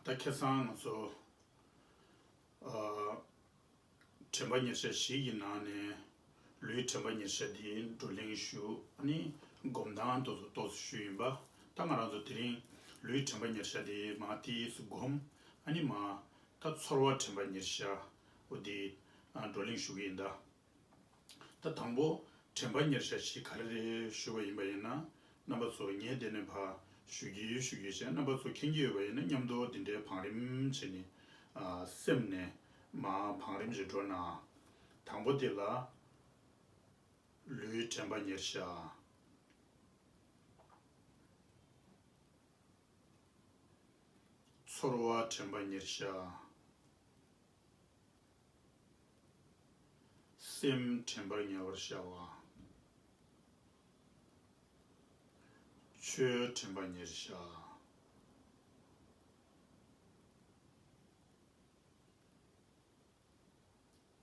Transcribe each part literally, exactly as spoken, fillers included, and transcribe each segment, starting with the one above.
ད་ཁ་སང་ང་ཚོ་ཨ། དྲན་པ་ཉེར་ཞག་བཞི་ཡི་ནང་ནས་ལུས་དྲན་པ་ཉེར་ཞག་འདི་བགྲོ་གླེང་ཞུ། ཨ་ནི་སྒོམ་སྟངས་དེ་ཚོ་ཏོག་ཙམ་ཞུས་ཡིན་པ། ད་ང་རང་ཚོ་དེ་རིང་ལུས་དྲན་པ་ཉེར་ཞག་འདི་མར་ཏོག་ཙམ་སྒོམ། ཨ་ནི་མར་ད་ཚོར་བ་དྲན་པ་ཉེར་ཞག་འོ་འདི་ཨ། བགྲོ་གླེང་ཞུ་གི་ཡིན་ད། ད་དང་པོ་དྲན་པ་ཉེར་ཞག་བཞི་ག་རེ་རེད་ཞུས་པ་ཡིན་པ་ཡིན་ན། རྣམ་པ་ཚོ་ངས་དེ་ནས་ཕར་ཞུ་གི་ཡོད་ཞུ་གི་ཡོད་བྱས། རྣམ་པ་ཚོ་མཁྱེན་གྱི་ཡོད་པ་ཡིན་ན་མཉམ་དུ་འདི་འདྲའི་བང་རིམ་བྱས་ནས་ཨ། སེམས་ནས་མར་བང་རིམ་ཞིག་འགྲོ་ན། དང་པོ་དེ་ལ་ལུས་དྲན་པ་ཉེར་ཞག་ཚོར་བ་དྲན་པ་ཉེར་ཞག་སེམས་དྲན་པ་ཉེར་བར་བྱ་བ། ཆོས་དྲན་པ་ཉེར་བཞག་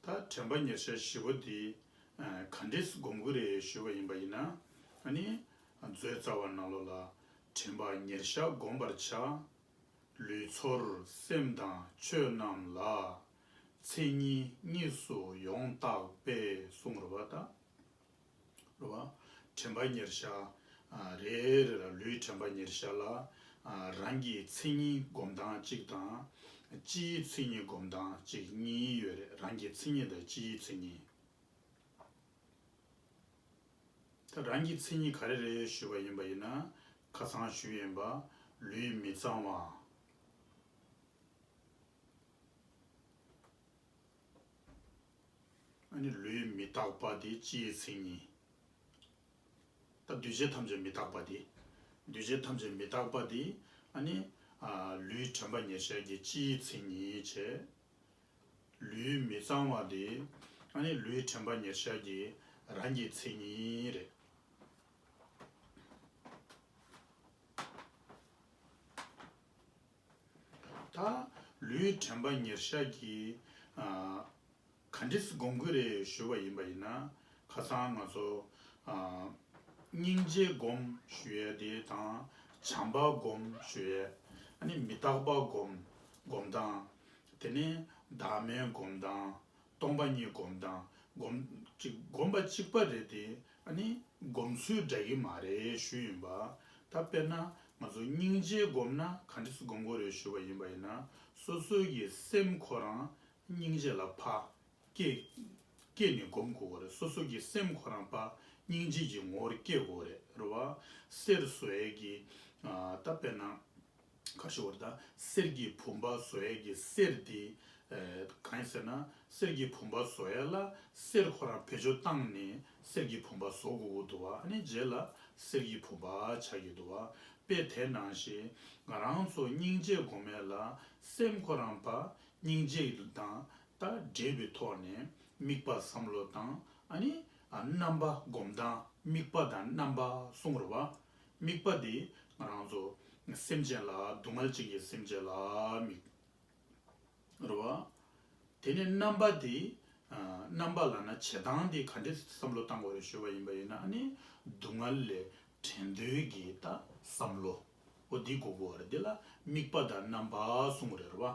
ད་དྲན་པ་ཉེར་བཞག་བཞི་པོ་འདི་ག་འདྲས་སྒོམ་དགོས་རེད་ཞུས་པ་ཡིན་པ་ཡིན་ན། ཨ་ནི་མཛོད་རྩ་བ་ནང་ལོགས་ལ། དྲན་པ་ཉེར་བཞག་བསྒོམ་པར་བྱ། ལུས་ཚོར་སེམས་དང་ཆོས་རྣམས་ལ། མཚན་ཉིད་གཉིས་སུ་ཡོངས་བརྟགས་པས་གསུངས་རེད་པ་ད། རེད་པ། དྲན་པ་ཉེར་བཞག་ཨ། རེ་རེ་ལ་ལུས་དྲན་པ་ཉེར་བཞག་ལ་ཨ། རང་གི་མཚན་ཉིད་སྒོམ་སྟངས་གཅིག་དང་། སྤྱིའི་མཚན་ཉིད་སྒོམ་སྟངས་གཅིག་གཉིས་ཡོད་རེད། རང་གི་མཚན་ཉིད་དང་སྤྱིའི་མཚན་ཉིད། ད་རང་གི་མཚན་ཉིད་ག་རེ་རེད་ཞུས་པ་ཡིན་པ་ཡིན་ན། ཁ་སང་ཞུས་ཡིན་པ། ལུས་མི་གཙང་བ། ཨ་ནི་ལུས་མི་རྟག་པ་དེ་སྤྱིའི་མཚན་ཉིད། ད་འདུས་བྱས་ཐམས་ཅད་མི་རྟག་པ་དེ། འདུས་བྱས་ཐམས་ཅད་མི་རྟག་པ་དེ། ཨ་ནི་ཨ། ལུས་དྲན་པ་ཉེར་བཞག་གི་སྤྱིའི་མཚན་ཉིད་བྱས། ལུས་མི་གཙང་བ་དེ་ཨ་ནི་ལུས་དྲན་པ་ཉེར་བཞག་གི་རང་གི་མཚན་ཉིད་རེད། ད་ལུས་དྲན་པ་ཉེར་བཞག་གི་ཨ། ག་འདྲས་སེ་སྒོམ་དགོས་རེད་ཞུས་པ་ཡིན་པ་ཡིན་ན། ཁ་སང་ང་ཚོ་ཨ། སྙིང་རྗེ་སྒོམ་ཞུ་ཡས་དེ་དང་། བྱམས་པ་སྒོམ་ཞུ་ཡས། ཨ་ནི་མི་རྟག་པ་སྒོམ་སྒོམ་སྟངས། དེ་ནས་བདག་མེད་སྒོམ་སྟངས། སྟོང་པ་ཉིད་སྒོམ་སྟངས། སྒོམ་གཅིག་སྒོམ་པ་གཅིག་པ་རེད་དེ། ཨ་ནི་སྒོམ་ཚུལ་འདྲ་གི་མ་རེད་ཞུས་ཡིན་པ། ད་དཔེར་ན་ང་ཚོ་སྙིང་རྗེ་སྒོམ་ན་ག་འདྲས་སེ་སྒོམ་དགོས་རེད་ཞུས་པ་ཡིན་པ་ཡིན་ན། སོ་སོ་གི་སེམས་ཁོ་རང་སྙིང་རྗེ་ལ་ཕར་སྐྱེ་སྐྱེ་ནས་སྒོམ་དགོས་རེད། སོ་སོ་གི་སེམས་ཁོ་རང་ཕར་སྙིང་རྗེ་གི་ངོ་བོར་སྐྱེ་དགོས་རེད། རེད་བ། གསེར་བཟོ་ཡས་ཀྱི་ཨ། ད་དཔེར་ན་ག་རེ་ཞུ་དགོས་རེད། ད་གསེར་གྱི་བུམ་པ་བཟོ་ཡས་ཀྱི་གསེར་དེ་ཨ། གང་ཡིན་ཟེར་ན། གསེར་གྱི་བུམ་པ་བཟོ་ཡས་ལ་གསེར་ཁོ་རང་བེད་སྤྱོད་བཏང་ནས་གསེར་གྱི་བུམ་པ་བཟོ་དགོས་ཀྱི་འདུག་བ། ཨ་ནི་རྗེས་ལ་གསེར་གྱི་བུམ་པ་ཆགས་ཀྱི་འདུག་བ། དཔེ་དེ་ནང་བཞིན་ང་རང་ཚོ་སྙིང་རྗེ་སྒོམ་ཡས་ལ་སེམས་ཁོ་རང་ཕར་སྙིང་རྗེ་དང་ད་འབྲེལ་བའི་ཐོག་ནས་དམིགས་པ་བསམ་བློ་དང་། ཨ་ནི་ཨ། རྣམ་པ་སྒོམ་སྟངས། དམིགས་པ་དང་རྣམ་པ་གསུངས་རེད་བ། དམིགས་པ་དེ་ང་རང་ཚོ་སེམས་ཅན་ལ། སྡུག་བསྔལ་ཅན་གྱི་སེམས་ཅན་ལ་དམིགས། རེད་བ། དེ་ནས་རྣམ་པ་དེ། ཨ། རྣམ་པ་ལབ་ན་བྱེད་སྟངས་དེ་ག་འདྲས་བསམ་བློ་བཏང་དགོས་རེད་ཞུས་པ་ཡིན་པ་ཡིན་ན། ཨ་ནི་སྡུག་བསྔལ་ལས་བྲལ་འདོད་ཀྱི་ད་བསམ་བློ། འོ་འདི་དགོས་ཀྱི་ཡོད་རེད། འདི་ལ་དམིགས་པ་དང་རྣམ་པ་གསུངས་རེད། རེད་བ།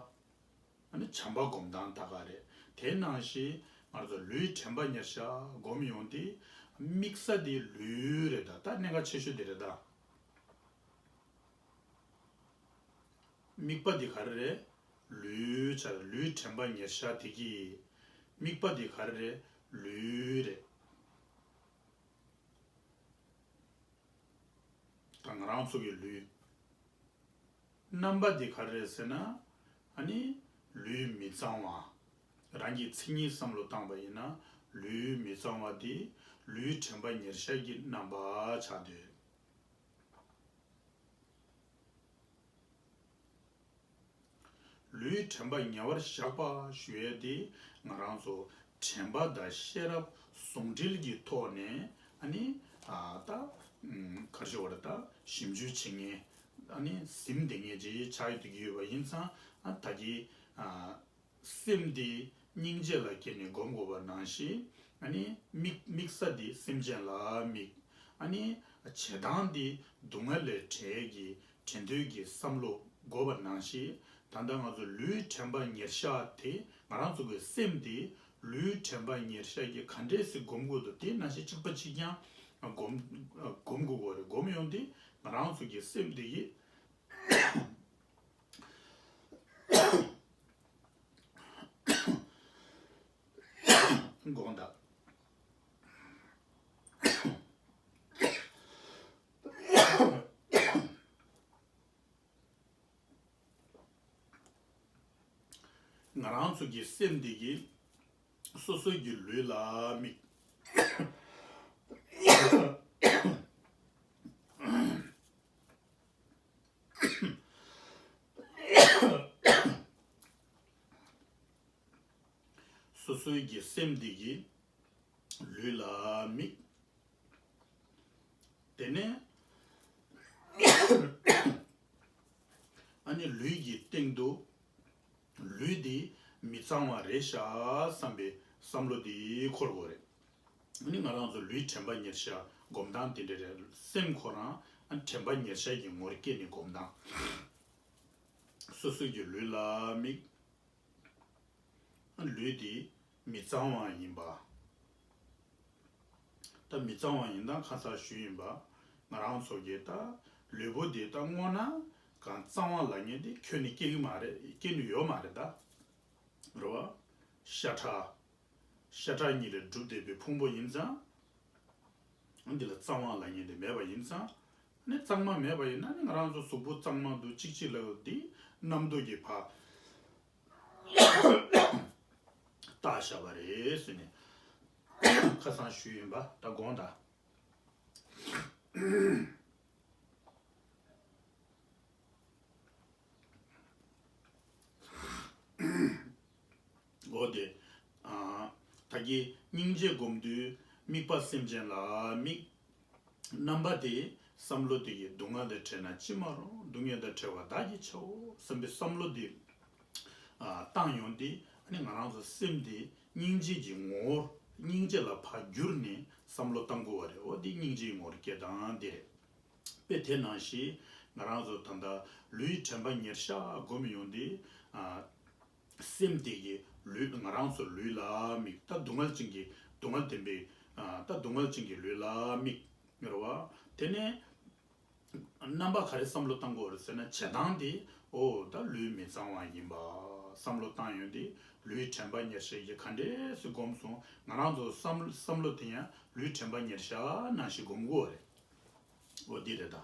ཨ་ནི་བྱམས་པ་སྒོམ་སྟངས་ད་ག་རེད། དེ་ནང་བཞིན་ང་ཚོ་ལུས་དྲན་པ་ཉེར་བཞག་སྒོམ་ཡོང་དུས། དམིགས་ས་དེ་ལུས་རེད་ད། ད་གནད་འགག་ཆེ་ཤོས་དེ་རེད་ད། དམིགས་པ་འདི་ག་རེ་རེད། ལུས་ཆགས། ལུས་དྲན་པ་ཉེར་བཞག་དེ་གི་དམིགས་པ་འདི་ག་རེ་རེད། ལུས་རེད། ད་ང་རང་ཚོ་གི་ལུས། རྣམ་པ་འདི་ག་རེ་རེད་ཟེར་ན། ཨ་ནི་ལུས་མི་གཙང་བ། རང་གི་མཚན་ཉིད་བསམ་བློ་བཏང་པ་ཡིན་ན། ལུས་མི་གཙང་བ་འདི་ལུས་དྲན་པ་ཉེར་བཞག་གི་རྣམ་པ་ཆགས་འདུག་ལུས་དྲན་པ་ཉེ་བར་བཞག་པ་ཞུ་ཡས་དེ་ང་རང་ཚོ་དྲན་པ་དང་ཤེས་རབ་ཟུང་འབྲེལ་གྱི་ཐོག་ནས། ཨ་ནི་ཨ། ད་ག་རེ་ཞུ་དགོས་རེད། ད་ཞིབ་འཇུག་བྱེད་མཁན། ཨ་ནི་ཟིན་བསྡད་མཁན་ཅིག་ཆགས་ཡོང་གི་ཡོད་པ་ཡིན་ཙང་། ཨ། ད་གི་ཨ། སེམས་དེ་སྙིང་རྗེ་ལ་བསྐྱེད་ནས་སྒོམ་དགོས་པ་ནང་བཞིན། ཨ་ནི་དམིགས་དམིགས་ས་དེ་སེམས་ཅན་ལ་དམིགས། ཨ་ནི་བྱེད་སྟངས་དེ་སྡུག་བསྔལ་ལས་བྲལ་གྱི་བྲལ་འདོད་ཀྱི་བསམ་བློ་དགོས་པ་ནང་བཞིན། ད་ལྟ་ང་ཚོ་ལུས་དྲན་པ་ཉེར་ཤ་དེ་ང་རང་ཚོ་གི་སེམས་དེ་ལུས་དྲན་པ་ཉེར་ཤ་གི་ག་འདྲས་སེ་སྒོམ་དགོས་འདུག་དེ་ནང་བཞིན་གཅིག་པ་གཅིག་རྐྱང་སྒོམ་སྒོམ་དགོས་དགོས་རེད། སྒོམ་ཡོང་དུས་ང་རང་ཚོ་གི་སེམས་དེ་གི་དགོངས་དག་ང་རང་ཚོ་གི་སེམས་འདི་གིས་སོ་སོ་གི་ལུས་ལ་དམིགས། སོ་སོའི་གི་སེམས་འདི་གིས་ལུས་ལ་དམིགས། དེ་ནས་ཨ་ནི་ལུས་ཀྱི་སྟེང་དུ་ལུས་འདི་མི་གཙང་བ་རེད་ཤག་བསམ་པའི་བསམ་བློ་འདི་འཁོར་དགོས་རེད། ཨ་ནི་ང་རང་ཚོ་ལུས་དྲན་པ་ཉེར་ཤ་སྒོམ་སྟངས་དེ་འདྲ་རེད། སེམས་ཁོ་རང་ཨ་དྲན་པ་ཉེར་ཤ་གི་ངོར་སྐྱེས་ནས་སྒོམ་སྟངས། སོ་སོ་གི་ལུས་ལ་དམིགས། ལུས་འདི་མི་གཙང་བ་ཡིན་པ། ད་མི་གཙང་བ་ཡིན་སྟངས་ཁ་སང་ཞུས་ཡིན་པ། ང་རང་ཚོ་གི་ད་ལུས་པོ་འདི་ད་སྔོ་ན་གང་གཙང་བ་ལབ་མཁན་འདི་ཁྱོན་ནས་སྐྱེ་གི་མ་རེད། སྐྱེ་ནི་ཡོད་མ་རེད་ད། རེད་བ། ཤ་ཁྲག་ཤ་ཁྲག་གཉིས་ལས་གྲུབ་བསྡད་པའི་ཕུང་པོ་ཡིན་ཙང་། འདི་ལ་གཙང་བ་ལབ་མཁན་དེ་མེད་པ་ཡིན་ཙང་། ནི་གཙང་མ་མེད་པ་ཡིན་ན་ནི་ང་རང་ཚོ་གཟུགས་པོ་གཙང་མ་འདུག་གཅིག་གཅིག་ལབ་འདི་རྣམ་རྟོག་གི་ཕར་བཏགས་བཞག་པ་རེད་ཟེར་ནས་ཁ་སང་ཞུས་ཡིན་པ་ད་དགོངས་དག་འོ་དེ། ད་གིན་སྙིང་རྗེ་སྒོམ་དུས་དམིགས་པ་སེམས་ཅན་ལ་དམིགས། རྣམ་པ་དེ་བསམ་བློ་དེ་གིས་སྡུག་བསྔལ་དང་བྲལ་ན་ཅི་མ་རུང་། སྡུག་བསྔལ་དང་བྲལ་བ་བདག་གིས་བྱའོ་བསམ་པའི་བསམ་བློ་དེ་བཏང་ཡོང་དུས་ཨ་ནི་ང་རང་ཚོ་སེམས་དེ་སྙིང་རྗེ་གི་ངོ་བོར་སྙིང་རྗེ་ལ་ཕར་བསྒྱུར་ནས་བསམ་བློ་བཏང་དགོས་པ་རེད། འོ་དེ་སྙིང་རྗེའི་ངོ་བོར་སྐྱེ་སྟངས་དེ་རེད། དཔེ་དེ་ནང་བཞིན་ང་རང་ཚོ་ད་ལྟ་ལུས་དྲན་པ་ཉེར་ཤ་སྒོམ་ཡོང་དུས་ཨ། སེམས་དེ་གི་ལུས་ང་རང་ཚོ་ལུས་ལ་དམིགས། ད་སྡུག་བསྔལ་ཅན་གྱི་སྡུག་བསྔལ་ལྡན་པའི་ཨ། ད་སྡུག་བསྔལ་ཅན་གྱི་ལུས་ལ་དམིགས་རེད་བ། དེ་ནས་རྣམ་པ་ག་རེ་བསམ་བློ་བཏང་དགོས་རེད་ཟེར་ན་བྱེད་སྟངས་དེ་འོ་ད་ལུས་མི་གཙང་བ་ཡིན་པ་བསམ་བློ་བཏང་ཡོང་དུས་ལུས་དྲན་པ་ཉེར་ཤ་གིས་ག་འདྲས་སེ་སྒོམ་སོང་། ང་རང་ཚོ་བསམ་བསམ་བློ་དེ་ཡང་ལུས་དྲན་པ་ཉེར་ཤ་ནང་བཞིན་སྒོམ་དགོས་རེད། འོ་འདི་རེད་ད།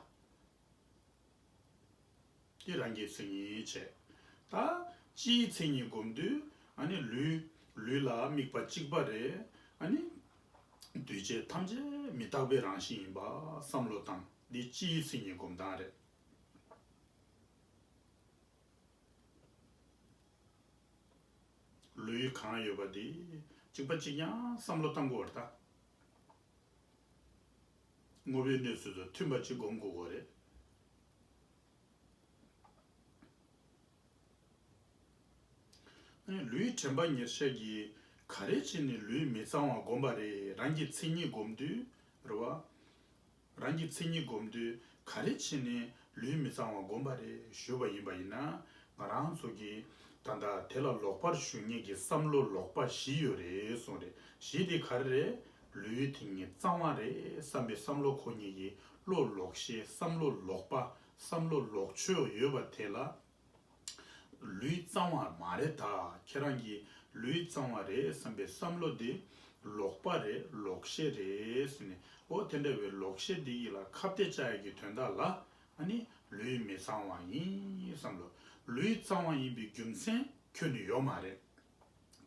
དེ་རང་གི་མཚན་ཉིད་བྱས། ད་སྤྱིའི་མཚན་ཉིད་སྒོམ་དུས་ཨ་ནི་ལུས་ལུས་ལ་དམིགས་པ་གཅིག་པ་རེད། ཨ་ནི་འདུས་བྱས་ཐམས་ཅད་མི་རྟག་པའི་རང་བཞིན་ཡིན་པ་བསམ་བློ་བཏང་། འདི་སྤྱིའི་མཚན་ཉིད་སྒོམ་སྟངས་རེད། ལུས་གང་ཡོད་པ་དེ་གཅིག་པ་གཅིག་རྐྱང་བསམ་བློ་བཏང་དགོས་པ་རེད་ད། དངོས་པོའི་གནས་ཚུལ་དང་མཐུན་པ་ཅིག་སྒོམ་དགོས་པ་རེད། ལུས་དྲན་པ་ཉེར་ཤ་གིས་ག་རེ་བྱས་ནས་ལུས་མི་གཙང་བ་སྒོམ་པ་རེད། རང་གི་མཚན་ཉིད་སྒོམ་དུས་རེད་བ། རང་གི་མཚན་ཉིད་སྒོམ་དུས་ག་རེ་བྱས་ནས་ལུས་མི་གཙང་བ་སྒོམ་པ་རེད་ཞུས་པ་ཡིན་པ་ཡིན་ན། ང་རང་ཚོ་གིས་ད་ལྟ་དེ་ལ་ལོག་པར་ཞུགས་མཁན་གྱི་བསམ་བློ་ལོག་པ་བཞི་ཡོད་རེད་གསུངས་རེད། བཞི་དེ་ག་རེ་རེད། ལུས་དེ་ཉིད་གཙང་བ་རེད་བསམ་པའི་བསམ་བློ་འཁོར་མཁན་གྱི་བློ་ལོག་ཤེས། བསམ་བློ་ལོག་པ། བསམ་བློ་ལོག་ཆོས་ཡོད་པ་དེ་ལ། ལུས་གཙང་བ་མ་རེད་ད། ཁྱེད་རང་གིས་ལུས་གཙང་བ་རེད་བསམ་པའི་བསམ་བློ་དེ་ལོག་པ་རེད། ལོག་ཤེས་རེད་ཟེར་ནས། འོ་དེ་འདྲ་བའི་ལོག་ཤེས་འདི་ཡིད་ལ་ཁ་གཏད་བཅག་ཡག་གི་དོན་དག་ལ་ཨ་ནི་ལུས་མི་གཙང་བ་ཡིན་བསམ་བློ། ལུས་གཙང་བ་ཡིན་པའི་རྒྱུ་མཚན་ཁྱོན་ནས་ཡོད་མ་རེད།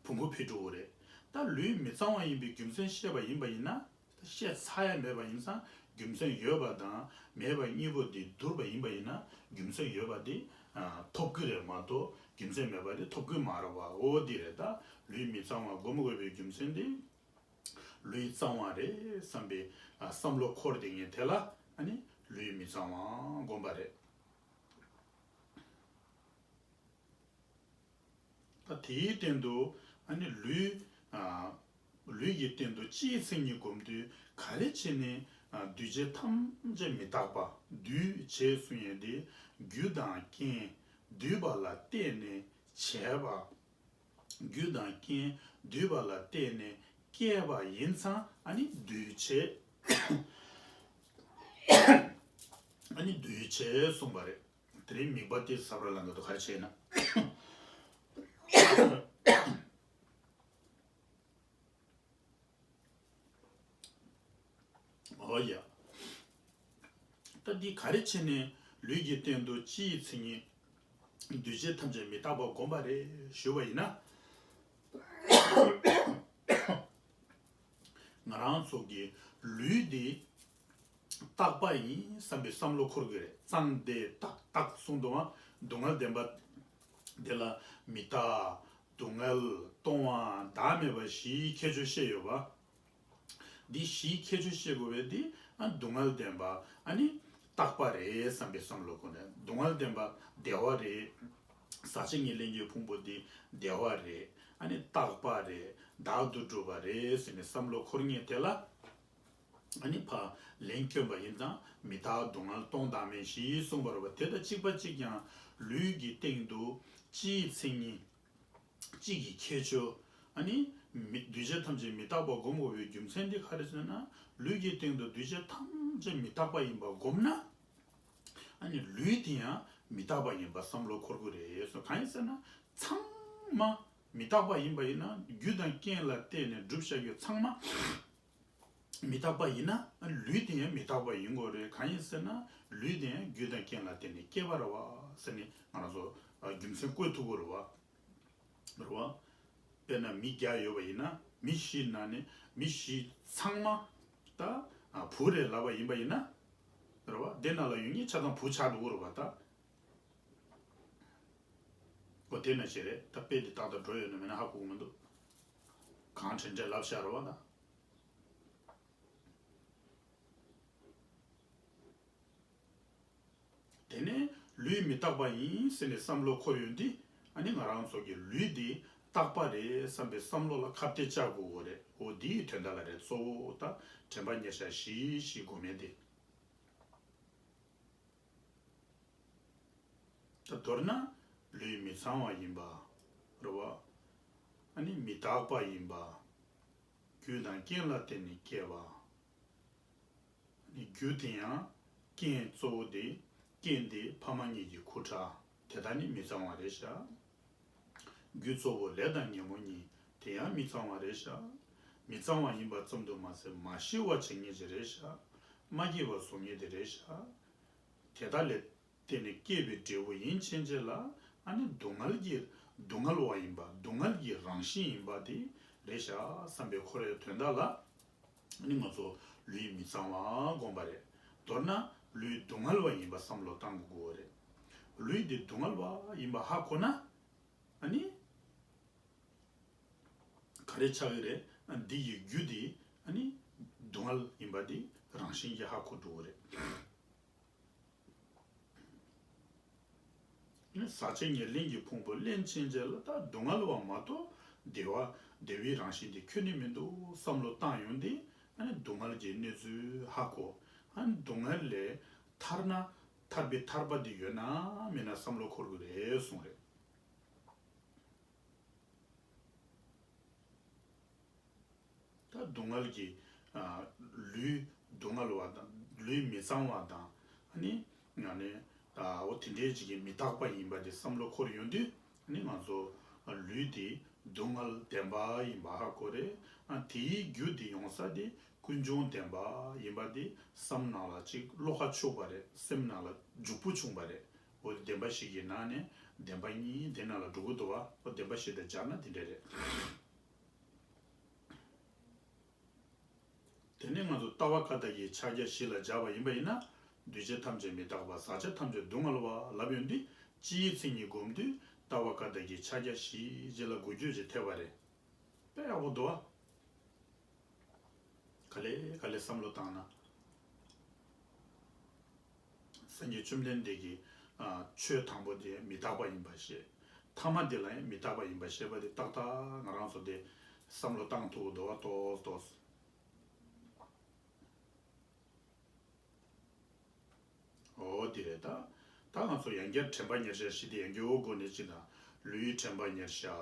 བོང་གུ་འཕེལ་འགྲོ་གི་རེད། ད་ལུས་མི་གཙང་བ་ཡིན་པའི་རྒྱུ་མཚན་བཤད་པ་ཡིན་པ་ཡིན་ན། བཤད་ཚར་ཡ་མེད་པ་ཡིན་ཙང་རྒྱུ་མཚན་ཡོད་པ་དང་མེད་པ་གཉིས་པོ་འདི་བསྡུར་བ་ཡིན་པ་ཡིན་ན་རྒྱུ་མཚན་ཡོད་པ་འདི་ཐོབ་ཀྱི་རེད་མ་གཏོགས་རྒྱུ་མཚན་མེད་པ་འདི་ཐོབ་ཀྱི་མ་རེད་བ། འོ་འདི་རེད། ད་ལུས་མི་གཙང་བ་སྒོམ་དགོས་པའི་རྒྱུ་མཚན་འདི་ལུས་གཙང་བ་རེད་བསམ་པའི་བསམ་བློ་འཁོར་བསྡད་མཁན་དེ་ལ་ཨ་ནི་ལུས་མི་གཙང་བ་སྒོམ་པ་རེད། ད་དེའི་སྟེང་དུ་ཨ་ནི་ལུས་ཨ། ལུས་ཀྱི་སྟེང་དུ་སྤྱིའི་མཚན་ཉིད་སྒོམ་དུས་ག་རེ་བྱས་ནས་ཨ། འདུས་བྱས་ཐམས་ཅད་མི་རྟག་པ། འདུས་བྱས་གསུང་ཡས་དེ་རྒྱུ་དང་རྐྱེན། འདུས་པ་ལ་བརྟེན་ནས་བྱས་པ། རྒྱུ་དང་རྐྱེན་འདུས་པ་ལ་བརྟེན་ནས་སྐྱེས་པ་ཡིན་ཙང་ཨ་ནི་འདུས་བྱས། ཨ་ནི་འདུས་བྱས་གསུངས་པ་རེད། དེ་རིང་དམིགས་པ་དེ་ཟབ་ར་ལང་གི་འདུག་ག་རེ་བྱས་ན། ཨོ་ཡ། ད་འདི་ག་རེ་བྱས་ནས་ལུས་ཀྱི་སྟེང་དུ་སྤྱི་ཡི་མཚན་ཉིད་འདུས་བྱས་ཐམས་ཅད་མི་རྟག་པ་བསྒོམ་པ་རེད་ཞུ་བ་ཡིན་ན། ང་རང་ཚོ་གི་ལུས་འདི་རྟག་པ་ཡིན་བསམ་པའི་བསམ་བློ་འཁོར་གྱི་རེད། གཙང་བདེ་རྟག་རྟག་གསུངས་འདུག་བ། སྡུག་བསྔལ་བདེན་པ་དེ་ལ་མི་རྟག་སྡུག་བསྔལ་གཏོང་བ་བདག་མེད་པ་བཞིའི་ཁྱད་ཆོས་བཤད་ཡོད་པ། འདི་བཞིའི་ཁྱད་ཆོས་བཤད་དགོས་པས་འདི་ཨ་སྡུག་བསྔལ་བདེན་པ་ཨ་ནི་རྟག་པ་རེད་བསམ་པའི་བསམ་བློ་ཁོ་ནས། སྡུག་བསྔལ་བདེན་པ་བདེ་བ་རེད། ཟག་བཅས་ཉེར་ལེན་གྱི་ཕུང་པོ་འདི་བདེ་བ་རེད། ཨ་ནི་རྟག་པ་རེད། བདག་ཏུ་གྲུབ་པ་རེད་ཟེར་ནས་བསམ་བློ་འཁོར་ངེས་དེ་ལ། ཨ་ནི་ཕ་ལན་བསྐྱོན་པ་ཡིན་ཙང་མི་རྟག་སྡུག་བསྔལ་སྟོང་བདག་མེད་བཞི་གསུངས་པ་རེད་པ། དེ་དང་གཅིག་པ་གཅིག་ཀྱང་ལུས་ཀྱི་སྟེང་དུ་སྤྱིའི་མཚན་ཉིད། གཅིག་གི་ཁྱད་ཆོས། ཨ་ནི་མི་འདུས་བྱས་ཐམས་ཅད་མི་རྟག་པ་སྒོམ་དགོས་པའི་རྒྱུ་མཚན་དེ་ག་རེ་ཟེར་ན། ལུས་ཀྱི་སྟེང་དུ་འདུས་བྱས་ཐམས་ཅད་མི་རྟག་པ་ཡིན་པ་སྒོམ་ན། ཨ་ནི་ལུས་དེ་ཡང་མི་རྟག་པ་ཡིན་པ་བསམ་བློ་འཁོར་དགོས་རེད་སོ། གང་ཡིན་ཟེར་ན། ཚང་མ་མི་རྟག་པ་ཡིན་པ་ཡིན་ན། རྒྱུ་དང་རྐྱེན་ལ་བརྟེན་ནས་གྲུབ་བཞག་རྒྱུ་ཚང་མ་མི་རྟག་པ་ཡིན་ན། ཨ་ནི་ལུས་དེ་ཡང་མི་རྟག་པ་ཡིན་དགོས་རེད། གང་ཡིན་ཟེར་ན། ལུས་དེ་ཡང་རྒྱུ་དང་རྐྱེན་ལ་བརྟེན་ནས་སྐྱེས་པ་རེད་བ་ཟེར་ནས་ང་རང་ཚོ་རྒྱུ་མཚན་བཀོད་ཐུབ་དགོས་རེད་བ། རེད་བ། དཔེར་ན་མི་བརྒྱ་ཡོད་པ་ཡིན་ན། མི་བཞི་ནང་ནས་མི་བཞི་ཚང་མ་ད་བུ་རེད་ལབ་པ་ཡིན་པ་ཡིན་ན། རེད་བ། དེ་ནང་ལ་ཡོད་མཁན་ཆ་ཚང་བུ་ཆགས་འགྲོ་གི་རེད་བ་ད། ཨོ་དེ་ནང་བཞིན་རེད། ད་དཔེ་འདི་ཏག་ཏག་འགྲོ་ཡོད་ན་མེད་ན་ཧ་གོ་གི་མི་འདུག་གང་དྲན་དྲན་ལབ་བཞག་རེད་བ་ད། དེ་ནས་ལུས་མི་རྟག་པ་ཡིན་ཟེར་ནས་བསམ་བློ་འཁོར་ཡོང་དུས། ཨ་ནི་ང་རང་ཚོ་གི་ལུས་འདི་རྟག་པ་རེད་བསམ་པའི་བསམ་བློ་ལ་ཁ་གཏད་བཅག་དགོས་ཀྱི་རེད། འོ་འདིའི་དོན་དག་ལ་རེད། གཙོ་བོ་ད་དྲན་པ་ཉེར་བཞག་བཞི་བཞི་སྒོམ་ཡས་དེ། ད་མདོར་ན་ལུས་མི་ཚང་བ་ཡིན་པ་རེད་བ། ཨ་ནི་མི་རྟག་པ་ཡིན་པ། རྒྱུ་དང་རྐྱེན་ལ་བརྟེན་ནས་སྐྱེས་པ། ཨ་ནི་རྒྱུ་དེ་ཡང་རྐྱེན་གཙོ་བོ་དེ། རྐྱེན་དེ་ཕ་མ་གཉིས་ཀྱི་ཁུ་ཁྲག་དེ་དག་ནི་མི་ཚང་བ་རེད་ཤག་རྒྱུ་གཙོ་བོ་ལས་དང་ཉོན་མོངས་གཉིས་དེ་ཡང་མི་ཚང་བ་རེད་ཤག་མི་ཚང་བ་ཡིན་པ་ཙམ་དུ་མ་ཟད་མ་ཤི་བ་བྱེད་ཉེན་ཅིག་རེད་ཤག་མ་སྐྱེས་པ་བཟོ་ཉེན་དེ་རེད་ཤག་དེ་དག་ལས་བརྟེན་ནས་སྐྱེས་པའི་འབྲས་བུ་ཡིན་ཕྱིན་ཆད་ལ། ཨ་ནི་སྡུག་བསྔལ་གྱི་སྡུག་བསྔལ་བ་ཡིན་པ། སྡུག་བསྔལ་གྱི་རང་བཞིན་ཡིན་པ་དེ་རེད་ཤག་བསམ་པའི་འཁོར་བའི་དོན་དག་ལ། ཨ་ནི་ང་ཚོ་ལུས་མི་གཙང་བ་སྒོམ་པ་རེད། མདོར་ན་ལུས་སྡུག་བསྔལ་བ་ཡིན་པ་བསམ་བློ་བཏང་དགོས་ཀྱི་ཡོད་རེད། ལུས་འདི་སྡུག་བསྔལ་བ་ཡིན་པ་ཧ་གོ་ན། ཨ་ནི་ག་རེ་ཆགས་ཀྱི་རེད། ཨ་འདི་ཡི་རྒྱུ་འདི་ཨ་ནི་སྡུག་བསྔལ་ཡིན་པ་འདི་རང་བཞིན་གྱིས་ཧ་གོ་འགྲོ་གི་རེད། ཟག་བཅས་ཉེར་ལེན་གྱི་ཕུང་པོ་ལེན་ཕྱིན་ཆད་ལ་ད་སྡུག་བསྔལ་བ་མ་གཏོགས་བདེ་བ་བདེ་བའི་རང་བཞིན་དེ་ཁྱོན་ནས་མི་འདུག་བསམ་བློ་བཏང་ཡོང་དུས། ཨ་ནི་སྡུག་བསྔལ་གྱི་གནས་ཚུལ་ཧ་གོ། ཨ་ནི་སྡུག་བསྔལ་ལས་ཐར་ན་ཐར་པའི་ཐར་པ་དེ་ཡོད་ན་མེད་ན་བསམ་བློ་འཁོར་དགོས་རེད་གསུངས་རེད། ད་སྡུག་བསྔལ་གྱི་ཨ་ལུས་སྡུག་བསྔལ་བ་དང་ལུས་མི་གཙང་བ་དང་། ཨ་ནི་ཨ་ནི་ཨ་འོ་དེ་འདྲའི་ཅིག་གི་མི་རྟག་པ་ཡིན་པ་དེ་བསམ་བློ་འཁོར་ཡོང་དུས། ཨ་ནི་ང་ཚོ་ཨ་ལུས་དེ་སྡུག་བསྔལ་བདེན་པ་ཡིན་པ་ཧ་གོ་རེད། ཨ་དེའི་རྒྱུ་དེ་ཡོང་ས་དེ་ཀུན་འབྱུང་བདེན་པ་ཡིན་པ་དེ་བསམ་ནང་ལ་ཅིག་བློ་ཁ་ཕྱུག་པ་རེད། སེམས་ནང་ལ་འཇུག་པོ་བྱུང་བ་རེད། འོ་དེ་བདེན་པ་བཞི་གི་ནང་ནས་བདེན་པ་གཉིས་དེ་ནང་ལ་འགྲོ་གི་འདུག་བ། འོ་བདེན་པ་བཞི་དང་སྦྱར་ན་དེ་འདྲ་རེད། དེ་ནས་ང་ཚོ་ལྟ་བ་བཀའ་རྟགས་ཀྱི་ཕྱག་རྒྱ་བཞི་ལ་སྦྱར་བ་ཡིན་པ་ཡིན་ན། འདུས་བྱས་ཐམས་ཅད་མི་རྟག་པ། ཟག་བཅས་ཐམས་ཅད་སྡུག་བསྔལ་བ་ལབ་ཡོང་དུས། སྤྱིའི་མཚན་ཉིད་སྒོམ་དུས་ལྟ་བ་བཀའ་རྟགས་ཀྱི་ཕྱག་རྒྱ་བཞི་ཅིག་ལ་འགུལ་སྐྱོད་ཅིག་ཐེབས་པ་རེད། དཔེ་ཡག་པོ་འདུག་བ། ག་ལེ་ག་ལེ་བསམ་བློ་བཏང་ན། སངས་རྒྱས་བཅོམ་ལྡན་འདས་ཀྱིས་ཨ་ཆོས་དང་པོ་དེ་མི་རྟག་པ་ཡིན་པ་བཤད། ཐ་མ་དེ་ལ་ཡང་མི་རྟག་པ་ཡིན་པ་བཤད་པ་དེ་ཏག་ཏག་ང་རང་ཚོ་དེ་བསམ་བློ་བཏང་ཐུབ་འདུག་བ། ཏོག་ཏོག་འོ་དེ་རེད་ད། ད་ང་ཚོ་ཡང་བསྐྱར་དྲན་པ་ཉེར་བཞག་བཞི་དེ་ཡང་བསྐྱར་སྒོ་ནས་ཅི་དང་། ལུས་དྲན་པ་ཉེར་བཞག་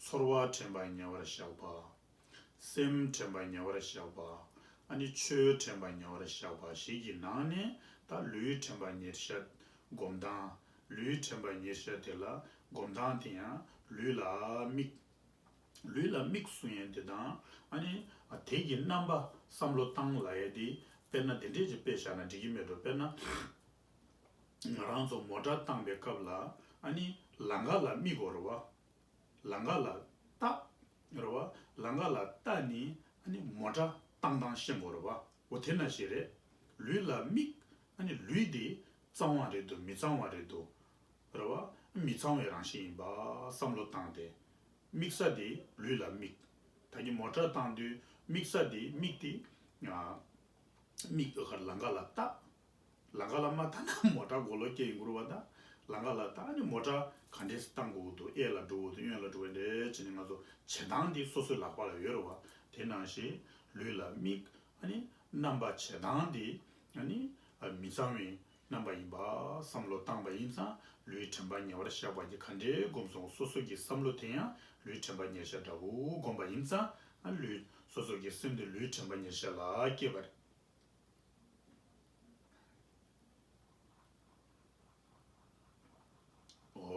ཚོར་བ་དྲན་པ་ཉེ་བར་བཞག་པ། སེམས་དྲན་པ་ཉེ་བར་བཞག་པ། ཨ་ནི་ཆོས་དྲན་པ་ཉེ་བར་བཞག་པ་ཞིག་གི་ནང་ནས། ད་ལུས་དྲན་པ་ཉེར་བཞག་སྒོམ་སྟངས། ལུས་དྲན་པ་ཉེར་བཞག་དེ་ལ་སྒོམ་སྟངས་དེ་ཡང་ལུས་ལ་དམིགས། ལུས་ལ་དམིགས་གསུང་ཡས་དེ་དང་། ཨ་ནི་དེ་གི་རྣམ་པ་བསམ་བློ་བཏང་ལབ་ཡས་དེ། དཔེར་ན་དེ་འདྲས་ཅིག་དཔེ་བཞག་ན་འགྲིག་གི་མེད་འགྲོ། དཔེར་ན་ང་རང་ཚོ་མོ་ཊ་བཏང་པའི་སྐབས་ལ། ཨ་ནི་ལམ་ཁ་ལ་དམིགས་དགོས་རེད་བ། ལམ་ཁ་ལ་ལྟ། རེད་བ། ལམ་ཁ་ལ་ལྟ་ནི། ཨ་ནི་མོ་ཊ་བཏང་སྟངས་ཤེས་དགོས་རེད་བ། འོ་དེ་ནང་བཞིན་རེད། ལུས་ལ་དམིགས། ཨ་ནི་ལུས་དེ་གཙང་བ་རེད་འདུག་མི་གཙང་བ་རེད་འདུག་རེད་བ། མི་གཙང་བའི་རང་བཞིན་ཡིན་པ་བསམ་བློ་བཏང་སྟེ། དམིགས་ས་དེ་ལུས་ལ་དམིགས། ད་གིན་མོ་ཊ་བཏང་དུས་དམིགས་ས་དེ་དམིགས་ཏེ། ཨ། དམིགས། ལམ་ཁ་ལ་ལྟ། ལམ་ཁ་ལ་མ་ལྟ་ན་མོ་ཊ་གོ་ལོག་སྐྱེ་ཡོང་གི་རེད་བ། ད་ལམ་ཁ་ལ་ལྟ། ཨ་ནི་མོ་ཊ་ག་འདྲས་བཏང་དགོས་འདུག་གཡས་ལ་འགྲོ་དགོས་འདུག་གཡོན་ལ་འགྲོ་དགོས་འདུག་བྱས་ནས་ང་ཚོ་བྱེད་སྟངས་འདི་སོ་སོའི་ལག་པ་ལ་ཡོད་རེད་བ། དེ་ནང་བཞིན་ལུས་ལ་དམིགས། ཨ་ནི་རྣམ་པ་བྱེད་སྟངས་འདི། ཨ་ནི་མི་གཙང་བའི་རྣམ་པ་ཡིན་པ་བསམ་བློ་བཏང་པ་ཡིན་ཙང་། ལུས་དྲན་པ་ཉེ་བར་བཞག་པ་གི་ག་འདྲའི་སྒོམ་སོང་། སོ་སོ་གི་བསམ་བློ་དེ་ཡང་ལུས་དྲན་པ་ཉེར་བཞག་འདྲ་བོ་བསྒོམ་པ་ཡིན་ཙང་། ཨ། ལུས། སོ་སོ་གི་སེམས་དེ་ལུས་དྲན་པ་ཉེར་བཞག་ལ་སྐྱེས་པ་རེད།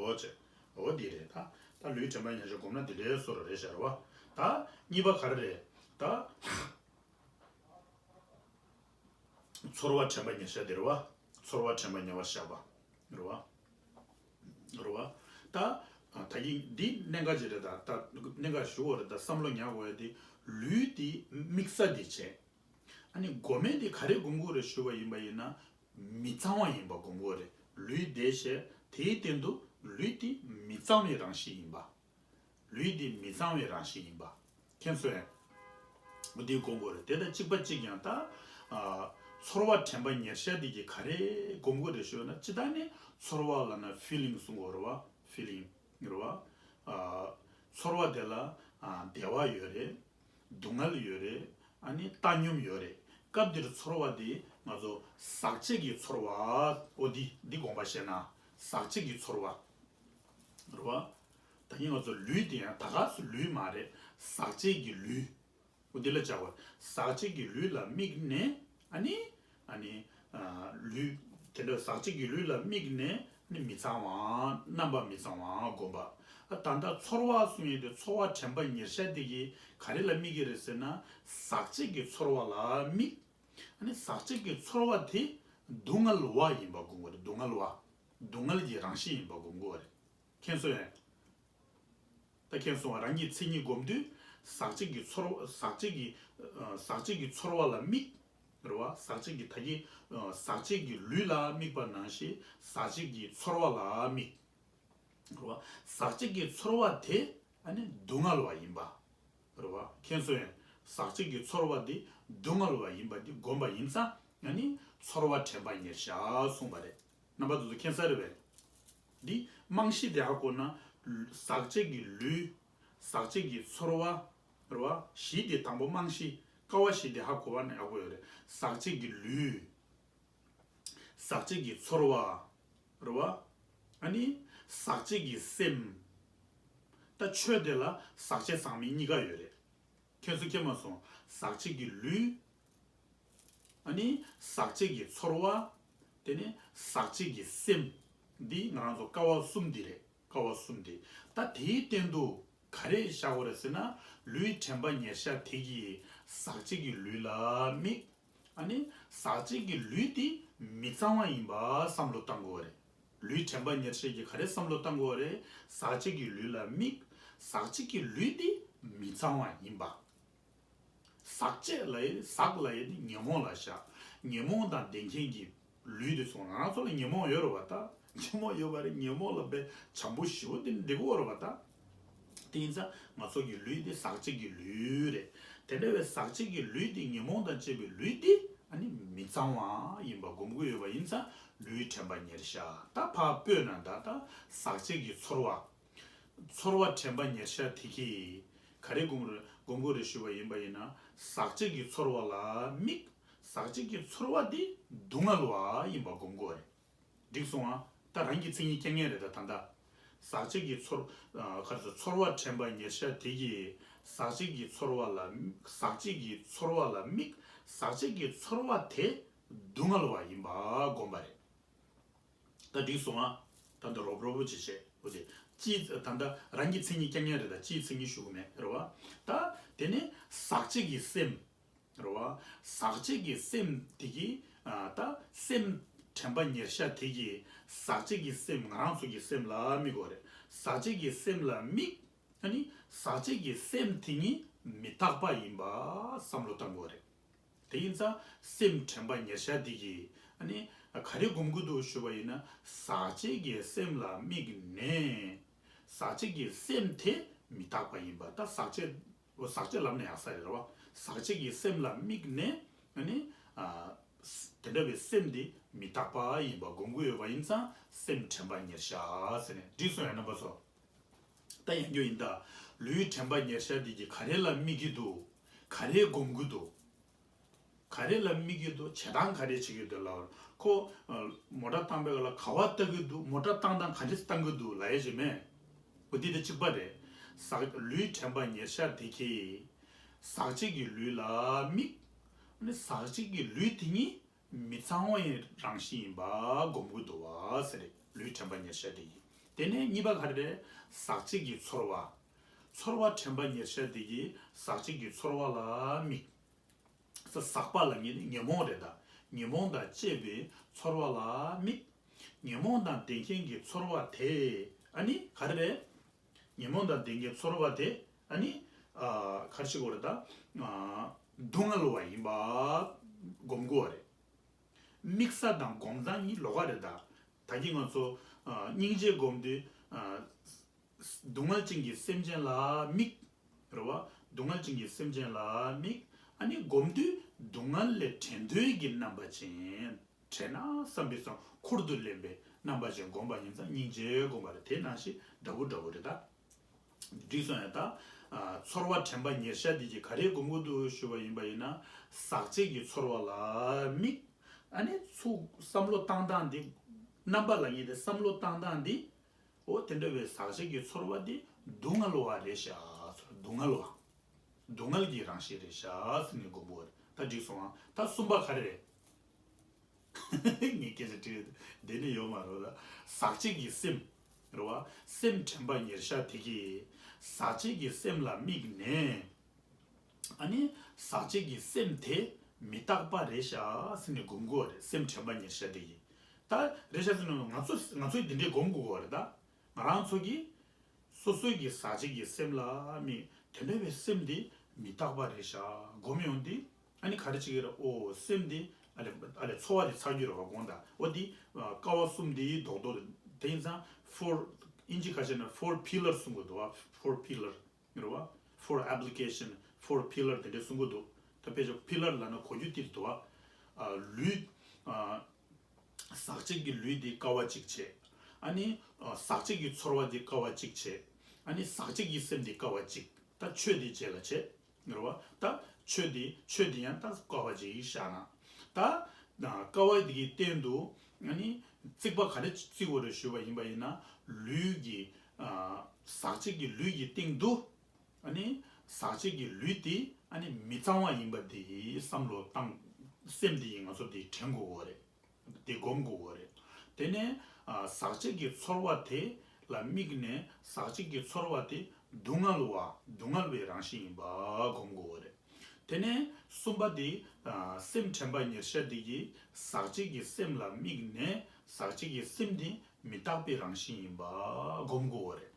འོ་ཅེ། འོ་འདི་རེད་ད། ད་ལུས་དྲན་པ་ཉེར་བཞག་སྒོམ་ན་འདི་འདྲའི་བཟོ་འདྲ་རེད་ཤག་རེད་བ། ད་གཉིས་པ་ག་རེ་རེད་ད། ཚོར་བ་དྲན་པ་ཉེར་བཞག་དེ་རེད་བ། ཚོར་བ་དྲན་པ་ཉེ་བར་བཞག་པ་རེད་བ། རེད་བ། ད་ད་གིན་འདི་གནད་འགག་ཅིག་རེད་ད། ད་གནད་འགག་ཞུ་བ་རེད་ད། བསམ་བློ་ཉར་དགོས་ཡ་དེ། ལུས་དེ་དམིགས་ས་དེ་བྱས། ཨ་ནི་སྒོམ་མེད་དེ་ག་རེ་སྒོམ་དགོས་རེད་ཞུ་བ་ཡིན་པ་ཡིན་ན། མི་གཙང་བ་ཡིན་པ་སྒོམ་དགོས་རེད། ལུས་བསྡད་བྱས་དེའི་སྟེང་དུ་ལུས་དེ་མི་གཙང་བའི་རང་བཞིན་ཡིན་པ། ལུས་འདི་མི་གཙང་བའི་རང་བཞིན་ཡིན་པ། མཁྱེན་སོང་ངས། འོ་འདི་སྒོམ་དགོས་རེད། དེ་དང་གཅིག་པ་གཅིག་ཡང་ད། ཨ། ཚོར་བ་དྲན་པ་ཉེར་བཞག་འདི་གིས་ག་རེ་སྒོམ་དགོས་རེད་ཞུས་ན། སྤྱིར་བཏང་ནི་ཚོར་བ་ལབ་ན་ཕི་ལིང་གསུང་དགོས་རེད་བ། ཕི་ལིང་རེད་བ། ཨ། ཚོར་བ་དེ་ལ། ཨ། བདེ་བ་ཡོད་རེད། སྡུག་བསྔལ་ཡོད་རེད། ཨ་ནི་བཏང་སྙོམས་ཡོད་རེད། སྐབས་འདིར་ཚོར་བ་འདི་ང་ཚོ་ཟག་བཅས་ཀྱི་ཚོར་བ། འོ་འདི་འདི་དགོངས་པ་བཞེས་ན། ཟག་བཅས་ཀྱི་ཚོར་བ། རེད་བ། ད་གིན་ང་ཚོ་ལུས་དེ་ཡང་ད་ག་སུ་ལུས་མ་རེད། ཟག་བཅས་ཀྱི་ལུས། འོ་འདི་ལ་བྱ་བ། ཟག་བཅས་ཀྱི་ལུས་ལ་དམིགས་ནས། ཨ་ནི། ཨ་ནི། ཨ། ལུས། དེ་འདྲ་ཟག་བཅས་ཀྱི་ལུས་ལ་དམིགས་ནས་ནི་མི་གཙང་བའམ་རྣམ་པ་མི་གཙང་བའམ་སྒོམ་པ། ཨ། ད་ལྟ་ཚོར་བ་གསུང་ཡས་དེ། ཚོར་བ་དྲན་པ་ཉེར་བཞག་དེ་གིས་ག་རེ་ལ་དམིགས་ཀྱི་རེད་ཟེར་ན། ཟག་བཅས་ཀྱི་ཚོར་བ་ལ་དམིགས། ཨ་ནི་ཟག་བཅས་ཀྱི་ཚོར་བ་དེ་སྡུག་བསྔལ་བ་ཡིན་པ་སྒོམ་དགོས་རེད། སྡུག་བསྔལ་བ། སྡུག་བསྔལ་གྱི་རང་བཞིན་ཡིན་པ་སྒོམ་དགོས་རེད། མཁྱེན་སོང་ངས། ད་མཁྱེན་སོང་བ། རང་གི་མཚན་ཉིད་སྒོམ་དུས་ཟག་བཅས་ཀྱི་ཚོར་བ། ཟག་བཅས་ཀྱི། ཨ། ཟག་བཅས་ཀྱི་ཚོར་བ་ལ་དམིགས། རེད་བ། ཟག་བཅས་ཀྱི། ད་གིན། ཨ། ཟག་བཅས་ཀྱི་ལུས་ལ་དམིགས་པ་ནང་བཞིན་ཟག་བཅས་ཀྱི་ཚོར་བ་ལ་དམིགས། རེད་བ། ཟག་བཅས་ཀྱི་ཚོར་བ་དེ། ཨ་ནི་སྡུག་བསྔལ་བ་ཡིན་པ། རེད་བ། མཁྱེན་སོང་ངས། ཟག་བཅས་ཀྱི་ཚོར་བ་དེ་སྡུག་བསྔལ་བ་ཡིན་པ་དེ་སྒོམ་པ་ཡིན་ཙང་། ཨ་ནི་ཚོར་བ་དྲན་པ་ཉེར་བཞག་གསུངས་པ་རེད། རྣམ་པ་དེ་ཚོ་མཁྱེན་གསལ་རེད་པས། འདི་རྨང་གཞི་དེ་ཧ་གོ་ན། ཟག་བཅས་ཀྱི་ལུས། ཟག་བཅས་ཀྱི་ཚོར་བ། རེད་བ། བཞི་དེ་དང་པོ་རྨང་གཞི། ཀ་བ་བཞི་དེ་ཧ་གོ་བ་ན་ཡག་པོ་ཡོད་རེད། ཟག་བཅས་ཀྱི་ལུས། ཟག་བཅས་ཀྱི་ཚོར་བ། རེད་བ། ཨ་ནི་ཟག་བཅས་ཀྱི་སེམས། ད་ཆོས་དེ་ལ་ཟག་བཅས་ཟག་མེད་གཉིས་ཀ་ཡོད་རེད། མཁྱེན་སོང་མཁྱེན་མ་སོང་། ཟག་བཅས་ཀྱི་ལུས། ཨ་ནི་ཟག་བཅས་ཀྱི་ཚོར་བ། དེ་ནས་ཟག་བཅས་ཀྱི་སེམས། འདི་ང་རང་ཚོ་ཀ་བ་གསུམ་འདི་རེད། ཀ་བ་གསུམ་འདི། ད་དེའི་སྟེང་དུ་ག་རེ་བཞག་དགོས་རེད་ཟེར་ན། ལུས་དྲན་པ་ཉེར་བཞག་དེ་གིས་ཟག་བཅས་ཀྱི་ལུས་ལ་དམིགས། ཨ་ནི་ཟག་བཅས་ཀྱི་ལུས་དེ་མི་གཙང་བ་ཡིན་པ་བསམ་བློ་བཏང་དགོས་རེད། ལུས་དྲན་པ་ཉེར་བཞག་གིས་ག་རེ་བསམ་བློ་བཏང་དགོས་རེད། ཟག་བཅས་ཀྱི་ལུས་ལ་དམིགས། ཟག་བཅས་ཀྱི་ལུས་དེ་མི་གཙང་བ་ཡིན་པ། ཟག་བཅས་ལབ་ཡས། ཟག་ལབ་ཡས་དེ་ཉོན་མོངས་ལ་བཞག་ཉོན་མོངས་དང་ལྡན་མཁན་གྱི་ལུས་དེ་སོང་། ང་རང་ཚོ་ལ་ཉོན་མོངས་ཡོད་རེད་བ་ད། ཉོན་མོངས་ཡོད་པ་རེད། ཉོན་མོངས་ལ་དཔེ་བྱམས་པོ་ཞེ་པོ་དེ་འདི་གོ་རེད་བ་ད། དེ་ཡིན་ཙང་ང་ཚོ་གི་ལུས་དེ་ཟག་བཅས་ཀྱི་ལུས་རེད། དེ་འདྲ་བའི་ཟག་བཅས་ཀྱི་ལུས་དེ། ཉོན་མོངས་དང་བཅས་པའི་ལུས་དེ་ཨ་ནི་མི་གཙང་བ་ཡིན་པ་སྒོམ་གྱི་ཡོད་པ་ཡིན་ཙང་། ལུས་དྲན་པ་ཉེར་བཞག་ད་ཕར་སྤོས་ན་ད། ད་ཟག་བཅས་ཀྱི་ཚོར་བ། ཚོར་བ་དྲན་པ་ཉེར་བཞག་དེ་གིས་ག་རེ་སྒོམ་རེད། སྒོམ་དགོས་རེད་ཞུས་པ་ཡིན་པ་ཡིན་ན། ཟག་བཅས་ཀྱི་ཚོར་བ་ལ་དམིགས། ཟག་བཅས་ཀྱི་ཚོར་བ་དེ་སྡུག་བསྔལ་བ་ཡིན་པ་སྒོམ་དགོས་རེད། འགྲིག་སོང་ཨ། ད་རང་གི་མཚན་ཉིད་རྐྱང་རྐྱང་རེད། ད་ད་ལྟ་ཟག་བཅས་ཀྱི་ཚོར་ཨ་ག་རེ་ཟེར། ཚོར་བ་དྲན་པ་ཉེར་ཤ་དེ་གིས་ཟག་བཅས་ཀྱི་ཚོར་བ་ལ་ཟག་བཅས་ཀྱི་ཚོར་བ་ལ་དམིགས། ཟག་བཅས་ཀྱི་ཚོར་བ་དེ་སྡུག་བསྔལ་བ་ཡིན་པ་བསྒོམ་པ་རེད། ད་འགྲིག་སོང་ཨ། ད་འདི་རོབ་རོབ་པོ་ཅིག་བྱས། འོ་དེ་སྤྱིའི་ད་ལྟ་རང་གི་མཚན་ཉིད་རྐྱང་རྐྱང་རེད། ད་སྤྱིའི་མཚན་ཉིད་ཞུ་གི་མེད་རེད་བ། ད་དེ་ནས་ཟག་བཅས་ཀྱི་སེམས་རེད་བ། ཟག་བཅས་ཀྱི་སེམས་དེ་གིས་ཨ་ད་སེམས་དྲན་པ་ཉེར་ཤ་དེ་གིས་ཟག་བཅས་ཀྱི་སེམས་ང་རང་ཚོ་གི་སེམས་ལ་དམིགས་དགོས་རེད། ཟག་བཅས་ཀྱི་སེམས་ལ་དམིགས། ཨ་ནི་ཟག་བཅས་ཀྱི་སེམས་དེ་ཉིད་མི་རྟག་པ་ཡིན་པ་བསམ་བློ་བཏང་དགོས་རེད། དེ་ཡིན་ཙང་སེམས་དྲན་པ་ཉེར་ཤ་དེ་གིས་ཨ་ནི་ག་རེ་སྒོམ་གྱི་འདུག་ཞུས་པ་ཡིན་ན། ཟག་བཅས་ཀྱི་སེམས་ལ་དམིགས་ནས། ཟག་བཅས་ཀྱི་སེམས་དེ་མི་རྟག་པ་ཡིན་པ། ད་ཟག་བཅས་ཟག་བཅས་ལབ་ན་ཡག་ས་རེད་བ། ཟག་བཅས་ཀྱི་སེམས་ལ་དམིགས་ནས་ཨ་ནི་ཨ་དེ་འདྲ་བའི་སེམས་དེ་མི་རྟག་པ་ཡིན་པ་སྒོམ་གྱི་ཡོད་པ་ཡིན་ཙང་སེམས་དྲན་པ་ཉེར་ཤ་ཟེར་ནས། འགྲིག་སོང་ཡ་རྣམ་པ་ཚོ། ད་ཡང་རྒྱུ་ཡིན་ད། ལུས་དྲན་པ་ཉེར་ཤ་དེ་གིས་ག་རེ་ལ་དམིགས་ཀྱི་འདུག་ག་རེ་སྒོམ་གྱི་འདུག་ག་རེ་ལ་དམིགས་ཀྱི་འདུག་བྱེད་སྟངས་ག་རེ་བྱེད་ཀྱི་འདུག་ལབ། ཁོ་ཨ་མོ་ཊ་བཏང་པའི་སྐབས་ལ་ག་པར་ལྟ་གི་འདུག་མོ་ཊ་བཏང་སྟངས་ག་འདྲ་བཏང་གི་འདུག་ལབ་ཡ་ཞིག་མེད། འོ་དེ་དང་གཅིག་པ་རེད། ཟག་ལུས་དྲན་པ་ཉེར་ཤ་དེ་གིས་ཟག་བཅས་ཀྱི་ལུས་ལ་དམིགས། ཨ་ནི་ཟག་བཅས་ཀྱི་ལུས་དེ་ཉིད་མི་གཙང་བའི་རང་བཞིན་ཡིན་པ་སྒོམ་གྱི་འདུག་བ་ཟེར་རེད། ལུས་དྲན་པ་ཉེར་ཤ་དེ་གིས། དེ་ནས་གཉིས་པ་ག་རེ་རེད། ཟག་བཅས་ཀྱི་ཚོར་བ། ཚོར་བ་དྲན་པ་ཉེར་ཤ་དེ་གིས་ཟག་བཅས་ཀྱི་ཚོར་བ་ལ་དམིགས། ས་ཟག་པ་ལབ་མཁན་ནི་ཉོན་མོངས་རེད་ད། ཉོན་མོངས་དང་བཅས་པའི་ཚོར་བ་ལ་དམིགས། ཉོན་མོངས་དང་ལྡན་མཁན་གྱི་ཚོར་བ་དེ་ཨ་ནི་ག་རེ་རེད། ཉོན་མོངས་དང་ལྡན་མཁན་ཚོར་བ་དེ་ཨ་ནི་ཨ་ག་རེ་ཞིག་གོ་རེད་ད། ཨ་སྡུག་བསྔལ་བ་ཡིན་པ་སྒོམ་དགོས་པ་རེད། དམིགས་ས་དང་སྒོམ་སྟངས་གཉིས་ལོགས་ཀ་རེད་ད། ད་གིན་ང་ཚོ་ཨ་སྙིང་རྗེ་སྒོམ་དུས་ཨ་སྡུག་བསྔལ་ཅན་གྱི་སེམས་ཅན་ལ་དམིགས། རེད་བ། སྡུག་བསྔལ་ཅན་གྱི་སེམས་ཅན་ལ་དམིགས། ཨ་ནི་སྒོམ་དུས་སྡུག་བསྔལ་ལས་བྲལ་འདོད་ཀྱི་རྣམ་པ་ཅན། བྲལ་ན་བསམ་པའི་བསམ་ཁུར་དུ་ལེན་པའི་རྣམ་པ་ཅན་སྒོམ་པ་ཡིན་ཙང་སྙིང་རྗེ་སྒོམ་པ་རེད། དེ་ནང་བཞིན་འདྲ་པོ་འདྲ་པོ་རེད་ད། འགྲིག་སོང་ཡ་ད། ཨ་ཚོར་བ་དྲན་པ་ཉེར་ཤ་འདི་གིས་ག་རེ་སྒོམ་གྱི་འདུག་ཞུ་བ་ཡིན་པ་ཡིན་ན། ཟག་བཅས་ཀྱི་ཚོར་བ་ལ་དམིགས། ཨ་ནི་ཚུར་བསམ་བློ་བཏང་སྟངས་འདི། རྣམ་པ་ལབ་མཁན་དེ་བསམ་བློ་བཏང་སྟངས་འདི། འོ་དེ་འདྲ་བའི་ཟག་བཅས་ཀྱི་ཚོར་བ་འདི་སྡུག་བསྔལ་བ་རེད་ཤག་སྡུག་བསྔལ་བ། སྡུག་བསྔལ་གྱི་རང་བཞིན་རེད་ཤག་ཟེར་ནས་སྒོམ་དགོས་པ་རེད། ད་འགྲིག་སོང་ཨ། ད་གསུམ་པ་ག་རེ་རེད། ངས་སྐད་ཆ་དྲིས། འདི་ནི་ཡོད་མ་རེད་ད། ཟག་བཅས་ཀྱི་སེམས། རེད་བ། སེམས་དྲན་པ་ཉེར་ཤ་དེ་གིས། ཟག་བཅས་ཀྱི་སེམས་ལ་དམིགས་ནས། ཨ་ནི་ཟག་བཅས་ཀྱི་སེམས་དེ་མི་རྟག་པ་རེད་ཤག་ཟེར་ནས་སྒོམ་དགོས་པ་རེད། སེམས་དྲན་པ་ཉེར་ཤ་དེ་གིས། ད་རེད་ཤག་ཟེར་ན་ང་ཚོ་ང་ཚོས་འདི་འདྲས་སྒོམ་དགོས་པ་རེད་ད། ང་རང་ཚོ་གིས། སོ་སོའི་གི་ཟག་བཅས་ཀྱི་སེམས་ལ་དམིགས། དེ་འདྲ་བའི་སེམས་འདི་མི་རྟག་པ་རེད་ཤག་སྒོམ་ཡོང་དུས། ཨ་ནི་ག་རེ་བྱེད་ཀྱི་རེད། ཨོ་སེམས་འདི་ཨ་ལས་ཨ་ལས་ཚོར་བ་འདི་ཚར་རྒྱུ་རེད་བ། དགོངས་དག་འོ་འདི་ཀ་བ་གསུམ་འདི་རྡོག་རྡོག་དེ་ཡིན་ཙང་ཕོར། ཨིན་ཇི་ཁ་ཤས་ན་ཕོར་པི་ལར་གསུང་གི་འདུག་བ། ཕོར་པི་ལར་རེད་བ། ཕོར་ཨེབ་ལི་ཀེ་ཤན། ཕོར་པི་ལར་དེ་འདྲ་གསུང་གི་འདུག་ད་དཔེ་ཆ་པི་ལར་ལབ་ན་གོ་རྒྱུ་དེ་འདུག་བ། ཨ་ལུས། ཨ། ཟག་བཅས་ཀྱི་ལུས་འདི་ཀ་བ་གཅིག་བྱས། ཨ་ནི་ཨ་ཟག་བཅས་ཀྱི་ཚོར་བ་འདི་ཀ་བ་གཅིག་བྱས། ཨ་ནི་ཟག་བཅས་ཀྱི་སེམས་འདི་ཀ་བ་གཅིག་ད་ཆོས་འདི་རྗེས་ལ་བྱས། རེད་བ། ད་ཆོས་འདི་ཆོས་འདི་ཡང་ད་ཀ་བ་གཅིག་བཞག་ན། ད་ཀ་བ་འདི་གི་སྟེང་དུ་ཨ་ནི་རྩིག་པ་ག་རེ་བརྩིགས་པ་རེད་ཞུས་པ་ཡིན་པ་ཡིན་ན། ལུས་ཀྱི་ཨ་ཟག་བཅས་ཀྱི་ལུས་ཀྱི་སྟེང་དུ། ཨ་ནི་ཟག་བཅས་ཀྱི་ལུས་དེ་ཨ་ནི་མི་གཙང་བ་ཡིན་པ་དེ་བསམ་བློ་བཏང་། སེམས་དེ་ཡིས་ང་ཚོ་དེ་དྲན་དགོས་པ་རེད། དེ་སྒོམ་དགོས་པ་རེད། དེ་ནས་ཨ་ཟག་བཅས་ཀྱི་ཚོར་བ་དེ་ལ་དམིགས་ནས་ཟག་བཅས་ཀྱི་ཚོར་བ་དེ་སྡུག་བསྔལ་བ་སྡུག་བསྔལ་བའི་རང་བཞིན་ཡིན་པ་སྒོམ་དགོས་པ་རེད། དེ་ནས་གསུམ་པ་དེ་ཨ་སེམས་དྲན་པ་ཉེར་ཤ་དེ་གིས་ཟག་བཅས་ཀྱི་སེམས་ལ་དམིགས་ནས་ཟག་བཅས་ཀྱི་སེམས་དེ་མི་རྟག་པའི་རང་བཞིན་ཡིན་པ་སྒོམ་དགོས་པ་རེད།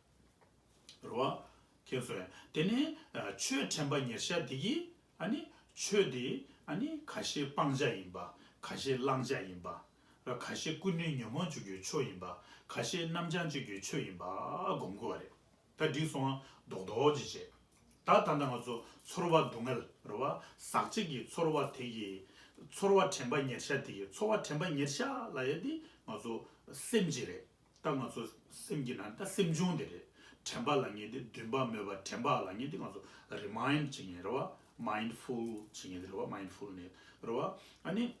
རེད་བ། མཁྱེན་སོང་ངས། དེ་ནས་ཨ་ཆོས་དྲན་པ་ཉེར་ཤ་དེ་གིས་ཨ་ནི་ཆོས་དེ་ཨ་ནི་ཁ་ཤས་སྤང་བྱ་ཡིན་པ། ཁ་ཤས་བླང་བྱ་ཡིན་པ། ར་ཁ་ཤས་ཀུན་ནས་ཉོན་མོངས་སྤྱོད་རྒྱུའི་ཆོས་ཡིན་པ། ཁ་ཤས་རྣམ་བྱང་སྤྱོད་རྒྱུའི་ཆོས་ཡིན་པ་སྒོམ་དགོས་པ་རེད། ད་འགྲིག་སོང་ང་། རྡོག་རྡོག་ཅིག་བྱས། ད་ད་ལྟ་ང་ཚོ་ཚོར་བ་སྡུག་བསྔལ་རེད་བ། ཟག་བཅས་ཀྱི་ཚོར་བ་དེ་གིས། ཚོར་བ་དྲན་པ་ཉེར་ཤ་དེ་གིས། ཚོར་བ་དྲན་པ་ཉེར་ཤ་ལབ་ཡ་དེ་ང་ཚོ་སེམས་ཅིག་རེད། ད་ང་ཚོ་སེམས་ཀྱི་ནང་ད་སེམས་བྱུང་དེ་རེད། དྲན་པ་ལབ་མཁན་དེ་འདུན་པ་མོས་པ་དྲན་པ་ལབ་མཁན་དེ་ང་ཚོ་རི་མའིན་ཌི་བྱེད་མཁན་རེད་བ། མའིན་ཌི་ཕུལ་བྱེད་མཁན་དེ་རེད་བ། མའིན་ཌི་ཕུལ་ནེས་རེད་བ། ཨ་ནི་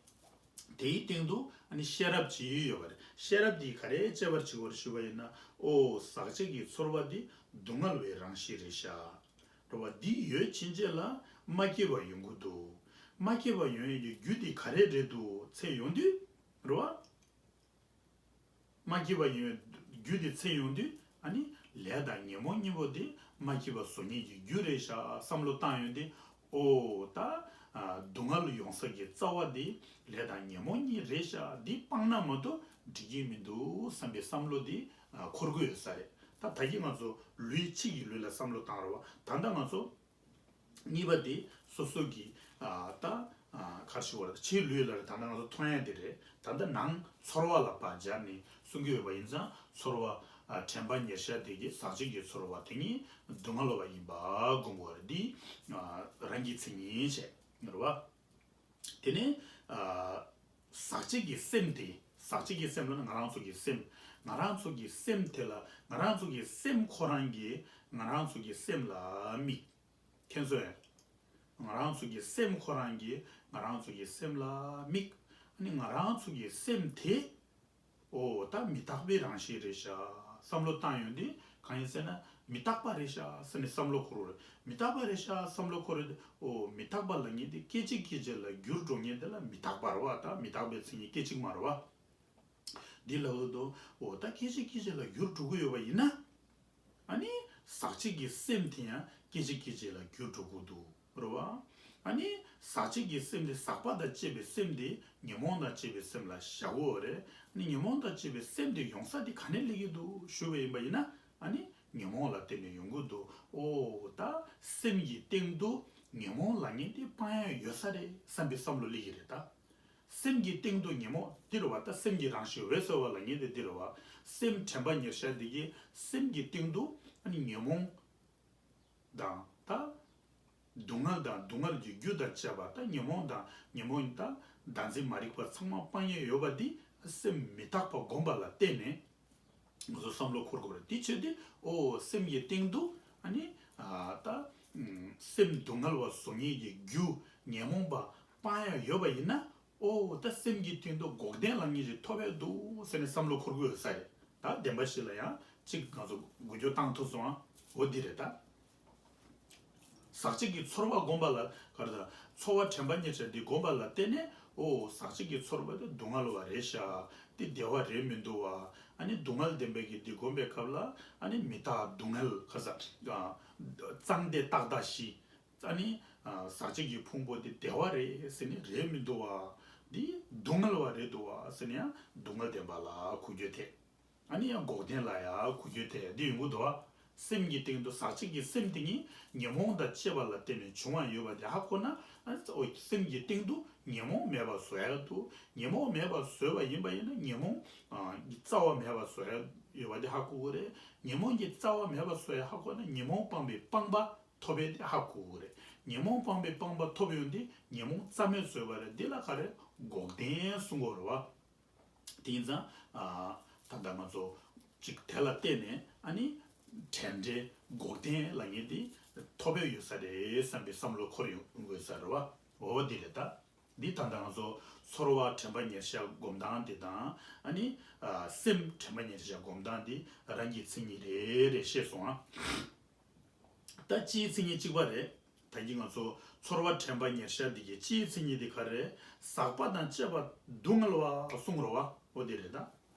དེའི་སྟེང་དུ་ཨ་ནི་ཤེས་རབ་ཅིག་ཡོད་པ་རེད། ཤེས་རབ་འདིས་ག་རེ་དཔྱད་པར་བྱེད་དགོས་རེད་ཞུས་པ་ཡིན་ན། ཨོ་ཟག་བཅས་ཀྱི་ཚོར་བ་འདི་སྡུག་བསྔལ་བའི་རང་བཞིན་རེད་ཤག་རེད་བ། འདི་ཡོད་ཕྱིན་ཆད་ལ་མ་སྐྱེས་པ་ཡོང་གི་འདུག་མ་སྐྱེས་པ་ཡོང་ཡས་ཀྱི་རྒྱུ་དེ་ག་རེ་རེད་འདུག་ཚེ་ཡོང་དུས་རེད་བ། མ་སྐྱེས་པ་ཡིན་པའི་རྒྱུ་དེ་ཚེ་ཡོང་དུས་ཨ་ནི་ལས་དང་ཉོན་མོངས་གཉིས་པོ་དེ་མ་སྐྱེས་པ་བཟོ་མཁན་གྱི་རྒྱུ་རེད་ཤག་བསམ་བློ་བཏང་ཡོང་དུས། ཨོ་ད་ཨ་སྡུག་བསྔལ་ཡོང་ས་གི་རྩ་བ་དེ་ལས་དང་ཉོན་མོངས་གཉིས་རེད་ཤག་འདི་སྤངས་ན་མ་གཏོགས་འགྲིག་གི་མི་འདུག་བསམ་པའི་བསམ་བློ་དེ་ཨ་འཁོར་གི་ཡོད་ས་རེད། ད་ད་གིན་ང་ཚོ་ལུས་ཕྱི་གི་ལུས་ལ་བསམ་བློ་བཏང་རོགས། ད་ལྟ་ང་ཚོ་གཉིས་པ་དེ་སོ་སོ་གི་ཨ་ད་ཨ་ག་རེ་ཞུ་བ་རེད། ཕྱིའི་ལུས་ལ་རེད། ད་ལྟ་ང་ཚོ་མཐོང་ཡ་དེ་རེད། ད་ལྟ་ནང་ཚོར་བ་ལ་ཕར་སྦྱར་ནས་གསུང་གི་ཡོད་པ་ཡིན་ཙང་། ཚོར་བ་ཨ་དྲན་པ་ཉེར་བཞག་དེ་གི་ཟག་བཅས་ཀྱི་ཚོར་བ་དེ་ཉིད་སྡུག་བསྔལ་བ་ཡིན་པ་སྒོམ་དགོས་རེད། འདི་ཨ་རང་གི་མཚན་ཉིད་བྱས་རེད་བ། དེ་ནས་ཨ་ཟག་བཅས་ཀྱི་སེམས་དེ། ཟག་བཅས་ཀྱི་སེམས་ལ་ང་རང་ཚོ་གི་སེམས། ང་རང་ཚོ་གི་སེམས་དེ་ལ། ང་རང་ཚོ་གི་སེམས་ཁོ་རང་གིས་ང་རང་ཚོ་གི་སེམས་ལ་དམིགས། མཁྱེན་སོང་ངས། ང་རང་ཚོ་གི་སེམས་ཁོ་རང་གིས་ང་རང་ཚོ་གི་སེམས་ལ་དམིགས། ཨ་ནི་ང་རང་ཚོ་གི་སེམས་དེ། ཨོ་ད་མི་རྟག་པའི་རང་བཞིན་རེད་ཤག་བསམ་བློ་བཏང་ཡོང་དུས་གང་ཡིན་ཟེར་ན། མི་རྟག་པ་རེད་ཤག་ཟེར་ནས་བསམ་བློ་འཁོར་བ་རེད། མི་རྟག་པ་རེད་ཤག་བསམ་བློ་འཁོར་རེད། ཨོ་མི་རྟག་པ་ལབ་མཁན་དེ་སྐད་ཅིག་སྐད་ཅིག་ལ་འགྱུར་འགྲོ་མཁན་དེ་ལ་མི་རྟག་པ་རེད་བ། ད་མི་རྟག་པའི་མཚན་ཉིད་སྐད་ཅིག་མ་རེད་བ། འདི་ལབ་འདུག་ཨོ་ད་སྐད་ཅིག་སྐད་ཅིག་ལ་འགྱུར་འགྲོ་གི་ཡོད་པ་ཡིན་ན། ཨ་ནི་ཟག་བཅས་ཀྱི་སེམས་དེ་ཡང་སྐད་ཅིག་སྐད་ཅིག་ལ་འགྱུར་འགྲོ་གི་འདུག་རེད་བ། ཨ་ནི་ཟག་བཅས་ཀྱི་སེམས་དེ། ཟག་པ་དང་བཅས་པའི་སེམས་དེ་ཉོན་མོངས་དང་བཅས་པའི་སེམས་ལ་བཞག་གི་ཡོད་རེད། ཨ་ནི་ཉོན་མོངས་དང་བཅས་པའི་སེམས་དེ་ཡོང་ས་དེ་ག་ནས་སླེབས་ཀྱི་འདུག་ཞུས་པ་ཡིན་པ་ཡིན་ན། ཨ་ནི་ཉོན་མོངས་ལ་བརྟེན་ནས་ཡོང་གི་འདུག་ཨོ་ད་སེམས་ཀྱི་སྟེང་དུ་ཉོན་མོངས་ལབ་མཁན་དེ་སྤང་ཡ་ཡོད་ས་རེད་བསམ་པའི་བསམ་བློ་སླེབས་ཀྱི་རེད་ད། སེམས་ཀྱི་སྟེང་དུ་ཉོན་མོངས་འདི་རེད་བ། ད་སེམས་ཀྱི་རང་བཞིན་འོད་གསལ་བ་ལབ་མཁན་དེ་འདི་རེད་བ། སེམས་དྲན་པ་ཉེར་བཞག་འདི་གི་སེམས་ཀྱི་སྟེང་དུ་ཨ་ནི་ཉོན་མོངས་དང་ད་སྡུག་བསྔལ་དང་སྡུག་བསྔལ་གྱི་རྒྱུ་དང་བཅས་པ། ད་ཉོན་མོངས་དང་ཉོན་མོངས་ད་བདག་འཛིན་མ་རིག་པ་ཚང་མ་སྤང་ཡས་ཡོད་པ་འདི་སེམས་མི་རྟག་པ་སྒོམ་པ་ལ་བརྟེན་ནས། ང་ཚོ་བསམ་བློ་འཁོར་དགོས་རེད། དེ་བྱས་ཏེ་ཨོ་སེམས་ཀྱི་སྟེང་དུ་ཨ་ནི་ཨ་ད་ཨམ་སེམས་སྡུག་བསྔལ་བ་བཟོ་མཁན་གྱི་རྒྱུ་ཉོན་མོངས་པ་སྤང་ཡ་ཡོད་པ་ཡིན་ན། ཨོ་ད་སེམས་ཀྱི་སྟེང་དུ་འགོག་བདེན་ལབ་མཁན་ཞིག་ཐོབ་ཡ་འདུག་ཟེར་ནས་བསམ་བློ་འཁོར་དགོས་ཡོད་ས་རེད། ད་བདེན་པ་ཞིག་ལ་ཡང་གཅིག་ང་ཚོ་འགུལ་སྐྱོད་བཏང་ཐུབ་སོང་ཨ། འོ་འདི་རེད་ད། ཟག་བཅས་ཀྱི་ཚོར་བ་སྒོམ་པ་ལ་ག་རེ་ད། ཚོར་བ་དྲན་པ་ཉེར་བཞག་འདི་སྒོམ་པ་ལ་བརྟེན་ནས། ཨོ་ཟག་བཅས་ཀྱི་ཚོར་བ་དེ་སྡུག་བསྔལ་བ་རེད་ཤག་འདི་བདེ་བ་རེད་མི་འདུག་བ། ཨ་ནི་སྡུག་བསྔལ་ལྡན་པའི་གི་འདི་སྒོམ་པའི་སྐབས་ལ། ཨ་ནི་མི་རྟག་སྡུག་བསྔལ་ག་རེ་ཟ། ཨ་གཙང་བདེ་རྟག་བདག་བཞི། ཨ་ནི་ཨ་ཟག་བཅས་ཀྱི་ཕུང་པོ་འདི་བདེ་བ་རེད་ཟེར་ནི་རེད་མི་འདུག་བ། འདི་སྡུག་བསྔལ་བ་རེད་འདུག་བ་ཟེར་ནས་ཡང་སྡུག་བསྔལ་ལྡན་པ་ལ་འགུལ་སྐྱོད་ཐེབས། ཨ་ནི་ཡང་འགོག་བདེན་ལ་ཡང་འགུལ་སྐྱོད་ཐེབས་འདི་ཡོང་གི་འདུག་བ། སེམས་ཀྱི་སྟེང་དུ་ཟག་བཅས་ཀྱི་སེམས་དེ་ཉིད་ཉོན་མོངས་དང་བཅས་པ་ལ་བརྟེན་ནས་བྱུང་བ་ཡོད་པ་དེ་ཧ་གོ་ན། ཨ་ནི་ཨོ་སེམས་ཀྱི་སྟེང་དུ་ཉོན་མོངས་མེད་པ་བཟོ་ཡ་འདུག་ཉོན་མོངས་མེད་པ་བཟོས་པ་ཡིན་པ་ཡིན་ན་ཉོན་མོངས་ཨ་ཀྱི་རྩ་བ་མེད་པ་བཟོ་ཡ་ཡོད་པ་དེ་ཧ་གོ་དགོས་རེད། ཉོན་མོངས་ཀྱི་རྩ་བ་མེད་པ་བཟོ་ཡ་ཧ་གོ་ན་ཉོན་མོངས་སྤངས་པའི་སྤངས་པ་ཐོབ་པ་དེ་ཧ་གོ་དགོས་རེད། ཉོན་མོངས་སྤངས་པའི་སྤངས་པ་ཐོབ་ཡོང་དུས་ཉོན་མོངས་རྩ་མེད་བཟོས་པ་རེད། འདི་ལ་ག་རེ་འགོག་བདེན་གསུང་གི་ཡོད་རེད་བ། དེ་ཡིན་ཙང་ཨ་ད་ལྟ་ང་ཚོ་ཅིག་དེ་ལ་བརྟེན་ནས་ཨ་ནི་དྲན་འབྲས་འགོག་བདེན་ལབ་མཁན་དེ་ཐོབ་ཡ་ཡོད་ས་རེད་བསམ་པའི་བསམ་བློ་འཁོར་ཡོང་དགོས་ས་རེད་བ། འོ་འདི་རེད་ད། འདི་ད་ལྟ་ང་ཚོ་ཚོར་བ་དྲན་པ་ཉེར་བཞག་སྒོམ་སྟངས་དེ་དང་། ཨ་ནི་ཨ་སེམས་དྲན་པ་ཉེར་བཞག་སྒོམ་སྟངས་དེ་རང་གི་མཚན་ཉིད་རེད་རེད་ཤེས་སོང་ཨ། ད་སྤྱིའི་མཚན་ཉིད་གཅིག་པ་རེད། ད་གིན་ང་ཚོ་ཚོར་བ་དྲན་པ་ཉེར་བཞག་འདི་གའི་སྤྱིའི་མཚན་ཉིད་འདི་ག་རེ་རེད། ཟག་པ་དང་བཅས་པ་སྡུག་བསྔལ་བ་གསུངས་རེད་བ། འོ་དེ་རེད་ད།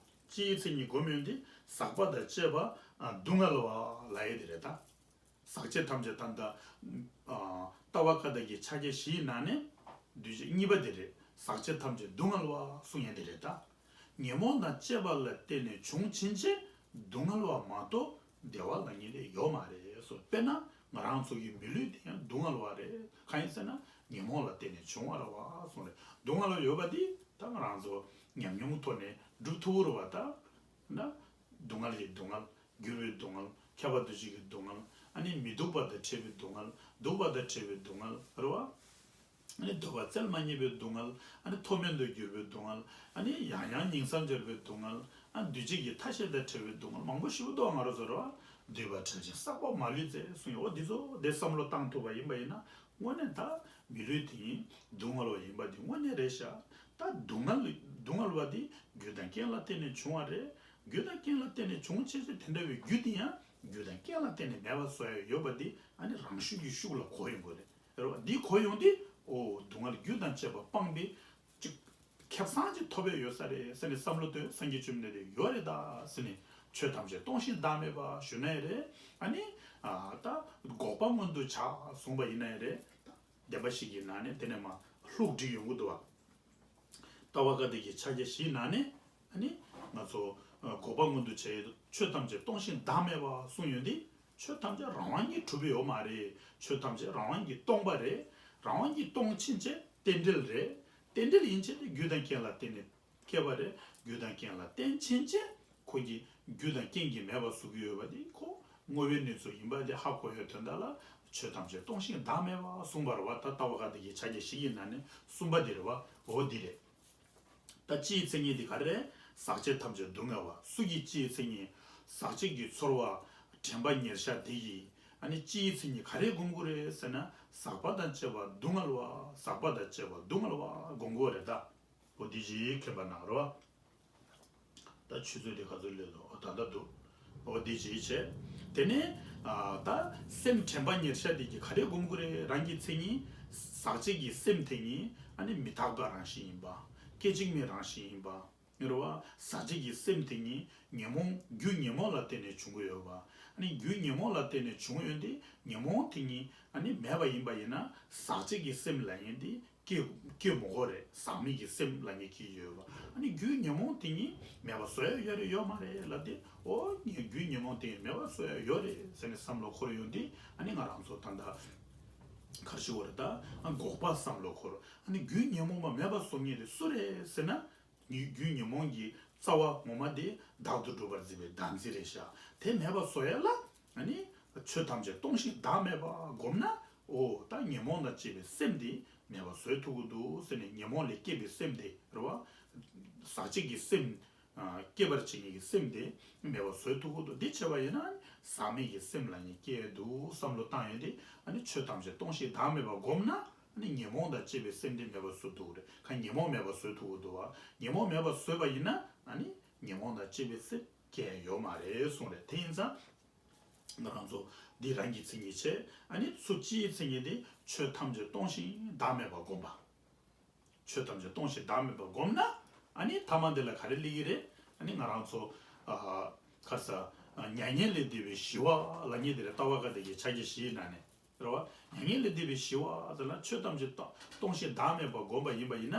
སྤྱིའི་མཚན་ཉིད་སྒོམ་ཡོང་དུས་ཟག་པ་དང་བཅས་པ་ཨ་སྡུག་བསྔལ་བ་ལབ་ཡས་དེ་རེད་ད། ཟག་བཅས་ཐམས་ཅད་ད་ལྟ་ཨ་ལྟ་བ་བཀའ་བརྡ་གི་ཕྱག་རྒྱ་བཞིའི་ནང་ནས་འདུས་བྱས་གཉིས་པ་དེ་རེད། ཟག་བཅས་ཐམས་ཅད་སྡུག་བསྔལ་བ་གསུངས་ཡས་དེ་རེད་ད། ཉོན་མོངས་དང་བཅས་པ་ལ་བརྟེན་ནས་བྱུང་ཕྱིན་ཆད་སྡུག་བསྔལ་བ་མ་གཏོགས་བདེ་བ་ལབ་མཁན་དེ་ཡོད་མ་རེད་གསུངས། དཔེར་ན་ང་རང་ཚོ་གི་མི་ལུས་དེ་ཡང་སྡུག་བསྔལ་བ་རེད། གང་ཡིན་ཟེར་ན་ཉོན་མོངས་ལ་བརྟེན་ནས་བྱུང་བ་རེད་བ་གསུངས་རེད། སྡུག་བསྔལ་བ་ཡོད་པ་དེ་ད་ང་རང་ཚོ་ཉམས་མྱོང་ཐོག་ནས་སྒྲུབ་ཐུབ་རེད་བ། ད་ན་སྡུག་བསྔལ་གྱི་སྡུག་བསྔལ། འགྱུར་བའི་སྡུག་བསྔལ། ཁྱབ་པ་འདུ་བྱེད་ཀྱི་སྡུག་བསྔལ། ཨ་ནི་མི་སྡུག་པ་དང་བྲལ་བའི་སྡུག་བསྔལ། སྡུག་པ་དང་བྲལ་བའི་སྡུག་བསྔལ་རེད་བ། ཨ་ནི་འདོད་པ་རྩལ་མ་རྙེད་པའི་སྡུག་བསྔལ། ཨ་ནི་མཐོ་དམན་དུ་གྱུར་པའི་སྡུག་བསྔལ། ཨ་ནི་ཡང་ཡང་ཉིང་མཚམས་སྦྱར་བའི་སྡུག་བསྔལ། ཨ་འདུས་བྱས་ཀྱི་མཐའ་བཞི་དང་བྲལ་བའི་སྡུག་བསྔལ། མང་པོ་ཞེ་པོ་འདུག་ང་རང་ཚོ་རེད་བ། འདུས་པ་བྲལ་ཞིང་བསགས་པ་མ་ལུས་བཙལ་གསུངས་ཡོད། འོ་འདི་ཚོ་དེ་བསམ་བློ་བཏང་ཐུབ་པ་ཡིན་པ་ཡིན་ན། དངོས་གནས་ད་མི་ལུས་དེ་ཡིན་སྡུག་བསྔལ་བ་ཡིན་པ་འདི་དངོས་གནས་རེད་ཤག་ད་ ད་སྡུག་བསྔལ་སྡུག་བསྔལ་བ་དེ་རྒྱུ་དང་རྐྱེན་ལ་བརྟེན་ནས་བྱུང་བ་རེད། རྒྱུ་དང་རྐྱེན་ལ་བརྟེན་ནས་བྱུང་བྱས་ཚེ་དེ་འདྲ་བའི་རྒྱུ་དེ་ཡང་རྒྱུ་དང་རྐྱེན་ལ་བརྟེན་ནས་མེད་པ་བཟོ་ཡ་ཡོད་པ་དེ་ཨ་ནི་རང་ཤུགས་ཀྱི་ཤུགས་ལ་གོ་ཡོང་གི་རེད། རེད་བ། འདི་གོ་ཡོང་དུས་ཨོ་སྡུག་བསྔལ་རྒྱུ་དང་བཅས་པ་སྤངས་པའི་ཅིག་ཁེ་བཟང་ཅིག་ཐོབ་ཡ་ཡོད་ས་རེད་ཟེར་ནས་བསམ་བློ་བཏོན། སངས་རྒྱས་བཅོམ་ལྡན་འདས་ཡོད་རེད་ད་ཟེར་ནས་ཆོས་ཐམས་ཅད་སྟོང་ཞིང་བདག་མེད་པ་ཞུ་ན་ཡང་རེད། ཨ་ནི་ཨ་ད་འགོག་པ་མངོན་དུ་བྱ་གསུངས་པ་ཡིན་ན་ཡང་རེད། བདེན་པ་བཞི་གི་ནང་ནས་དེ་ནས་མར་ལྷུག་བསྒྲིགས་ཡོང་གི་འདུག་བ། ལྟ་བ་བཀའ་གཏེར་གྱི་ཕྱག་རྒྱ་བཞིའི་ནང་ནས་ཨ་ནི་ང་ཚོ་ཨ་འགོག་པ་མངོན་དུ་བྱ་ཡི་ཆོས་ཐམས་ཅད་སྟོང་ཞིང་བདག་མེད་པ་གསུངས་ཡོད་དེ། ཆོས་ཐམས་ཅད་རང་དབང་གིས་གྲུབ་ཡོད་མ་རེད། ཆོས་ཐམས་ཅད་རང་དབང་གིས་སྟོང་པ་རེད། རང་དབང་གིས་སྟོང་ཕྱིན་ཆད་རྟེན་འབྲེལ་རེད། རྟེན་འབྲེལ་ཡིན་ཕྱིན་ཏེ་རྒྱུ་དང་རྐྱེན་ལ་བརྟེན་ནས་སྐྱེས་པ་རེད། རྒྱུ་དང་རྐྱེན་ལ་བརྟེན་ཕྱིན་ཆད་ཁོ་གི་རྒྱུ་དང་རྐྱེན་གྱིས་མེད་པ་བཟོ་གི་ཡོད་པ་དེ་ཁོ་བསྔོ་བའི་གནས་ཚུལ་ཡིན་པ་དེ་ཧ་གོ་ཡའི་དོན་དག་ལ་ཆོས་ཐམས་ཅད་སྟོང་ཞིང་བདག་མེད་པ་གསུངས་པ་རེད་བ། ད་ལྟ་བ་བཀའ་གཏེར་གྱི་ཕྱག་རྒྱ་བཞི་ཡི་ནང་ནས་གསུམ་པ་དེ་རེད་བ། འོ་འདི་རེད། ད་སྤྱིའི་མཚན་ཉིད་འདི་ག་རེ་རེད། ཟག་བཅས་ཐམས་ཅད་སྡུག་བསྔལ་བ། སུ་གི་སྤྱིའི་མཚན་ཉིད། ཟག་བཅས་ཀྱི་ཚོར་བ་དྲན་པ་ཉེར་བཞག་འདི་ཡི་ཨ་ནི་སྤྱིའི་མཚན་ཉིད་ག་རེ་སྒོམ་དགོས་རེད་ཟེར་ན། ཟག་པ་དང་བཅས་པ་སྡུག་བསྔལ་བ། ཟག་པ་དང་བཅས་པ་སྡུག་བསྔལ་བ་སྒོམ་དགོས་རེད་ད། འོ་འདི་ཅིག་མཁྱེན་པ་གནང་རོགས། ད་ཆུ་ཚོད་འདི་ག་ཚོད་སླེབས་འདུག་འོ་ད་ལྟ་འདུག་འོ་འདི་ཅིག་བྱས། དེ་ནས་ཨ་ད་སེམས་དྲན་པ་ཉེར་བཞག་འདི་གི་ག་རེ་སྒོམ་དགོས་རེད། རང་གི་མཚན་ཉིད་ཟག་བཅས་ཀྱི་སེམས་དེ་ཉིད་ཨ་ནི་མི་རྟག་པ་རང་བཞིན་ཡིན་པ། སྐད་ཅིག་མའི་རང་བཞིན་ཡིན་པ། རེད་བ། ཟག་བཅས་ཀྱི་སེམས་དེ་ཉིད་ཉོན་མོངས་རྒྱུ་ཉོན་མོངས་ལ་བརྟེན་ནས་བྱུང་གི་ཡོད་པ། ཨ་ནི་རྒྱུ་ཉོན་མོངས་ལ་བརྟེན་ནས་བྱུང་ཡོད་དེ་ཉོན་མོངས་དེ་ཉིད་ཨ་ནི་མེད་པ་ཡིན་པ་ཡིན་ན་ཟག་བཅས་ཀྱི་སེམས་ལབ་མཁན་དེ་སྐྱེ་སྐྱེ་མི་དགོས་རེད། ཟག་མེད་ཀྱི་སེམས་ལབ་མཁན་སྐྱེ་ཡོད་པ། ཨ་ནི་རྒྱུ་ཉོན་མོངས་དེ་ཉིད་མེད་པ་བཟོ་ཡ་ཡོད་རེད་ཡོད་མ་རེད་ལབ་དེ། ཨོ་ངས་རྒྱུ་ཉོན་མོངས་དེ་ཉིད་མེད་པ་བཟོ་ཡ་ཡོད་རེད་ཟེར་ནས་བསམ་བློ་འཁོར་ཡོང་དུས་ཨ་ནི་ང་རང་ཚོ་ད་ལྟ་ག་རེ་ཞུ་དགོས་རེད། ད་འགོག་པ་བསམ་བློ་འཁོར། ཨ་ནི་རྒྱུ་ཉོན་མོངས་པ་མེད་པ་བཟོ་མཁན་དེ་སུ་རེད་ཟེར་ན། རྒྱུ་རྒྱུ་ཉོན་མོངས་ཀྱི་རྩ་བ་ངོ་མ་དེ་བདག་ཏུ་གྲུབ་པར་འཛིན་པའི་བདག་འཛིན་རེད་ཤག་དེ་མེད་པ་བཟོ་ཡ་ལ་ཨ་ནི་ཆོས་ཐམས་ཅད་སྟོང་ཞིང་བདག་མེད་པ་སྒོམ་ན། ཨོ་ད་ཉོན་མོངས་དང་བཅས་པའི་སེམས་དེ་མེད་པ་བཟོ་ཐུབ་ཀྱི་འདུག་ཟེར་ནས། ཉོན་མོངས་ལས་སྐྱེས་པའི་སེམས་དེ་རེད་བ། ཟག་བཅས་ཀྱི་སེམས་ཨ་སྐྱེད་པར་བྱེད་མཁན་གྱི་སེམས་དེ་མེད་པ་བཟོ་ཐུབ་ཀྱི་འདུག་འདི་བྱས་པ་ཡིན་ན་ཟག་མེད་ཀྱི་སེམས་ལབ་མཁན་སྐྱེ་འདུག་བསམ་བློ་བཏང་ཡོང་དུས་ཨ་ནི་ཆོས་ཐམས་ཅད་སྟོང་ཞིང་བདག་མེད་པ་སྒོམ་ན། ཨ་ནི་ཉོན་མོངས་དང་བཅས་པའི་སེམས་དེ་མེད་པ་བཟོ་ཐུབ་ཀྱི་རེད། ཁ་ཉོན་མོངས་མེད་པ་བཟོ་ཐུབ་ཀྱི་འདུག་བ། ཉོན་མོངས་མེད་པ་བཟོས་པ་ཡིན་ན་ཨ་ནི་ཉོན་མོངས་དང་བཅས་པའི་སེམས་སྐྱེ་ཡོད་མ་རེད་གསུངས་རེད། དེ་ཡིན་ཙང་ང་རང་ཚོ་འདི་རང་གི་མཚན་ཉིད་བྱས། ཨ་ནི་སུ་སྤྱིའི་མཚན་ཉིད་དེ་ཆོས་ཐམས་ཅད་སྟོང་ཞིང་བདག་མེད་པ་སྒོམ་པ། ཆོས་ཐམས་ཅད་སྟོང་ཞིང་བདག་མེད་པ་སྒོམ་ན། ཨ་ནི་ཐ་མ་འདི་ལ་ག་རེ་སླེབས་ཀྱི་རེད། ཨ་ནི་ང་རང་ཚོ་ཨ་ག་རེ་ཟ། མྱ་ངན་ལས་འདས་པའི་ཞི་བ་ལབ་མཁན་དེ་རེད། ལྟ་བ་བཀའ་གཏེར་གྱི་ཕྱག་རྒྱ་བཞིའི་ནང་ནས། རེད་བ། མྱ་ངན་ལས་འདས་པའི་ཞི་བ་ཟེར་ན་ཆོས་ཐམས་ཅད་སྟོང་སྟོང་ཞིང་བདག་མེད་པ་སྒོམ་པ་ཡིན་པ་ཡིན་ན།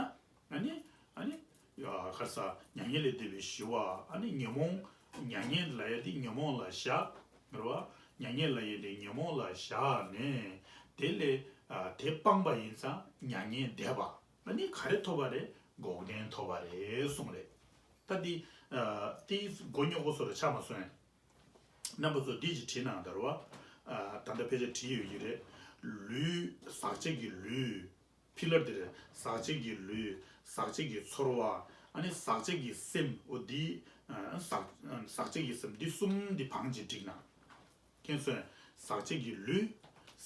ཨ་ནི་ཨ་ནི་ཡ་ག་རེ་ཟ། མྱ་ངན་ལས་འདས་པའི་ཞི་བ། ཨ་ནི་ཉོན་མོངས་མྱ་ངན་ལབ་ཡ་དེ་ཉོན་མོངས་ལ་བཞག་རེད་བ། མྱ་ངན་ལབ་ཡ་དེ་ཉོན་མོངས་ལ་བཞག་ནས་དེ་ལས་ཨ་དེ་སྤངས་པ་ཡིན་ཙང་མྱ་ངན་འདས་པ། ཨ་ནི་ག་རེ་ཐོབ་པ་རེད། འགོག་བདེན་ཐོབ་པ་རེད་གསུངས་རེད། ད་འདི་ཨ་དེའི་མགོ་རྙོག་པོ་བཟོ་ར་ཆགས་མ་སོང་ངས། རྣམ་པ་ཚོ་འདི་ཅིག་བྲིས་གནང་དང་རོ། ཨ་ད་ལྟ་ཕལ་ཆེར་བྲིས་ཡོད་ཀྱི་རེད། ལུས་ཟག་བཅས་ཀྱི་ལུས། ཕི་ལར་དེ་རེད། ཟག་བཅས་ཀྱི་ལུས། ཟག་བཅས་ཀྱི་ཚོར་བ། ཨ་ནི་ཟག་བཅས་ཀྱི་སེམས། འོ་འདི་ཨ་ཟག་ཟག་བཅས་ཀྱི་སེམས་འདི་གསུམ་འདི་བང་ཅིག་བསྒྲིགས་གནང་། མཁྱེན་སོང་། ཟག་བཅས་ཀྱི་ལུས།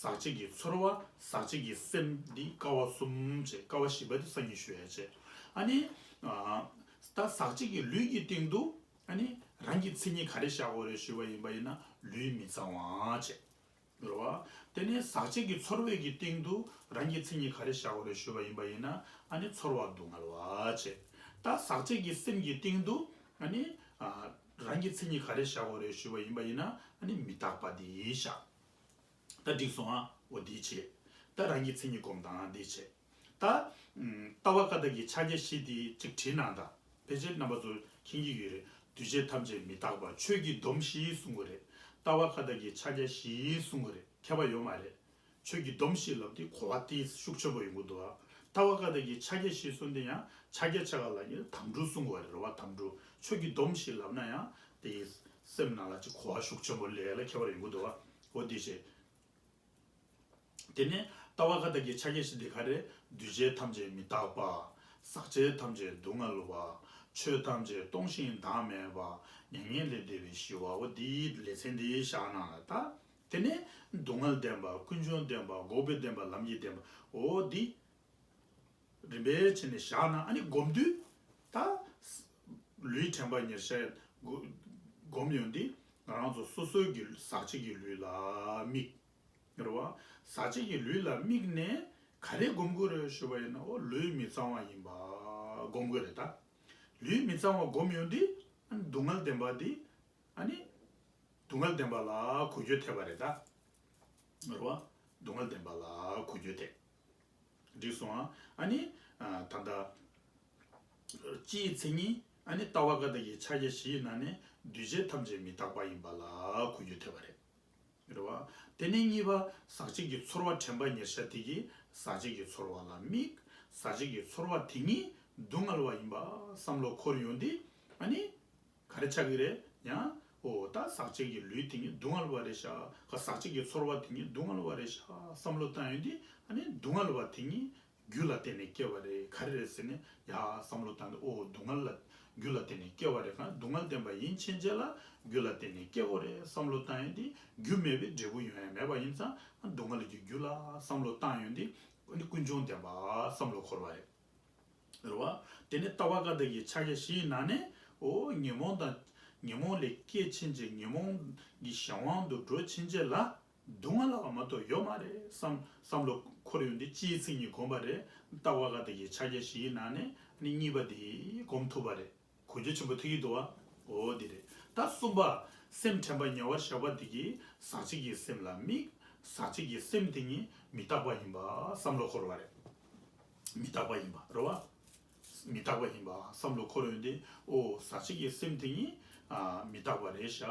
ཟག་བཅས་ཀྱི་ཚོར་བ། ཟག་བཅས་ཀྱི་སེམས་འདི་ཀ་བ་གསུམ་བྱས། ཀ་བ་བཞི་པ་འདི་སང་ཉིན་ཞུ་ཡ་བྱས། ཨ་ནི་ཨ་ད་ཟག་བཅས་ཀྱི་ལུས་ཀྱི་སྟེང་དུ་ཨ་ནི་རང་གི་མཚན་ཉིད་ག་རེ་བཞག་དགོས་རེད་ཞུས་པ་ཡིན་པ་ཡིན་ན་ལུས་མི་གཙང་བ་བྱས། རེད་བ། དེ་ནས་ཟག་བཅས་ཀྱི་ཚོར་བའི་གི་སྟེང་དུ་རང་གི་མཚན་ཉིད་ག་རེ་བཞག་དགོས་རེད་ཞུས་པ་ཡིན་པ་ཡིན་ན་ཨ་ནི་ཚོར་བ་སྡུག་བསྔལ་བ་བྱས། ད་ཟག་བཅས་ཀྱི་སེམས་ཀྱི་སྟེང་དུ་ཨ་ནི་ཨ་རང་གི་མཚན་ཉིད་ག་རེ་བཞག་དགོས་རེད་ཞུས་པ་ཡིན་པ་ཡིན་ན་ཨ་ནི་མི་རྟག་པ་དེ་བཞག་ད་འགྲིག་སོང་ཨ། འོ་འདི་བྱས། ད་རང་གི་མཚན་ཉིད་སྒོམ་སྟངས་འདི་བྱས། ད་ཨམ་ལྟ་བ་བཀའ་གཏེར་གྱི་ཕྱག་རྒྱ་བཞི་འདི་གཅིག་བྲིས་གནང་དང་། ཕལ་ཆེར་རྣམ་པ་ཚོ་མཁྱེན་གྱི་ཡོད་རེད། འདུས་བྱས་ཐམས་ཅད་མི་རྟག་པ། ཆོས་ཀྱི་སྡོམ་བཞི་གསུང་གི་རེད། ལྟ་བ་བཀའ་གཏེར་གྱི་ཕྱག་རྒྱ་བཞི་གསུང་གི་རེད། ཁྱད་པར་ཡོད་མ་རེད། ཆོས་ཀྱི་སྡོམ་བཞི་ལབ་དེ་གོ་བ་དེ་ཤུགས་ཆེན་པོ་ཡོང་གི་འདུག་ཨ། ལྟ་བ་བཀའ་གཏེར་གྱི་ཕྱག་རྒྱ་བཞི་གསུང་དེ་ཡང་ཕྱག་རྒྱ་ཆ་ག་ལ་ཡིན་དམ་སྦྲུལ་གསུང་གི་རེད་བ། དམ་སྦྲུལ། ཆོས་ཀྱི་སྡོམ་བཞི་ལབ་ན་ཡང་དེ་སེམས་ནང་ལ་ཅིག་གོ་བ་ཤུགས་ཆེན་པོ་སླེབས་ལ་ཁྱད་པར་ཡོང་གི་འདུག་ཨ། འོ་དེ་བྱས། དེ་ནས་ལྟ་བ་བཀའ་གཏེར་གྱི་ཕྱག་རྒྱ་བཞི་འདི་ག་རེ། འདུས་བྱས་ཐམས་ཅད་མི་རྟག་པ། ཟག་བཅས་ཐམས་ཅད་སྡུག་བསྔལ་བ། ཆོས་ཐམས་ཅད་སྟོང་ཞིང་བདག་མེད་པ། མྱ་ངན་ལས་འདས་པའི་ཞི་བ། འོ་འདིའི་ལེ་ཚན་འདི་བཞག་གནང་ལ་ད། དེ་ནས་སྡུག་བསྔལ་བདེན་པ། ཀུན་འབྱུང་བདེན་པ། འགོག་པའི་བདེན་པ། ལམ་གྱི་བདེན་པ། འོ་འདི། རིམ་པས་བྱས་ནས་བཞག་ན། ཨ་ནི་སྒོམ་དུས་ད་ལུས་དྲན་པ་ཉེར་ཤར་སྒོམ་ཡོང་དུས་ང་རང་ཚོ་སོ་སོའི་གི་ཟག་བཅས་ཀྱི་ལུས་ལ་དམིགས། རེད་བ། ཟག་བཅས་ཀྱི་ལུས་ལ་དམིགས་ནས་ག་རེ་སྒོམ་དགོས་རེད་ཞུས་པ་ཡིན་ན། འོ་ལུས་མི་གཙང་བ་ཡིན་པ་སྒོམ་དགོས་རེད་ད། ལུས་མི་གཙང་བ་སྒོམ་ཡོང་དུས་ཨ་ནི་སྡུག་བསྔལ་བདེན་པ་འདི། ཨ་ནི་སྡུག་བསྔལ་བདེན་པ་ལ་གོ་རྒྱུ་ཐེབས་པ་རེད་ད། རེད་བ། སྡུག་བསྔལ་བདེན་པ་ལ་གོ་རྒྱུ་ཐེབས། འགྲིག་སོང་ཨ། ཨ་ནི་ད་ལྟ་སྤྱིའི་མཚན་ཉིད། ཨ་ནི་ལྟ་བ་ཀ་དག་གི་ཕྱག་རྒྱ་བཞིའི་ནང་ནས་འདུས་བྱས་ཐམས་ཅད་མི་རྟག་པ་ཡིན་པ་ལ་གོ་རྒྱུ་ཐེབས་པ་རེད། རེད་བ། དེ་ནས་གཉིས་པ་ཟག་བཅས་ཀྱི་ཚོར་བ་དྲན་པ་ཉེར་ཤར་དེ་གིས་ཟག་བཅས་ཀྱི་ཚོར་བ་ལ་དམིགས། ཟག་བཅས་ཀྱི་ཚོར་བ་དེ་ཉིད་སྡུག་བསྔལ་བ་ཡིན་པ་བསམ་བློ་འཁོར་ཡོང་དུས། ཨ་ནི་ག་རེ་ཆགས་ཀྱི་རེད། ཡང་འོ་ད་ཟག་བཅས་ཀྱི་ལུས་དེ་ཉིད་སྡུག་བསྔལ་བ་རེད་ཤག་ཟག་བཅས་ཀྱི་ཚོར་བ་དེ་ཉིད་སྡུག་བསྔལ་བ་རེད་ཤག་བསམ་བློ་བཏང་ཡོང་དུས། ཨ་ནི་སྡུག་བསྔལ་བ་དེ་ཉིད་རྒྱུ་ལ་བརྟེན་ནས་སྐྱེ་བ་རེད། ག་རེ་རེད་ཟེར་ནས་ཡ་བསམ་བློ་བཏང་སྟེ། འོ་སྡུག་བསྔལ་ལ་རྒྱུ་ལ་བརྟེན་ནས་སྐྱེ་བ་རེད། གང་སྡུག་བསྔལ་བདེན་པ་ཡིན་ཕྱིན་ཆད་ལ་རྒྱུ་ལ་བརྟེན་ནས་སྐྱེ་དགོས་རེད་བསམ་བློ་བཏང་ཡོང་དུས། རྒྱུ་མེད་པའི་འབྲས་བུ་ཡོང་ཡ་མེད་པ་ཡིན་ཙང་། སྡུག་བསྔལ་གྱི་རྒྱུ་ལ་བསམ་བློ་བཏང་ཡོང་དུས། ཨ་ནི་ཀུན་འབྱུང་བདེན་པ་བསམ་བློ་འཁོར་བ་རེད། རེད་བ། དེ་ནས་ལྟ་བ་ཀ་དག་གི་ཕྱག་རྒྱ་བཞིའི་ནང་ནས། འོ་ཉོན་མོངས་དང་། ཉོན་མོངས་ལས་སྐྱེས་ཕྱིན་ཆད། ཉོན་མོངས་ཀྱི་གཞན་དབང་དུ་འགྲོ་ཕྱིན་ཆད་ལ་སྡུག་བསྔལ་བ་མ་གཏོགས་ཡོད་མ་རེད་བསམ། བསམ་བློ་འཁོར་ཡོང་དུས་སྤྱིའི་མཚན་ཉིད་སྒོམ་པ་རེད། ལྟ་བ་ཀ་དག་གི་ཕྱག་རྒྱ་བཞིའི་ནང་ནས་ཨ་ནི་གཉིས་པ་དེ་སྒོམ་ཐུབ་པ་རེད། གོ་རྒྱུ་ཆེན་པོ་ཐུག་གི་འདུག་བ། འོ་འདི་རེད། ད་གསུམ་པ། སེམས་དྲན་པ་ཉེ་བར་བཞག་པ་འདི་གིས་ཟག་བཅས་ཀྱི་སེམས་ལ་དམིགས། ཟག་བཅས་ཀྱི་སེམས་དེ་ཉིད་མི་རྟག་པ་ཡིན་པ་བསམ་བློ་འཁོར་བ་རེད། མི་རྟག་པ་ཡིན་པ་རེད་བ། མི་རྟག་པ་ཡིན་པ་བསམ་བློ་འཁོར་ཡོང་དུས། འོ་ཟག་བཅས་ཀྱི་སེམས་དེ་ཉིད་ཨ་མི་རྟག་པ་རེད་ཤག་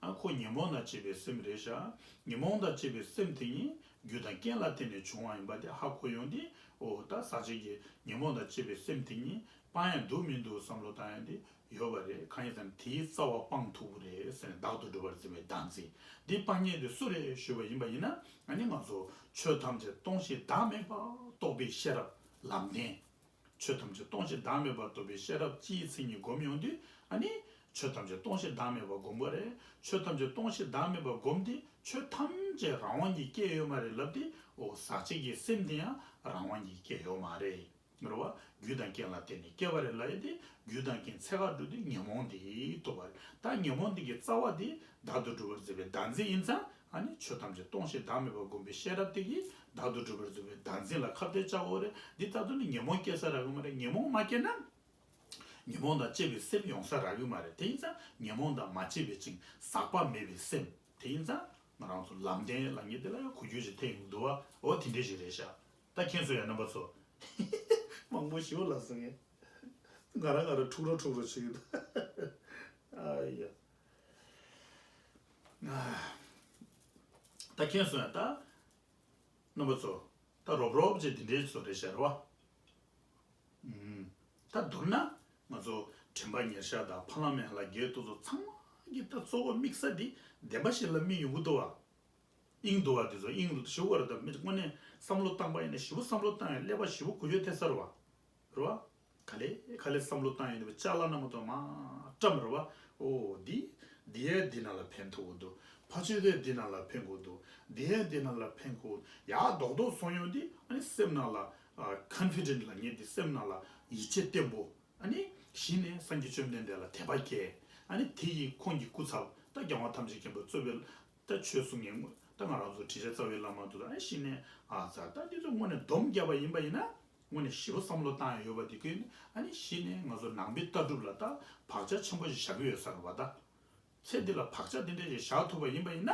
ཨ་ཁོ་ཉོན་མོངས་དང་བཅས་པའི་སེམས་རེད་ཤག་ཉོན་མོངས་དང་བཅས་པའི་སེམས་དེ་ཉིད་རྒྱུ་དང་རྐྱེན་ལ་བརྟེན་ནས་བྱུང་བ་ཡིན་པ་དེ་ཧ་གོ་ཡོང་དུས། འོ་ད་ཟག་བཅས་ཀྱི་ཉོན་མོངས་དང་བཅས་པའི་སེམས་དེ་ཉིད་སྤང་ཡ་འདུག་མི་འདུག་བསམ་བློ་བཏང་ཡ་དེ་ཡོད་པ་རེད། གང་ཡིན་ཟེར་ན་དེའི་རྩ་བ་སྤང་ཐུབ་ཀྱི་རེད་ཟེར་ནས། བདག་ཏུ་གྲུབ་པར་འཛིན་པའི་བདག་འཛིན་འདི་སྤང་མཁན་དེ་སུ་རེད་ཞུས་པ་ཡིན་པ་ཡིན་ན། ཨ་ནི་ང་ཚོ་ཆོས་ཐམས་ཅད་སྟོང་ཞིང་བདག་མེད་པར་རྟོགས་པའི་ཤེས་རབ་ལམ་བདེན། ཆོས་ཐམས་ཅད་སྟོང་ཞིང་བདག་མེད་པར་རྟོགས་པའི་ཤེས་རབ་སྤྱིའི་མཚན་ཉིད་སྒོམ་ཡོང་དུས། ཨ་ནི་ཆོས་ཐམས་ཅད་སྟོང་ཞིང་བདག་མེད་པར་སྒོམ་པ་རེད། ཆོས་ཐམས་ཅད་སྟོང་ཞིང་བདག་མེད་པར་སྒོམ་དུས་ཆོས་ཐམས་ཅད་རང་དབང་གིས་སྐྱེ་ཡོད་མ་རེད་ལབ་དུས། འོ་ཟག་བཅས་ཀྱི་སེམས་དེ་ཡང་རང་དབང་གིས་སྐྱེ་ཡོད་མ་རེད། རེད་བ། རྒྱུ་དང་རྐྱེན་ལ་བརྟེན་ནས་སྐྱེ་བ་རེད་ལབ་ཡ་དེ། རྒྱུ་དང་རྐྱེན་ཚད་ཀར་འགྲོ་དུས་ཉོན་མོངས་དེ་རྟོགས་པ་རེད། ད་ཉོན་མོངས་དེ་གི་རྩ་བ་དེ་བདག་ཏུ་གྲུབ་པར་འཛིན་པའི་བདག་འཛིན་ཡིན་ཙང་། ཨ་ནི་ཆོས་ཐམས་ཅད་སྟོང་ཞིང་བདག་མེད་པར་སྒོམ་པའི་ཤེས་རབ་དེ་གིས་བདག་ཏུ་གྲུབ་པར་འཛིན་པའི་བདག་འཛིན་ལ་ཁ་གཏད་བཅག་དགོས་རེད། འདི་ལྟར་དུ་ནི་ཉོན་མོངས་སྐྱེ་ས་རག་གི་མ་རེད། ཉོན་མོངས་མ་སྐྱེས་ན་ཉོན་མོངས་དང་བཅས་པའི་སེམས་ཡོང་ས་རག་གི་མ་རེད། དེ་ཡིན་ཙང་ཉོན་མོངས་དང་མ་བཅས་པའི་ཅིང་ཟག་པ་མེད་པའི་སེམས་དེ་ཡིན་ཙང་། ང་རང་ཚོ་ལམ་བདེན་ལབ་མཁན་དེ་ལ་ཡང་གོ་རྒྱུ་ཞིག་ཐེབས་ཡོང་གི་འདུག་བ། འོ་དེ་འདྲ་ཞིག་རེད་ཤག་ད་མཁྱེན་སོང་ཡ་རྣམ་པ་ཚོ། མང་པོ་ཞིག་ལབ་སོང་ངས། ང་རང་ང་རང་འཁྲུག་རོ་འཁྲུག་རོ་བྱེད་ཀྱི་འདུག་ཨ་ཡ། ད་མཁྱེན་སོང་ཡ་ད། རྣམ་པ་ཚོ། ད་རོབ་རོབ་ཅིག་འདི་འདྲའི་བཟོ་རེད་ཤག་རེད་བ། ཨུམ། ད་མདོར་ན། ང་ཚོ་དྲན་པ་ཉེར་བཞག་དང་ཕ་ལམ་ཡན་ལག་བརྒྱད་དེ་ཚོ་ཚང་མ་གི་ད་གཙོ་བོ་དམིགས་ས་འདི་བདེན་པ་ཞིག་ལ་དམིགས་ཡོང་གི་འདུག་བ། དབྱིངས་འདུལ་བ་དེ་ཚོ་དབྱིངས་ལ་ཞུ་བ་རེད། ད་མི་དངོས་གནས་བསམ་བློ་བཏང་པ་ཡིན་ན་ཞེ་པོ་བསམ་བློ་བཏང་ཡང་ཀླད་པ་ཞེ་པོ་འགུལ་སྐྱོད་ཐེབས་ས་རེད་བ། རེད་བ། ག་ལེ་ག་ལེ་བསམ་བློ་བཏང་ཡོང་དུས་ཅ་ལག་སྣ་མང་དུ་མར་བཀྲམ་རེད་བ། ཨོ་འདི། འདི་ཡས་འདི་ནང་ལ་ཕན་ཐོགས་ཀྱི་འདུག་ཕ་ཆོས་དེ་འདི་ནང་ལ་ཕན་གྱི་འདུག་འདི་ཡས་འདི་ནང་ལ་ཕན་གྱི་འདུག་ཡར་རྡོག་རྡོག་སོང་ཡོང་དུས་ཨ་ནི་སེམས་ནང་ལ་ཨ་ཀོན་ཕི་ཌེན་ཊི་ལབ་མཁན་དེ། སེམས་ནང་ལ་ཡིད་ཆེས་བརྟན་པོ། ཨ་ནི་གཞི་ནས་སངས་རྒྱས་བཅོམ་ལྡན་འདས་ལ་དད་པ་སྐྱེ། ཨ་ནི་དེ་ཡི་ཁོང་གི་སྐུ་ཚབ་ད་རྒྱལ་བ་ཐམས་ཅད་མཁྱེན་པ་གཙོས་པའི་ད་ཆོས་གསུང་མཁན་ད་ང་རང་ཚོ་ཁྲི་ཆེན་རྩ་བའི་བླ་མ་དེ་ཚོ། ཨ་ནི་གཞི་ནས་ཨ་ཙ་ད་འདི་ཚོ་དངོས་གནས་སྡོམ་བརྒྱབ་པ་ཡིན་པ་ཡིན་ན། དངོས་གནས་ཞེ་པོ་བསམ་བློ་བཏང་ཡ་ཡོད་པ་དེ་ཀུན། ཨ་ནི་གཞི་ནས་ང་ཚོ་ནང་པའི་ལྟ་གྲུབ་ལ་ད་བག་ཆགས་ཆེན་པོ་ཞིག་བཞག་གི་ཡོད་ས་རེད་བ་ད། ཚེ་འདི་ལ་བག་ཆགས་དེ་འདྲ་ཞིག་བཞག་ཐུབ་པ་ཡིན་པ་ཡིན་ན།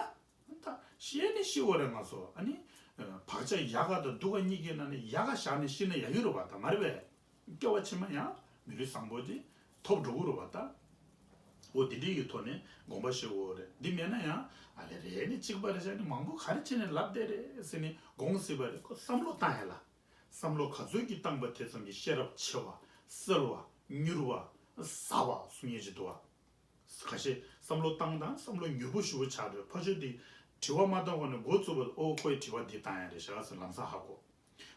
ད་ཤི་ནས་ཤི་བ་རེད་ང་ཚོ། ཨ་ནི་བག་ཆགས་ཡག་ག་དང་སྡུག་ག་གཉིས་ཀའི་ནང་ནས་ཡག་ག་བཞག་ནས་ཤི་ན་ཡག་གི་རེད་བ་ད། མ་རེད་པས། སྐྱེ་བ་ཕྱི་མ་ཡང་མི་ལུས་བཟང་པོ་དེ་ཐོབ་འགྲོ་གི་རེད་བ་ད། འོ་དེ་འདྲའི་གི་ཐོག་ནས་དགོངས་པ་བཞེས་དགོས་རེད། འདི་མེད་ན་ཡང་ཨ་ལེ་རེ་ནས་གཅིག་པ་རེ་བཞག་ནས་མང་པོ་ག་རེ་བྱས་ནས་ལབ་བསྡད་རེད་ཟེར་ནས་དགོངས་སྲིད་པ་རེད། ཁོ་བསམ་བློ་བཏང་ཡ་ལ། བསམ་བློ་ག་ཚོད་ཀྱིས་བཏང་པ་དེ་ཙམ་གྱིས་ཤེས་རབ་ཆེ་བ། གསལ་བ། མྱུར་བ། ཟབ་པ་གསུང་ཡས་ཅིག་འདུག་བ། ཁ་ཤས་བསམ་བློ་བཏང་དང་བསམ་བློ་མྱུར་པོ་ཞེ་པོ་ཆགས་འགྲོ། ཕ་ཆོས་དེ་དྲི་བ་མ་བཏང་གོང་ནས་འགོ་བཙུགས་པ། ཨོ་ཁོས་དྲི་བ་འདི་བཏང་ཡ་རེད་ཤག་ཟེར་ལམ་སང་ཧ་གོ།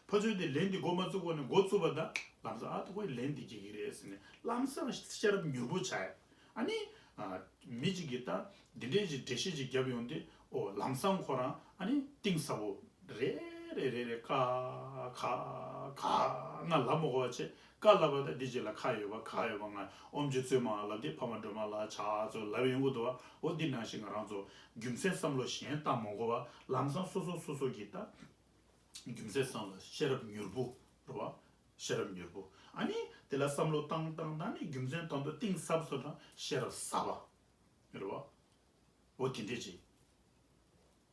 ཕ་ཆོས་དེ་ལན་འདི་འགོ་མ་བཙུགས་གོང་ནས་འགོ་བཙུགས་པ་དང་ལམ་སང་ཨ་ད་ཁོས་ལན་འདི་རྒྱག་གི་རེད་ཟེར་ནས་ལམ་སང་ཤེས་རབ་མྱུར་པོ་ཆགས་ཡ། ཨ་ནི་ཨ་མི་གཅིག་གིས་ད་འདི་འདྲའི་ཅིག་འགྲེལ་བཤད་ཅིག་བརྒྱབ་ཡོང་དུས། ཨོ་ལམ་སང་ཁོ་རང་ཨ་ནི་གཏིང་ཟབ་པོ་རེད། ཏེ་རེ་རེ་ཀ་ཁ་ག་ང་ལབ་མ་དགོས་པ་བྱས། ཀ་ལབ་པ་དང་འདི་རྗེས་ལ་ཁ་ཡོད་པ་ག་ཡོད་པ་ང་ཨོམ་ཆུ་བཙོས་མ་ལབ་དེ་ཕ་མ་སྒྲོལ་མ་ལ་ཆ་ཚོ་ལབ་ཡོང་གི་འདུག་བ། འོ་འདི་ནང་བཞིན་ང་རང་ཚོ་རྒྱུ་མཚན་བསམ་བློ་གཞན་བཏང་མ་དགོས་པ་ལམ་སང་སོ་སོ་སོ་སོ་གི་ད་རྒྱུ་མཚན་བསམ་བློ་ཤེས་རབ་མྱུར་པོ་རེད་བ། ཤེས་རབ་མྱུར་པོ། ཨ་ནི་དེ་ལ་བསམ་བློ་བཏང་བཏང་བཏང་ནས་རྒྱུ་མཚན་དང་དུ་གཏིང་ཟབ་སོང་ན་ཤེས་རབ་ཟབ་པ་རེད་བ། འོ་དེ་འདྲས་ཅིག་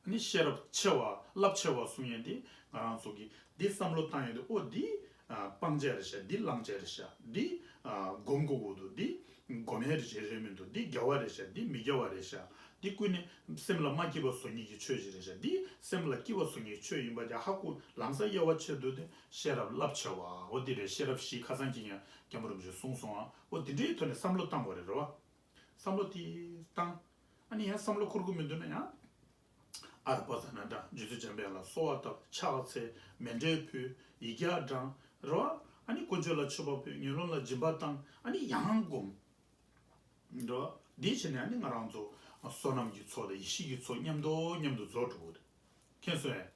ཨ་ནི་ཤེས་རབ་ཆེ་བ་རླབས་ཆེ་བ་གསུང་ཡས་འདི་ང་རང་ཚོ་གི་འདི་བསམ་བློ་བཏང་ཡས་འདི། ཨོ་འདི་ཨ་སྤང་བྱ་རེད་ཤག་འདི་བླང་བྱ་རེད་ཤག་འདི་ཨ་སྒོམ་དགོས་ཀྱི་འདུག་འདི་སྒོམ་ཡས་རེད་ཤག་རེད་མི་འདུག་འདི་དགེ་བ་རེད་ཤག་འདི་མི་དགེ་བ་རེད་ཤག་འདི་ཀུན་ནས་སེམས་ལ་མ་སྐྱིད་པ་བཟོ་མཁན་གྱི་ཆོས་ཅིག་རེད་ཤག་འདི་སེམས་ལ་སྐྱིད་པ་བཟོ་མཁན་གྱི་ཆོས་ཡིན་པ་དེ་ཧ་གོ་ལམ་སང་དབྱེ་བ་ཕྱེ་འདུག་དེ་ཤེས་རབ་རླབས་ཆེ་བ། འོ་འདི་རེད། ཤེས་རབ་བཞི་ཁ་སང་ཁྱེད་ཀྱིས་སྐྱབས་མགོན་རིན་པོ་ཆེས་གསུངས་སོང་ཨ། འོ་འདི་འདྲའི་ཐོག་ནས་བསམ་བློ་བཏང་དགོས་རེད། རེད་བ། བསམ་བློ་དེ་བཏང་། ཨ་ནི་ཡང་བསམ་བློ་འཁོར་གྱི་མི་འདུག་ན་ཡང་། ཨ་ར་པ་ཙ་ན་འདྲ་རྗེ་བཙུན་འཇམ་དཔལ་ལ་གསོལ་བ་བཏབ། ཕྱག་འཚལ། མཎྜལ་ཕུལ། ཡིག་བརྒྱ་བགྲང་། རེད་བ། ཨ་ནི་དཀོན་མཆོག་ལ་མཆོད་པ་ཕུལ། ངན་སློང་ལ་སྦྱིན་པ་བཏང་། ཨ་ནི་ཡང་སྒོམ། རེད་བ། འདི་བྱས་ནས་ཨ་ནི་ང་རང་ཚོ་བསོད་ནམས་ཀྱི་ཚོགས་དང་ཡེ་ཤེས་ཀྱི་ཚོགས་མཉམ་དུ་མཉམ་དུ་རྫོགས་འགྲོ་གི་རེད། མཁྱེན་སོང་ངས།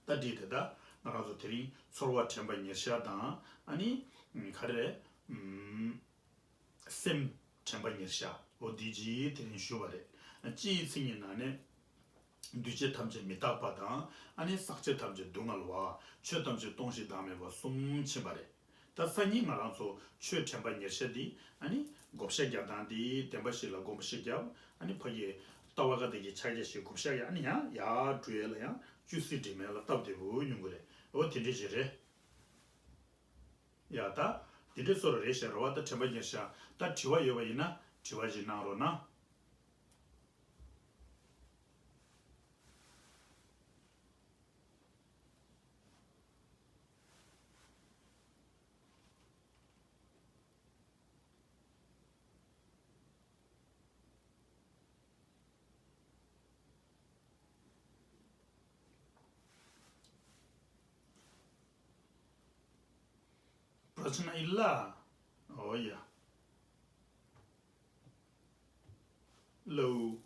ད་འདི་དེ་ད་ང་རང་ཚོ་དེ་རིང་ཚོར་བ་དྲན་པ་ཉེར་བཞག་དང་། ཨ་ནི་ག་རེ་རེད། སེམས་དྲན་པ་ཉེར་བཞག་འོ་འདི་ཅིག་དེ་རིང་ཞུས་པ་རེད། སྤྱིའི་མཚན་ཉིད་ནང་ནས། འདུས་བྱས་ཐམས་ཅད་མི་རྟག་པ་དང་། ཨ་ནི་ཟག་བཅས་ཐམས་ཅད་སྡུག་བསྔལ་བ། ཆོས་ཐམས་ཅད་སྟོང་ཞིང་བདག་མེད་པ་གསུམ་ཕྱིན་པ་རེད། ད་སང་ཉིན་ང་རང་ཚོ་ཆོས་དྲན་པ་ཉེར་བཞག་འདི། ཨ་ནི་བགོ་བཤའ་རྒྱག་སྟངས་འདི་བདེན་པ་ཞིག་ལ་དགོངས་པ་བཞེས་རྒྱབ། ཨ་ནི་ཕ་གི་ལྟ་བ་ག་དེ་གི་ཕྱག་རྒྱ་ཞིག་བགོ་བཤའ་ཡ། ཨ་ནི་ཡང་ཡར་འགྲོ་ཡས་ལ་ཡང་བཅུད་སྲིད་དྲི་མེད་ལ་སྟབས་བདེ་པོ་ཡོང་གི་རེད། འོ་དེ་འདྲས་ཞིག་རེད། ཡ་ད། དེ་འདྲས་བཟོ་འདྲ་རེད་ཤག་རེད་བ། ད་དྲན་པ་ཉེར་བཞག་ད་དྲི་བ་ཡོད་པ་ཡིན་ན་དྲི་བ་ཞིག་གནང་རོགས་གནང་། प्रश्न इल्ला? ओया। ལའུ།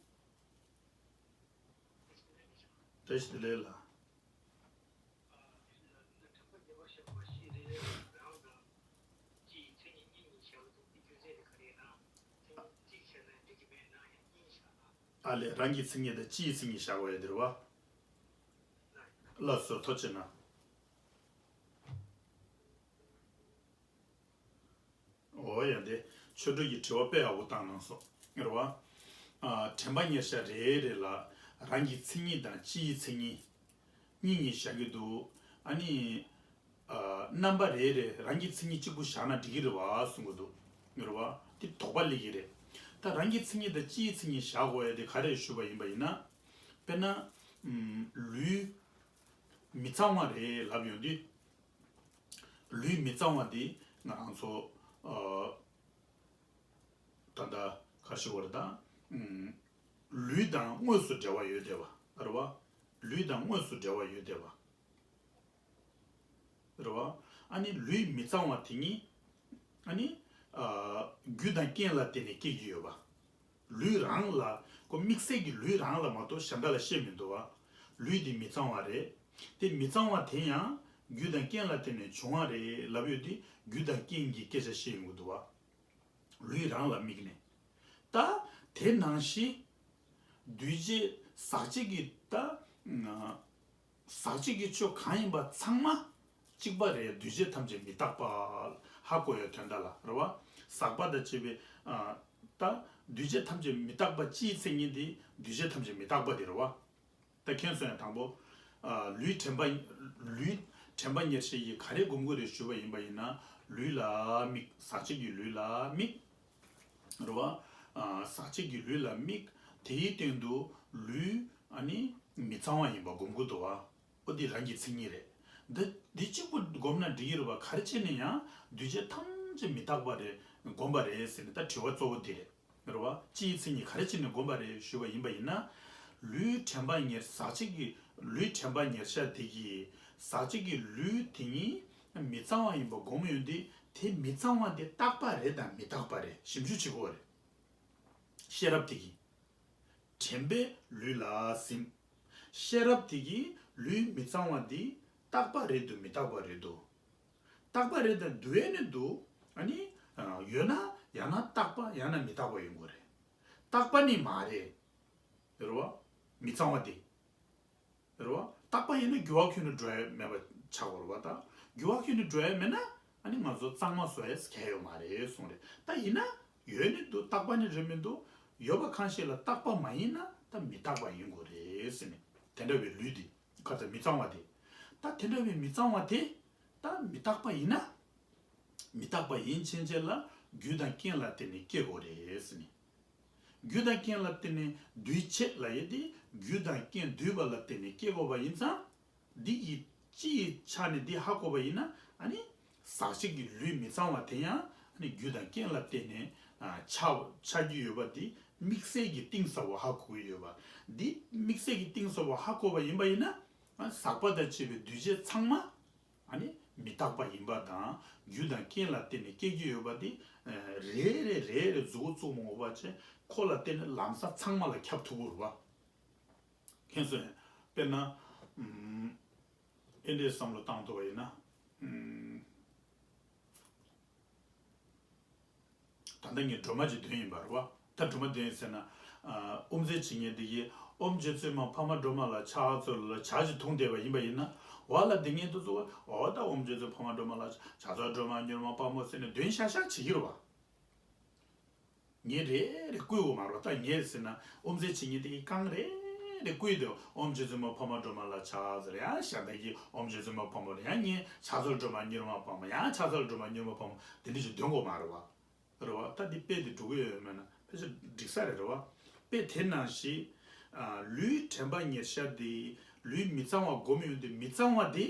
བཀྲ་ཤིས་བདེ་ལེགས་ལགས། ཨ་ལས། རང་གི་མཚན་ཉིད་དང་སྤྱིའི་མཚན་ཉིད་བཞག་དགོས་ཡ་དེ་རེད་བ། ལགས་སོ། ཐུགས་རྗེ་གནང་། འོ་ཡ། དེ་ཆོས་གྲོགས་ཀྱིས་དྲི་བ་དཔེ་ཡག་པོ་བཏང་གནང་སོང་། རེད་བ། ཨ། དྲན་པ་ཉེར་བཞག་རེ་རེ་ལ་རང་གི་མཚན་ཉིད་དང་སྤྱིའི་མཚན་ཉིད་གཉིས་གཉིས་བཞག་གི་འདུག་ཨ་ནི། ཨ། རྣམ་པ་རེ་རེ་རང་གི་མཚན་ཉིད་གཅིག་པུ་བཞག་ན་འགྲིག་གི་རེད་བ་གསུང་གི་འདུག་རེད་བ། དེ་དོགས་པ་སླེབས་ཀྱི་རེད། ད་རང་གི་མཚན་ཉིད་དང་སྤྱིའི་མཚན་ཉིད་བཞག་དགོས་ཡ་དེ་ག་རེ་ཞུས་པ་ཡིན་པ་ཡིན་ན། དཔེར་ན། ཨམ། ལུས་མི་གཙང་བ་རེད་ལབ་ཡོང་དུས། ལུས་མི་གཙང་བ་འདི་ང་རང་ཚོ། ཨ། ད་ལྟ་ག་རེ་ཞུ་དགོས་རེད་ད། ཨམ། ལུས་དང་དངོས་སུ་འབྲེལ་བ་ཡོད་བསྡད་པ་རེད་བ། ལུས་དང་དངོས་སུ་འབྲེལ་བ་ཡོད་བསྡད་པ་རེད་བ། ཨ་ནི་ལུས་མི་གཙང་བ་དེ་ཉིད། ཨ་ནི། ཨ། རྒྱུ་དང་རྐྱེན་ལ་བརྟེན་ནས་སྐྱེ་གི་ཡོད་པ། ལུས་རང་ལ། ཁོ་དམིགས་བསལ་གྱི་ལུས་རང་ལ་མ་གཏོགས་གཞན་དག་ལ་བཤད་མི་འདུག་བ། ལུས་འདི་མི་གཙང་བ་རེད། དེ་མི་གཙང་བ་དེ་ཡང་རྒྱུ་དང་རྐྱེན་ལ་བརྟེན་ནས་བྱུང་བ་རེད་ལབ་ཡོད་དུས་རྒྱུ་དང་རྐྱེན་གྱི་སྐད་ཆ་བཤད་ཡོང་གི་འདུག་བ། ལུས་རང་ལ་དམིགས་ནས། ད་དེ་ནང་བཞིན་འདུས་བྱས་ཟག་བཅས་ཀྱི་ད། ཟག་བཅས་ཀྱི་ཆོས་གང་ཡིན་པ་ཚང་མ་གཅིག་པ་རེད། འདུས་བྱས་ཐམས་ཅད་མི་རྟག་པ། ཧ་གོ་ཡ་དོན་དག་ལ་རེད་བ། ཟག་པ་དང་བཅས་པའི། ཨ། ད་འདུས་བྱས་ཐམས་ཅད་མི་རྟག་པ་སྤྱིའི་མཚན་ཉིད་དེ་འདུས་བྱས་ཐམས་ཅད་མི་རྟག་པ་དེ་རེད་བ། ད་མཁྱེན་སོང་ཡ། དང་པོ། ཨ། ལུས་དྲན་པ། ལུས་དྲན་པ་ཉེར་བཞག་གིས་ག་རེ་སྒོམ་དགོས་རེད་ཞུས་པ་ཡིན་པ་ཡིན་ན། ལུས་ལ་དམིགས། ཟག་བཅས་ཀྱི་ལུས་ལ་དམིགས། རེད་བ། ཨ། ཟག་བཅས་ཀྱི་ལུས་ལ་དམིགས། དེའི་སྟེང་དུ་ལུས་ཨ་ནི་མི་གཙང་བ་ཡིན་པ་སྒོམ་དགོས་འདུག་བ། ཨོ་འདི་རང་གི་མཚན་ཉིད་རེད། འདི་འདི་གཅིག་པུ་སྒོམ་ན་འགྲིག་གི་རེད་བ། ག་རེ་བྱས་ནས་ཡང་འདུས་བྱས་ཐམས་ཅད་མི་རྟག་པ་རེད་སྒོམ་པ་རེད་ཟེར་ནས་ད་དྲི་བ་གཙོ་བོ་འདི་རེད། རེད་བ། སྤྱིའི་མཚན་ཉིད་ག་རེ་བྱས་ནས་སྒོམ་པ་རེད་ཞུས་པ་ཡིན་པ་ཡིན་ན། ལུས་དྲན་པ་ཉེར། ཟག་བཅས་ཀྱི་ལུས་དྲན་པ་ཉེར་བཞག་དེ་གིས་ཟག་བཅས་ཀྱི་ལུས་དེ་ཉིད་མི་གཙང་བ་ཡིན་པ་སྒོམ་ཡོང་དུས་དེ་མི་གཙང་བ་དེ་རྟག་པ་རེད་དང་མི་རྟག་པ་རེད་ཞིབ་འཇུག་བྱེད་དགོས་རེད། ཤེས་རབ་དེ་གིས། དྲན་པས་ལུས་ལ་ཟིན། ཤེས་རབ་དེ་གིས་ལུས་མི་གཙང་བ་འདི་རྟག་པ་རེད་འདུག་མི་རྟག་པ་རེད་འདུག་རྟག་པ་རེད་དང་འདུག་ཨེ་ནི་འདུག་ཨ་ནི་ཡོད་ན་ཡང་ན་རྟག་པ་ཡང་ན་མི་རྟག་པ་ཡིན་དགོས་རེད། རྟག་པ་ནི་མ་རེད། རེད་བ། མི་གཙང་བ་དེ། རེད་བ། རྟག་པ་ཡིན་ན་འགྱུར་བ་ཁྱོན་ནས་འགྲོ་ཡ་མེད་པ་ཆགས་པ་རེད་བ། ད་འགྱུར་བ་ཁྱོན་ནས་འགྲོ་ཡ་མེད་ན་ཨ་ནི་ང་ཚོ་གཙང་མ་བཟོ་ཡས་གལ་ཡོད་མ་རེད་གསུངས་རེད། ད་ཡིན་ན་ཡོད་ནི་འདུག་རྟག་པ་ནི་རེད་མི་འདུག་ཡོད་པ་གང་ཞིག་ལ་རྟག་པ་མ་ཡིན་ན་ད་མི་རྟག་པ་ཡིན་དགོས་རེད་ཟེར་ནས་དེ་འདྲ་བའི་ལུས་དེ་ག་ཚ་མི་གཙང་བ་དེ། ད་དེ་འདྲ་བའི་མི་གཙང་བ་དེ་ད་མི་རྟག་པ་ཡིན་ན། མི་རྟག་པ་ཡིན་ཕྱིན་ཆད་ལ་རྒྱུ་དང་རྐྱེན་ལ་བརྟེན་ནས་སྐྱེ་དགོས་རེད་ཟེར་ནས། རྒྱུ་དང་རྐྱེན་ལ་བརྟེན་ནས་འདུས་བྱས་ལབ་ཡས་དེ་རྒྱུ་དང་རྐྱེན་འདུས་པ་ལ་བརྟེན་ནས་སྐྱེ་དགོས་པ་ཡིན་ཙང་། འདི་ཡི་སྤྱི་ཡི་ཆ་ནས་འདི་ཧ་གོ་བ་ཡིན་ན་ཨ་ནི་ཟག་བཅས་ཀྱི་ལུས་མི་གཙང་བ་དེ་ཡང་ཨ་ནི་རྒྱུ་དང་རྐྱེན་ལ་བརྟེན་ནས་ཨ་ཆགས་ཆགས་རྒྱུ་ཡོད་པ་འདི་དམིགས་བསལ་གྱི་གཏིང་ཟབ་པོ་ཧ་གོ་གི་ཡོད་པ། འདི་དམིགས་བསལ་གྱི་གཏིང་ཟབ་པོ་ཧ་གོ་བ་ཡིན་པ་ཡིན་ན་ཨ་ཟག་པ་དང་བཅས་པའི་འདུས་བྱས་ཚང་མ། ཨ་ནི་མི་རྟག་པ་ཡིན་པ་དང་རྒྱུ་དང་རྐྱེན་ལ་བརྟེན་ནས་སྐྱེ་རྒྱུ་ཡོད་པ་དེ་རེ་རེ་རེ་རེ་མཛུབ་གུ་བཙུགས་མ་དགོས་པ་བྱས་ཁོ་ལ་བརྟེན་ནས་ལམ་སང་ཚང་མ་ལ་ཁྱབ་ཐུབ་ཀྱི་རེད་བ། མཁྱེན་སོང་ངས། དཔེར་ན། ཨུམ། ཨེ་འདྲའི་བསམ་བློ་བཏང་ཐུབ་པ་ཡིན་ན། ཨུམ། ད་ལྟ་ངས་སྒྲོལ་མ་ཅིག་འདོན་ཡིན་པ་རེད་བ། ད་སྒྲོལ་མ་འདོན་ཡིན་ཟེར་ན། ཨ། དབུ་མཛད་བྱེད་མཁན་འདི་གིས་ཨོཾ་རྗེ་བཙུན་མ་འཕགས་མ་སྒྲོལ་མ་ལ་ཕྱག་འཚལ་ལོ་ལ་ཇ་ཅིག་འཐུང་བསྡད་པ་ཡིན་པ་ཡིན་ན། འོ་ལ་འདི་ངས་འདི་ཚོ་འོ་ད་ཨོཾ་རྗེ་བཙུན་འཕགས་མ་སྒྲོལ་མ་ལ་ཕྱག་འཚལ་སྒྲོལ་མ་མྱུར་མ་དཔའ་མོ་ཟེར་ནས་འདོན་ཤག་ཤག་བྱེད་ཀྱི་རེད་བ། ངས་རེ་རེ་བསྐུལ་དགོས་མ་རེད་བ། ད་ངས་ཟེར་ན་དབུ་མཛད་བྱེད་མཁན་དེ་གིས་རྐང་རེ་རེ་བསྐུལ་དུས་ཨོཾ་རྗེ་བཙུན་མ་འཕགས་མ་སྒྲོལ་མ་ལ་ཕྱག་འཚལ་ཡང་ཞབས་བརྟན་གྱིས་ཨོཾ་རྗེ་བཙུན་མ་འཕགས་མ་ལ་ཡང་ངས་ཕྱག་འཚལ་སྒྲོལ་མ་མྱུར་མ་དཔའ་མོ་ཡང་ཕྱག་འཚལ་སྒྲོལ་མ་མྱུར་མ་དཔའ་མོ་དེ་འདྲ་ཞིག་འདོན་དགོས་མ་རེད་བ། རེད་བ། ད་འདི་དཔེ་དེ་འགྲོ་གི་ཡོད་མེད་ན་ཕལ་ཆེར་འགྲིག་ས་རེད། རེད་བ། དཔེ་དེ་ནང་བཞིན་ཨ། ལུས་དྲན་པ་ཉེར་ཤར་དེ་ལུས་མི་གཙང་བ་སྒོམ་ཡོང་དུས་མི་གཙང་བ་དེ་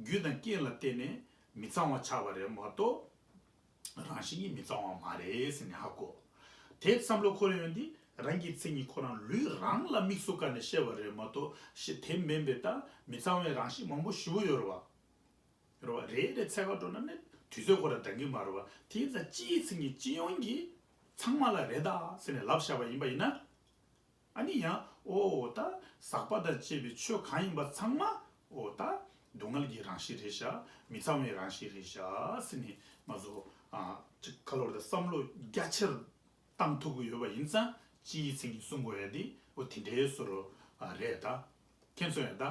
རྒྱུ་དང་རྐྱེན་ལ་བརྟེན་ནས་མི་གཙང་བ་ཆགས་པ་རེད་མ་གཏོགས། རང་བཞིན་གྱིས་མི་གཙང་བ་མ་རེད་ཟེར་ནས་ཧ་གོ། དེ་བསམ་བློ་འཁོར་ཡོང་དུས་རང་གི་མཚན་ཉིད་ཁོ་རང་ལུས་རང་ལ་དམིགས་སུ་བཀར་ནས་བཤད་པ་རེད་མ་གཏོགས་ཤི་དེ་མིན་པའི་ད་མི་གཙང་བའི་རང་བཞིན་མང་པོ་ཞེ་པོ་ཡོད་རེད་བ། རེད་བ། རེ་རེ་འཚོལ་ག་འགྲོ་ན་ནི་དུས་ཚོད་ཁོ་རང་འདང་གི་མ་རེད་བ། དེ་ཡིན་ཙང་སྤྱིའི་མཚན་ཉིད་སྤྱི་ཡོངས་ཀྱི་ཚང་མ་ལ་རེད་ད་ཟེར་ནས་ལབ་བཞག་པ་ཡིན་པ་ཡིན་ན། ཨ་ནི་ཡང་ཨོ་ད་ཟག་པ་དང་བཅས་པའི་ཆོས་གང་ཡིན་པ་ཚང་མ་ཨོ་ད་སྡུག་བསྔལ་གྱི་རང་བཞིན་རེད་ཤག་མི་གཙང་བའི་རང་བཞིན་རེད་ཤག་ཟེར་ནས་ང་ཚོ་ཨ་ཅིག་ག་ལོར་ད་བསམ་བློ་རྒྱ་ཆེར་བཏང་ཐུབ་ཀྱི་ཡོད་པ་ཡིན་ཙང་སྤྱིའི་མཚན་ཉིད་གསུང་དགོས་ཡ་དེ་ཨོ་དེ་འདྲའི་བཟོ་འདྲ་རེད་ད། མཁྱེན་སོང་ཡ་ད།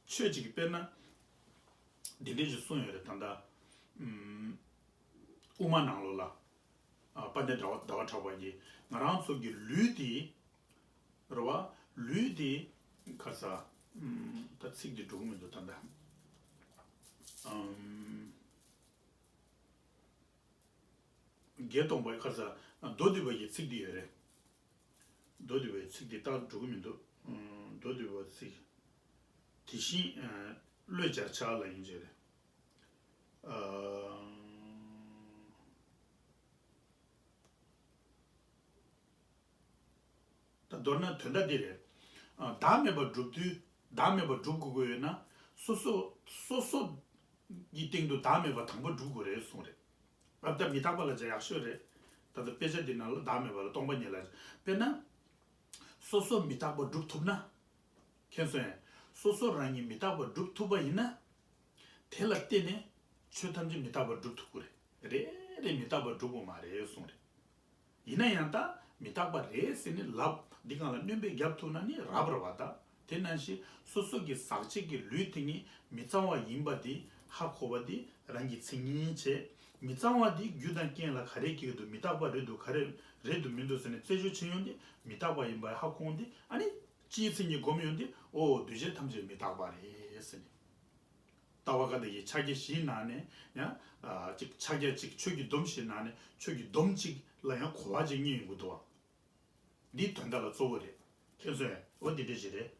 ཆོས་ཅིག་དཔེར་ན། འདི་འདྲས་ཅིག་གསུངས་ཡོད་རེད་ད་ལྟ། ཨུམ། དབུ་མ་ནང་ལོགས་ལ། ཨ། དཔལ་ལྡན་ཟླ་བ་ཟླ་བ་གྲགས་པ་གིས་ང་རང་ཚོ་གི་ལུས་དེ། རེད་བ། ལུས་དེ། ཁ་ས། ཨུམ། ད་ཚིག་འདི་འགྲོ་གི་མི་འདུག་ད་ལྟ། ཨུམ། བརྒྱད་སྟོང་པའི་ཁ་ས་མདོ་སྡུད་པ་ཡི་ཚིག་འདི་ཡོད་རེད། མདོ་སྡུད་པའི་ཚིག་འདི་རྟག་འགྲོ་གི་མི་འདུག་ཨུམ། མདོ་སྡུད་པའི་ཚིག་དེ་བཞིན་ཨ་བློས་སྦྱར་བྱ་ལ་ཡིན་གྱི་རེད། ཨ། ད་མདོར་ན་དོན་དག་འདི་རེད། ཨ། བདག་མེད་པར་སྒྲུབ་དུས་བདག་མེད་པར་སྒྲུབ་དགོས་ཀྱི་ཡོད་ན་སོ་སོ་སོ་སོ་གི་སྟེང་དུ་བདག་མེད་པ་དང་པོ་སྒྲུབ་དགོས་རེད་གསུངས་རེད། ཨ། ད་མི་རྟག་པ་ལ་ཅིག་ཡག་ཤོས་རེད། ད་ལྟ་དཔེ་ཆ་འདི་ནང་ལ་བདག་མེད་པ་ལ་སྟོང་པ་ཉིད་ལ་དཔེར་ན། སོ་སོ་མི་རྟག་པ་སྒྲུབ་ཐུབ་ན། མཁྱེན་སོང་ངས། སོ་སོ་རང་ཉིད་མི་རྟག་པ་སྒྲུབ་ཐུབ་པ་ཡིན་ན། དེ་ལ་བརྟེན་ནས་ཆོས་ཐམས་ཅད་མི་རྟག་པར་སྒྲུབ་ཐུབ་ཀྱི་རེད། རེ་རེ་མི་རྟག་པར་སྒྲུབ་དགོས་མ་རེད་གསུངས་རེད། ཡིན་ན་ཡང་ད་མི་རྟག་པ་རེད་ཟེར་ནས་ལབ་འདི་སྒང་ལ་སྣོན་པ་བརྒྱབ་ཐུབ་ན་ནི་རབ་རེད་བ་ད། དེ་ནང་བཞིན་སོ་སོ་གི་ཟག་བཅས་ཀྱི་ལུས་དེ་ཉིད་མི་གཙང་བ་ཡིན་པ་འདི་ཧ་གོ་བ་འདི་རང་གི་མཚན་ཉིད་བྱས། མི་གཙང་བ་འདི་རྒྱུ་དང་རྐྱེན་ལ་ག་རེ་སྐྱེ་གི་འདུག་མི་རྟག་པ་རེད་འདུག་ག་རེ་རེད་འདུག་མི་འདུག་ཟེར་ནས་རྩད་གཅོད་བྱེད་ཡོང་དུས་མི་རྟག་པ་ཡིན་པ་ཧ་གོ་འོང་དུས་ཨ་ནི་སྤྱིའི་མཚན་ཉིད་སྒོམ་ཡོང་དུས་ཨོ་འདུས་བྱས་ཐམས་ཅད་མི་རྟག་པ་རེད་ཟེར་ནས། ལྟ་བ་ཀ་ཏ་གི་ཕྱག་རྒྱ་བཞིའི་ནང་ནས་ཡང་ཨ་ཅིག་ཕྱག་རྒྱ་གཅིག་ཆོས་ཀྱི་སྡོམ་བཞིའི་ནང་ནས་ཆོས་ཀྱི་སྡོམ་གཅིག་ལ་ཡང་གོ་བ་གཅིག་རྙེད་ཡོང་གི་འདུག་བ། འདི་དོན་དག་ལ་གཙོ་བོ་རེད། མཁྱེན་སོང་ངས། འོ་འདི་འདྲ་ཞིག་རེད།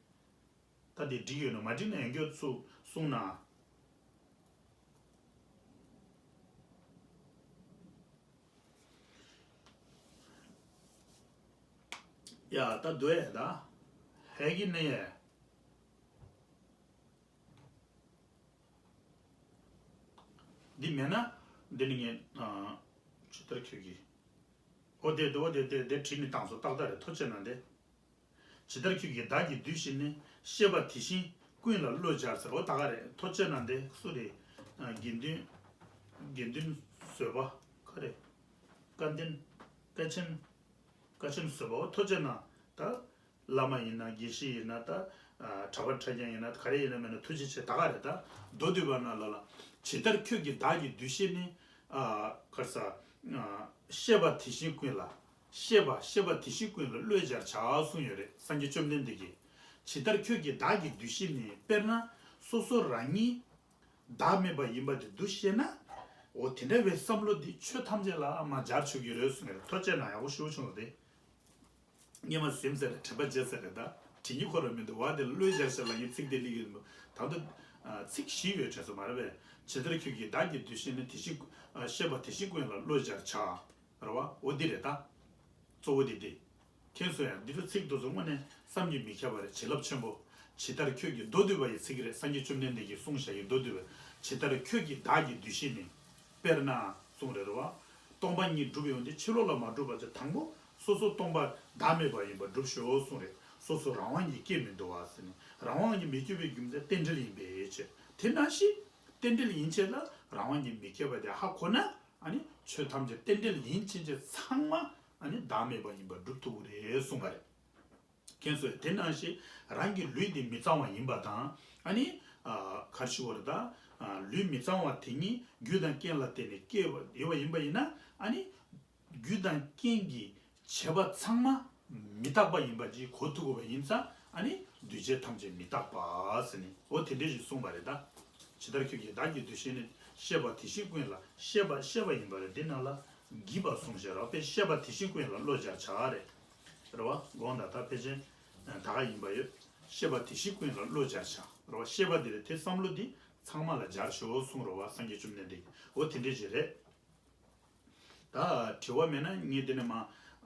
ད་འདི་འགྲིག་ཡོད་ན་མ་འགྲིག་ན་ཡང་བསྐྱར་ཚུར་གསུངས་ན། ཡ་ད་འདུག་ཨེ་ད། ཧེ་གི་ནི་ཡ། འདི་མེད་ན་འདི་ནི་ངས་ཨ་ཇི་ལྟར་ཁྱོད་ཀྱིས། ཨོ་དེ་དེ་ཨོ་དེ་དེ་དེ་བྲིས་ནས་བཏང་སོང་། ཏག་ཏག་རེད། ཐུགས་རྗེ་གནང་སྟེ། ཇི་ལྟར་ཁྱོད་ཀྱིས་བདག་གི་འདུ་ཤེས་ནི། ཤེས་པ་དེ་བཞིན་ཀུན་ལ་བློས་སྦྱར་ཟེར། འོ་ད་ག་རེད། ཐོ་ཅན་ན་འདི་སུ་རེད། ཨ། དགེ་འདུན། དགེ་འདུན་བཟོད་པ། ག་རེད། བཀའ་བསྟན། བཀའ་ཆེམས། བཀའ་ཆེམས་བཟོད་པ། འོ་ཐོ་ཅན་ན་ད་བླ་མ་ཡིན་ན། དགེ་བཤེས་ཡིན་ན། ད་ཨ་གྲྭ་པ་གྲྭ་རྐྱང་ཡིན་ན། ག་རེ་ཡིན་ན་མིན་ན་ཐུགས་རྗེ་ཆེ། ད་ག་རེད། ད་མདོ་སྡུད་པ་ན་ལ་ལ། ཇི་ལྟར་ཁྱོད་ཀྱིས་བདག་གི་འདུ་ཤེས་ནི། ཨ་ག་རེ་ཟ། ཨ་ཤེས་པ་དེ་བཞིན་ཀུན་ལ། ཤེས་པ། ཤེས་པ་དེ་བཞིན་ཀུན་ལ་བློས་སྦྱར་བྱ་གསུངས་ཡོད་རེད། སངས་རྒྱས་བཅོམ་ལྡན་འདས་ཀྱིས། ཇི་ལྟར་ཁྱོད་ཀྱིས་བདག་གི་འདུ་ཤེས་ནི། དཔེར་ན་སོ་སོ་རང་ཉིད་བདག་མེད་པ་ཡིན་པ་དེ་འདུ་ཤེས་ན། འོ་དེ་འདྲ་བའི་བསམ་བློ་འདི་ཆོས་ཐམས་ཅད་ལ་མར་སྦྱར་ཆོག་གི་རེད་གསུངས་ཡོད་རེད། ཐོ་ཅན་ན་ཡག་པོ་ཞེ་པོ་བྱུང་སོང་སྟེ། སྔོན་མ་ཟིན་ཚར་རེད། དྲན་པ་བརྗེད་ཚར་རེད། ད་དྲན་རྒྱུ་ཁོ་རང་མི་འདུག་བ། དེ་ལ་བློས་སྦྱར་བྱས་ལབ་མཁན་ཚིག་དེ་སླེབས་ཀྱི་མི་འདུག་ད་ལྟ་ཨ་ཚིག་བཞི་ཡོད་དྲན་སོང་མ་རེད་པས། ཇི་ལྟར་ཁྱོད་ཀྱིས་བདག་གི་འདུ་ཤེས་ནི། དེ་བཞིན། ཨ་ཤེས་པ་དེ་བཞིན་ཀུན་ལ་བློས་སྦྱར་བྱ། རེད་བ། འོ་འདི་རེད་ད། གཙོ་བོ་འདི་འདི། མཁྱེན་སོང་ཡ། འདི་ཚོ་ཚིག་དེ་ཚོ་དངོས་གནས་བསམ་གྱིས་མི་ཁྱབ་པ་རེད། བྱིན་རླབས་ཆེན་པོ། ཇི་ལྟར་ཁྱོད་ཀྱིས། མདོ་སྡུད་པ་ཡི་ཚིག་རེད། སངས་རྒྱས་བཅོམ་ལྡན་འདས་ཀྱིས་གསུངས་བཞག་གི་མདོ་སྡུད་པ། ཇི་ལྟར་ཁྱོད་ཀྱིས་བདག་གི་འདུ་ཤེས་ནི། དཔེར་ན་གསུངས་རེད། རེད་བ། སྟོང་པ་ཉིད་སྒྲུབ་ཡོང་སྟེ་ཕྱི་ལོགས་ལ་མ་སྒྲུབ་པ་བྱས། དང་པོ་སོ་སོ་སྟོང་པ་བདག་མེད་པ་ཡིན་པ་སྒྲུབ་ཤོག་གསུངས་རེད། སོ་སོ་རང་དབང་གིས་སྐྱེ་མི་འདུག་བ་ཟེར་ནས། རང་དབང་གིས་མི་སྐྱེ་བའི་རྒྱུ་མཚན་རྟེན་འབྲེལ་ཡིན་པའི་ཕྱིར། དེ་ནང་བཞིན་རྟེན་འབྲེལ་ཡིན་ཕྱིར་ལ་རང་དབང་གིས་མི་སྐྱེ་བ་དེ་ཧ་གོ་ན། ཨ་ནི་ཆོས་ཐམས་ཅད་རྟེན་འབྲེལ་ཡིན་ཕྱིན་ཆད་ཚང་མ་ཨ་ནི་བདག་མེད་པ་ཡིན་པ་སྒྲུབ་ཐུབ་ཀྱི་རེད་གསུངས་པ་རེད། མཁྱེན་སོང་། དེ་ནང་བཞིན་རང་གི་ལུས་འདི་མི་གཙང་བ་ཡིན་པ་དང་། ཨ་ནི་ཨ་ག་རེ་ཞུ་དགོས་རེད་ད། ཨ་ལུས་མི་གཙང་བ་དེ་ཉིད་རྒྱུ་དང་རྐྱེན་ལ་བརྟེན་ནས་སྐྱེས་པ་ཡོད་པ་ཡིན་པ་ཡིན་ན། ཨ་ནི་རྒྱུ་དང་རྐྱེན་གྱི་བྱེད་པ་ཚང་མ་མི་རྟག་པ་ཡིན་པ་ཅིག་གོ་ཐུབ་དགོས་པ་ཡིན་ཙང་། ཨ་ནི་འདུས་བྱས་ཐམས་ཅད་མི་རྟག་པ་ཟེར་ནས། འོ་དེ་འདྲ་ཞིག་གསུངས་པ་རེད་ད། ཇི་ལྟར་ཁྱོད་ཀྱིས་བདག་གི་འདུ་ཤེས་ནི། ཤེས་པ་དེ་བཞིན་ཀུན་ལ། ཤེས་པ་ཤེས་པ་ཡིན་པ་རེད། འདི་ནང་ལ་བགྱིས་པ་གསུངས་བཞག་རེད་བ། དཔེ་ཤེས་པ་དེ་བཞིན་ཀུན་ལ་བློ་སྦྱར་བྱ་རེད། རེད་བ། དགོངས་དག་ད་ཕལ་ཆེར་ད་ག་ཡིན་པ་ཡོད། ཤེས་པ་དེ་བཞིན་ཀུན་ལ་བློ་སྦྱར་བྱ། རེད་བ། ཤེས་པ་འདི་རེད། དེ་བསམ་བློ་འདི་ཚང་མ་ལ་སྦྱར་ཤོག་གསུངས་རེད་བ། སངས་རྒྱས་བཅོམ་ལྡན་འདས་ཀྱིས། འོ་དེ་འདྲ་ཞིག་རེད། ད་དྲི་བ་མེད་ན་ངས་དེ་ནས་མ།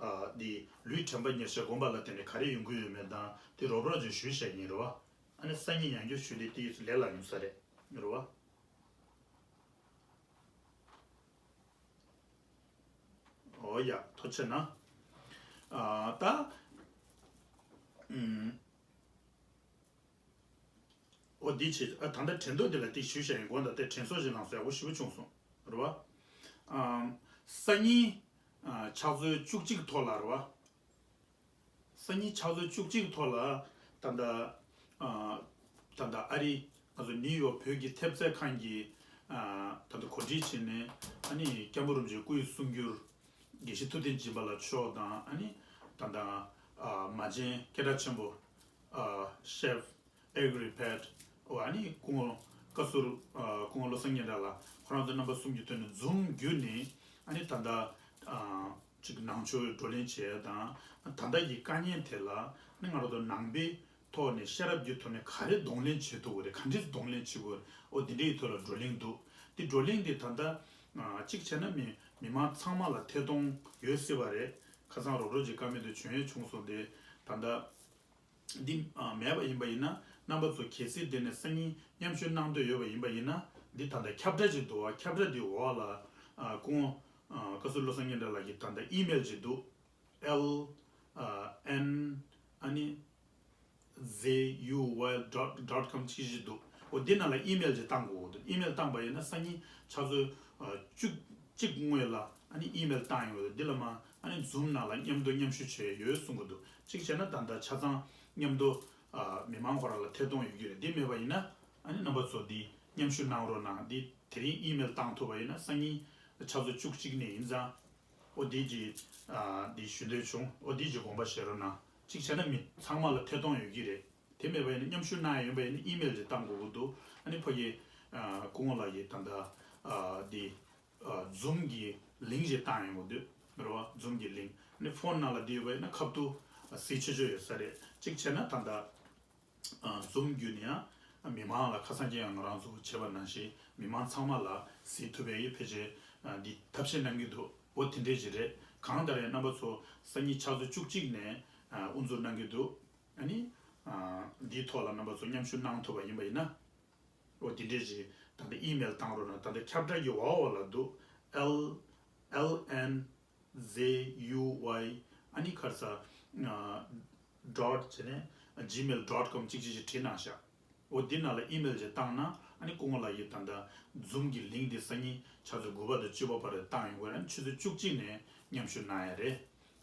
ཨ་འདི་ལུས་དྲན་པ་ཉེར་ཞག་བསྒོམ་པ་ལ་བརྟེན་ནས་ག་རེ་ཡོང་གི་ཡོད་མེད་དང་དེ་རོབ་རོབ་ཅིག་ཞུས་བཞག་ཡིན་རེད་བ། ཨ་ནི་སང་ཉིན་ཡང་བསྐྱར་ཞུས་ཏེ་དེ་ལས་སླ་ཡོང་ས་རེད། རེད་བ། འོ་ཡ། ཐུགས་རྗེ་གནང་། ཨ་ད། ཨུམ། འོ་འདི་བྱས། ཨ་ད་ལྟ་དྲན་ཐོ་འདི་ལ་ཏིག་ཞུས་བཞག་ཡིན། དགོངས་དག་དེ་དྲན་གསོ་ཞིག་གནང་སོང་། ཡག་པོ་ཞེ་པོ་བྱུང་སོང་། རེད་བ། ཨམ། སང་ཉིན་ཨ་ཕྱག་ཚོད་བཅུ་གཅིག་ཐོག་ལ་རེད་བ། སང་ཉིན་ཕྱག་ཚོད་བཅུ་གཅིག་ཐོག་ལ་ད་ལྟ་ཨ་ད་ལྟ་ཨ་རི། ང་ཚོ་ནིའུ་ཡོག་བོད་ཀྱི་ཐེབས་རྩ་ཁང་གིས་ཨ་ད་ལྟ་གོ་སྒྲིག་བྱས་ནས། ཨ་ནི་སྐྱབས་མགོན་རིན་པོ་ཆེའི་སྐུའི་གསུང་སྒྱུར། དགེ་བཤེས་ཐུབ་བསྟན་སྦྱིན་པ་ལགས་མཆོག་དང་། ཨ་ནི་ད་ལྟ་ཨ་མ་བྱན་སྐད་གྲགས་ཆེན་པོ་ཨ་ཤེཕ་ཨེ་གྷི་རི་ཕེད། འོ་ཨ་ནི་སྐུ་ངོ་བཀའ་ཟུར་ཨ་སྐུ་ངོ་བློ་བཟང་སྙན་གྲགས་ལགས། ཁོ་རང་ཚོ་རྣམ་པ་གསུམ་གྱི་ཐོག་ནས་ཛུམ་བརྒྱུད་ནས། ཨ་ནི་ད་ལྟ་ཨ་ཅིག་ནང་ཆོས་བགྲོ་གླེང་བྱེད་ཡ་དང་། ད་ལྟ་གི་དཀའ་ཉེན་དེ་ལ་ནི་ང་རང་ཚོ་ནང་པའི་ཐོག་ནས་ཤེས་རབ་ཀྱི་ཐོག་ནས་ག་རེ་གདོང་ལེན་བྱེད་ཐུབ་དགོས་རེད། ག་འདྲས་གདོང་ལེན་བྱེད་དགོས་རེད། འོ་འདི་འདྲའི་ཐོག་ལ་བགྲོ་གླེང་འདུག་དེ་བགྲོ་གླེང་དེ་ད་ལྟ་ཨ་གཅིག་བྱས་ན་མི་མི་མང་ཚང་མ་ལ་ཐད་གཏོང་ཡོད་སྲིད་པ་རེད། ཁ་སང་རོབ་རོབ་ཅིག་ཀ་མེད་དུ་བྱུང་ཡས་བྱུང་སོང་། དེ་ད་ལྟ་འདི་ཨ་མེད་པ་ཡིན་པ་ཡིན་ན། རྣམ་པ་ཚོ་གལ་སྲིད་དེ་ནས་སང་ཉིན་མཉམ་ཞུགས་གནང་འདོད་ཡོད་པ་ཡིན་པ་ཡིན་ན། འདི་ད་ལྟ་ཁྱབ་བསྒྲགས་ཅིག་འདུག་བ། ཁྱབ་བསྒྲགས་འདིའི་འོག་ལ་ཨ་སྐུ་ངོ་ཨ་བཀའ་ཟུར་བློ་བཟང་སྙན་གྲགས་ལགས་ཀྱི་ད་ལྟ་ཨི་མེལ་ཅིག་འདུག L ཨ་N ཨ་ནི་Z U Y dot dot com ཅིག་ཅིག་འདུག་འོ་འདི་ནང་ལ་ཨི་མེལ་ཅིག་བཏང་དགོས་འདུག་ཨི་མེལ་བཏང་པ་ཡིན་ན་སང་ཉིན་ཕྱག་ཚོད་ཨ་བཅུ་གཅིག་སྔོན་ལ་ཨ་ནི་ཨི་མེལ་བཏང་ཡོང་འདུག་འདི་ལ་མ་ཨ་ནི་ཛུམ་ནང་ལ་མཉམ་དུ་མཉམ་ཞུགས་བྱས་ཡོད་གསུང་གི་འདུག་གཅིག་བྱས་ན་ད་ལྟ་ཆ་ཚང་མཉམ་དུ་ཨ་མི་མང་ཁོ་རང་ལ་ཐད་གཏོང་ཡོད་ཀྱི་རེད། འདི་མེད་པ་ཡིན་ན་ཨ་ནི་རྣམ་པ་ཚོ་འདི་མཉམ་ཞུགས་གནང་རོགས་གནང་། འདི་དེ་རིང་ཨི་མེལ་བཏང་ཐུབ་པ་ཡིན་ན་སང་ཉིན་ཕྱག་ཚོད་བཅུ་གཅིག་ནས་ཡིན་ཙང་། འོ་འདི་གི་ཨ་འདི་ཞུ་འདོད་བྱུང་། འོ་འདི་གི་དགོངས་པ་བཞེས་རོགས་གནང་། གཅིག་བྱས་ན་མི་ཚང་མ་ལ་ཐད་གཏོང་ཡོད་ཀྱི་རེད། དེ་མེད་པ་ཡིན་ན་མཉམ་ཞུགས་གནང་ཡ་ཡིན་པ་ཡིན་ན་ཨི་མེལ་ཅིག་བཏང་དགོས་ཀྱི་འདུག་ཨ་ནི་ཕ་གི་ཨ་སྐུ་ངོ་ལགས་ཀྱིས་ད་ལྟ་ཨ་འདི་ཨ་ཛུམ་གྱི་ལིང་ཅིག་བཏང་ཡོང་གི་འདུག་རེད་བ། ཛུམ་གྱི་ལིང་། ཨ་ནི་ཕོན་ནང་ལ་འདི་ཡོད་པ་ཡིན་ན་ཁ་ཐུག་གཟིགས་ཆོག་ཆོག་ཡོད་ས་རེད། གཅིག་བྱས་ན་ད་ལྟ་ཨ་ཛུམ་བརྒྱུད་ནས་ཡང་མི་མང་ལ་ཁ་སང་ཁྱེད་ཡང་ང་རང་ཚོ་བྱས་པ་ནང་བཞིན་མི་མང་ཚང་མ་ལ་གཟིགས་ཐུབ་པའི་ཕལ་ཆེར་ཨ་འདི་ཐབས་ཤེས་གནང་གི་འདུག་འོ་དེ་འདྲས་ཞིག་རེད། གང་ལྟར་ཡང་རྣམ་པ་ཚོ་སང་ཉིན་ཕྱག་ཚོད་བཅུ་གཅིག་ནས་ཨ་དབུ་འཛུགས་གནང་གི་འདུག་ཨ་ནི་ཨ་འདིའི་ཐོག་ལ་རྣམ་པ་ཚོ་མཉམ་ཞུགས་གནང་ཐུབ་པ་ཡིན་པ་ཡིན་ན། འོ་དེ་འདྲས་ཞིག་ད་ལྟ་ཨི་མེལ་བཏང་རོགས་གནང་། ད་ལྟ་ཁྱབ་བསྒྲགས་ཀྱི་འོག་འོག་ལ་འདུག L L N Z U Y ཨ་ནི་ག་རེ་ཟ། ཨ་ dot བྱས་ནས་gmail dot com གཅིག་གཅིག་ཅིག་བྲིས་གནང་ཤག་འོ་འདི་ནང་ལ་ཨི་མེལ་ཅིག་བཏང་ན་ཨ་ནི་སྐུ་ངོ་ལགས་ཀྱིས་ད་ལྟ་Zoom་གི་link་འདི་སང་ཉིན་ཆུ་ཚོད་དགུ་པ་དང་བཅུ་པ་བར་བཏང་ཡོང་གི་རེད། ཨ་ནི་ཆུ་ཚོད་བཅུ་གཅིག་ནས་མཉམ་ཞུགས་གནང་ཡ་རེད།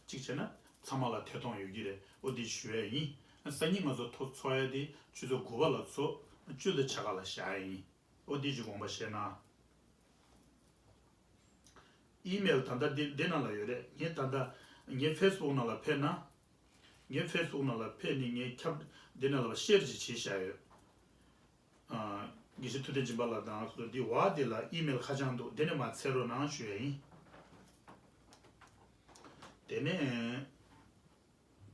གཅིག་བྱས་ན་ཚང་མ་ལ་ཐད་གཏོང་ཡོད་ཀྱི་རེད། འོ་འདི་ཞུ་ཡ་ཡིན། ཨ་སང་ཉིན་ང་ཚོ་ཐོ་འཚོགས་ཡ་དེ་ཆུ་ཚོད་དགུ་པ་ལ་འཚོགས། བཅུ་དང་ཕྱེད་ཀ་ལ་བཞག་ཡ་ཡིན། འོ་འདི་ཅིག་དགོངས་པ་བཞེས་གནང་། ཨི་མེལ་ད་ལྟ་འདི་འདི་ནང་ལ་ཡོད་རེད། ངས་ད་ལྟ་ངའི་Facebook་ནང་ལ་ཕེབས་ན། ངའི་Facebook་ནང་ལ་ཕེབས་ནས་ངས་ཁྱབ་འདི་ནང་ལ་ཤེར་ཅིག་བྱས་བཞག་ཡོད། ཨ། དགེ་བཤེས་ཐུབ་བསྟན་སྦྱིན་པ་ལགས་དང་ཁོ་ཚོ་འདི་བ་འདི་ལ་ཨི་མེལ་ཁ་བྱང་འདུག་འདི་ནས་མར་འཚོལ་རོགས་གནང་ཞུ་ཡ་ཡིན། དེ་ནས།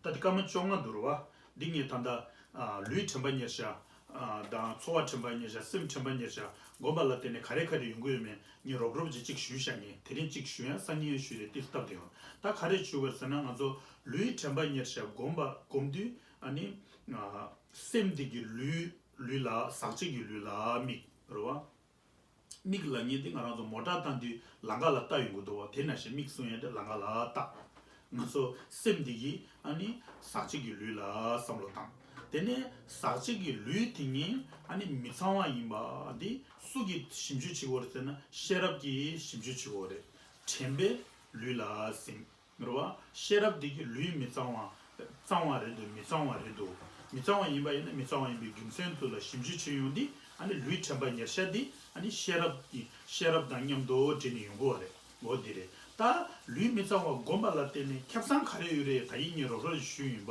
ད་འདི་སྐར་མ་བཅོ་ལྔ་འདུག་རེད་བ། འདི་ངས་ད་ལྟ་ཨ་ལུས་དྲན་པ་ཉེར་བཞག་ཨ་དང་ཚོར་བ་དྲན་པ་ཉེར་བཞག་སེམས་དྲན་པ་ཉེར་བཞག་སྒོམ་པ་ལ་བརྟེན་ནས་ག་རེ་ག་རེ་ཡོང་གི་ཡོད་མེད་ངས་རོབ་རོབ་ཅིག་གཅིག་ཞུས་བཞག་ངས་དེ་རིང་གཅིག་ཞུ་ཡང་སང་ཉིན་ཡང་ཞུས་ཏེ་ཏིག་སྟབས་བདེ་ཡོང་། ད་ག་རེ་ཞུ་དགོས་ཟེར་ན་ང་ཚོ་ལུས་དྲན་པ་ཉེར་བཞག་སྒོམ་པ་སྒོམ་དུས་ཨ་ནི་ཨ་སེམས་འདི་གི་ལུས་ལུས་ལ་ཟག་བཅས་ཀྱི་ལུས་ལ་དམིགས་རེད་བ། མིག་ལ་ཉེ་དེ་ང་རང་ཚོ་མོ་ཊ་བཏང་དུས་ལམ་ཁ་ལ་ལྟ་ཡོང་གི་འདུག་བ། དེ་ནང་བཞིན་མིག་གསུམ་ཡོད་དེ་ལམ་ཁ་ལ་ལྟ། ང་ཚོ་སེམས་འདི་གིས་ཨ་ནི་ཟག་བཅས་ཀྱི་ལུས་ལ་བསམ་བློ་བཏང་། དེ་ནས་ཟག་བཅས་ཀྱི་ལུས་དེ་ཉིད་ཨ་ནི་མི་གཙང་བ་ཡིན་པ་འདི་སུ་གིས་ཞིབ་འཇུག་བྱེད་དགོས་རེད་ཟེར་ན་ཤེས་རབ་ཀྱིས་ཞིབ་འཇུག་བྱེད་དགོས་རེད། དྲན་པས་ལུས་ལ་ཟིན། རེད་བ། ཤེས་རབ་འདི་གིས་ལུས་མི་གཙང་བ། གཙང་བ་རེད་འདུག་མི་གཙང་བ་རེད་འདུག་མི་གཙང་བ་ཡིན་པ་ཡིན་ན་མི་གཙང་བ་ཡིན་པའི་རྒྱུ་མཚན་དེ་ལ་ཞིབ་འཇུག་བྱེད་ཡོང་དུས་ཨ་ནི་ལུས་དྲན་པ་ཉེར་བཞག་འདི་ཨ་ནི་ཤེས་རབ་ཀྱི་ཤེས་རབ་དང་མཉམ་དུ་འབྲེལ་ནས་ཡོང་གི་ཡོད་རེད། འོ་འདི་རེད། ད་ལུས་མི་གཙང་བ་སྒོམ་པ་ལ་བརྟེན་ནས་ཁེ་བཟང་ག་རེ་ཡོད་རེད། ད་ཡིན་ངས་རོབ་རོབ་ཞུས་ཡིན་པ།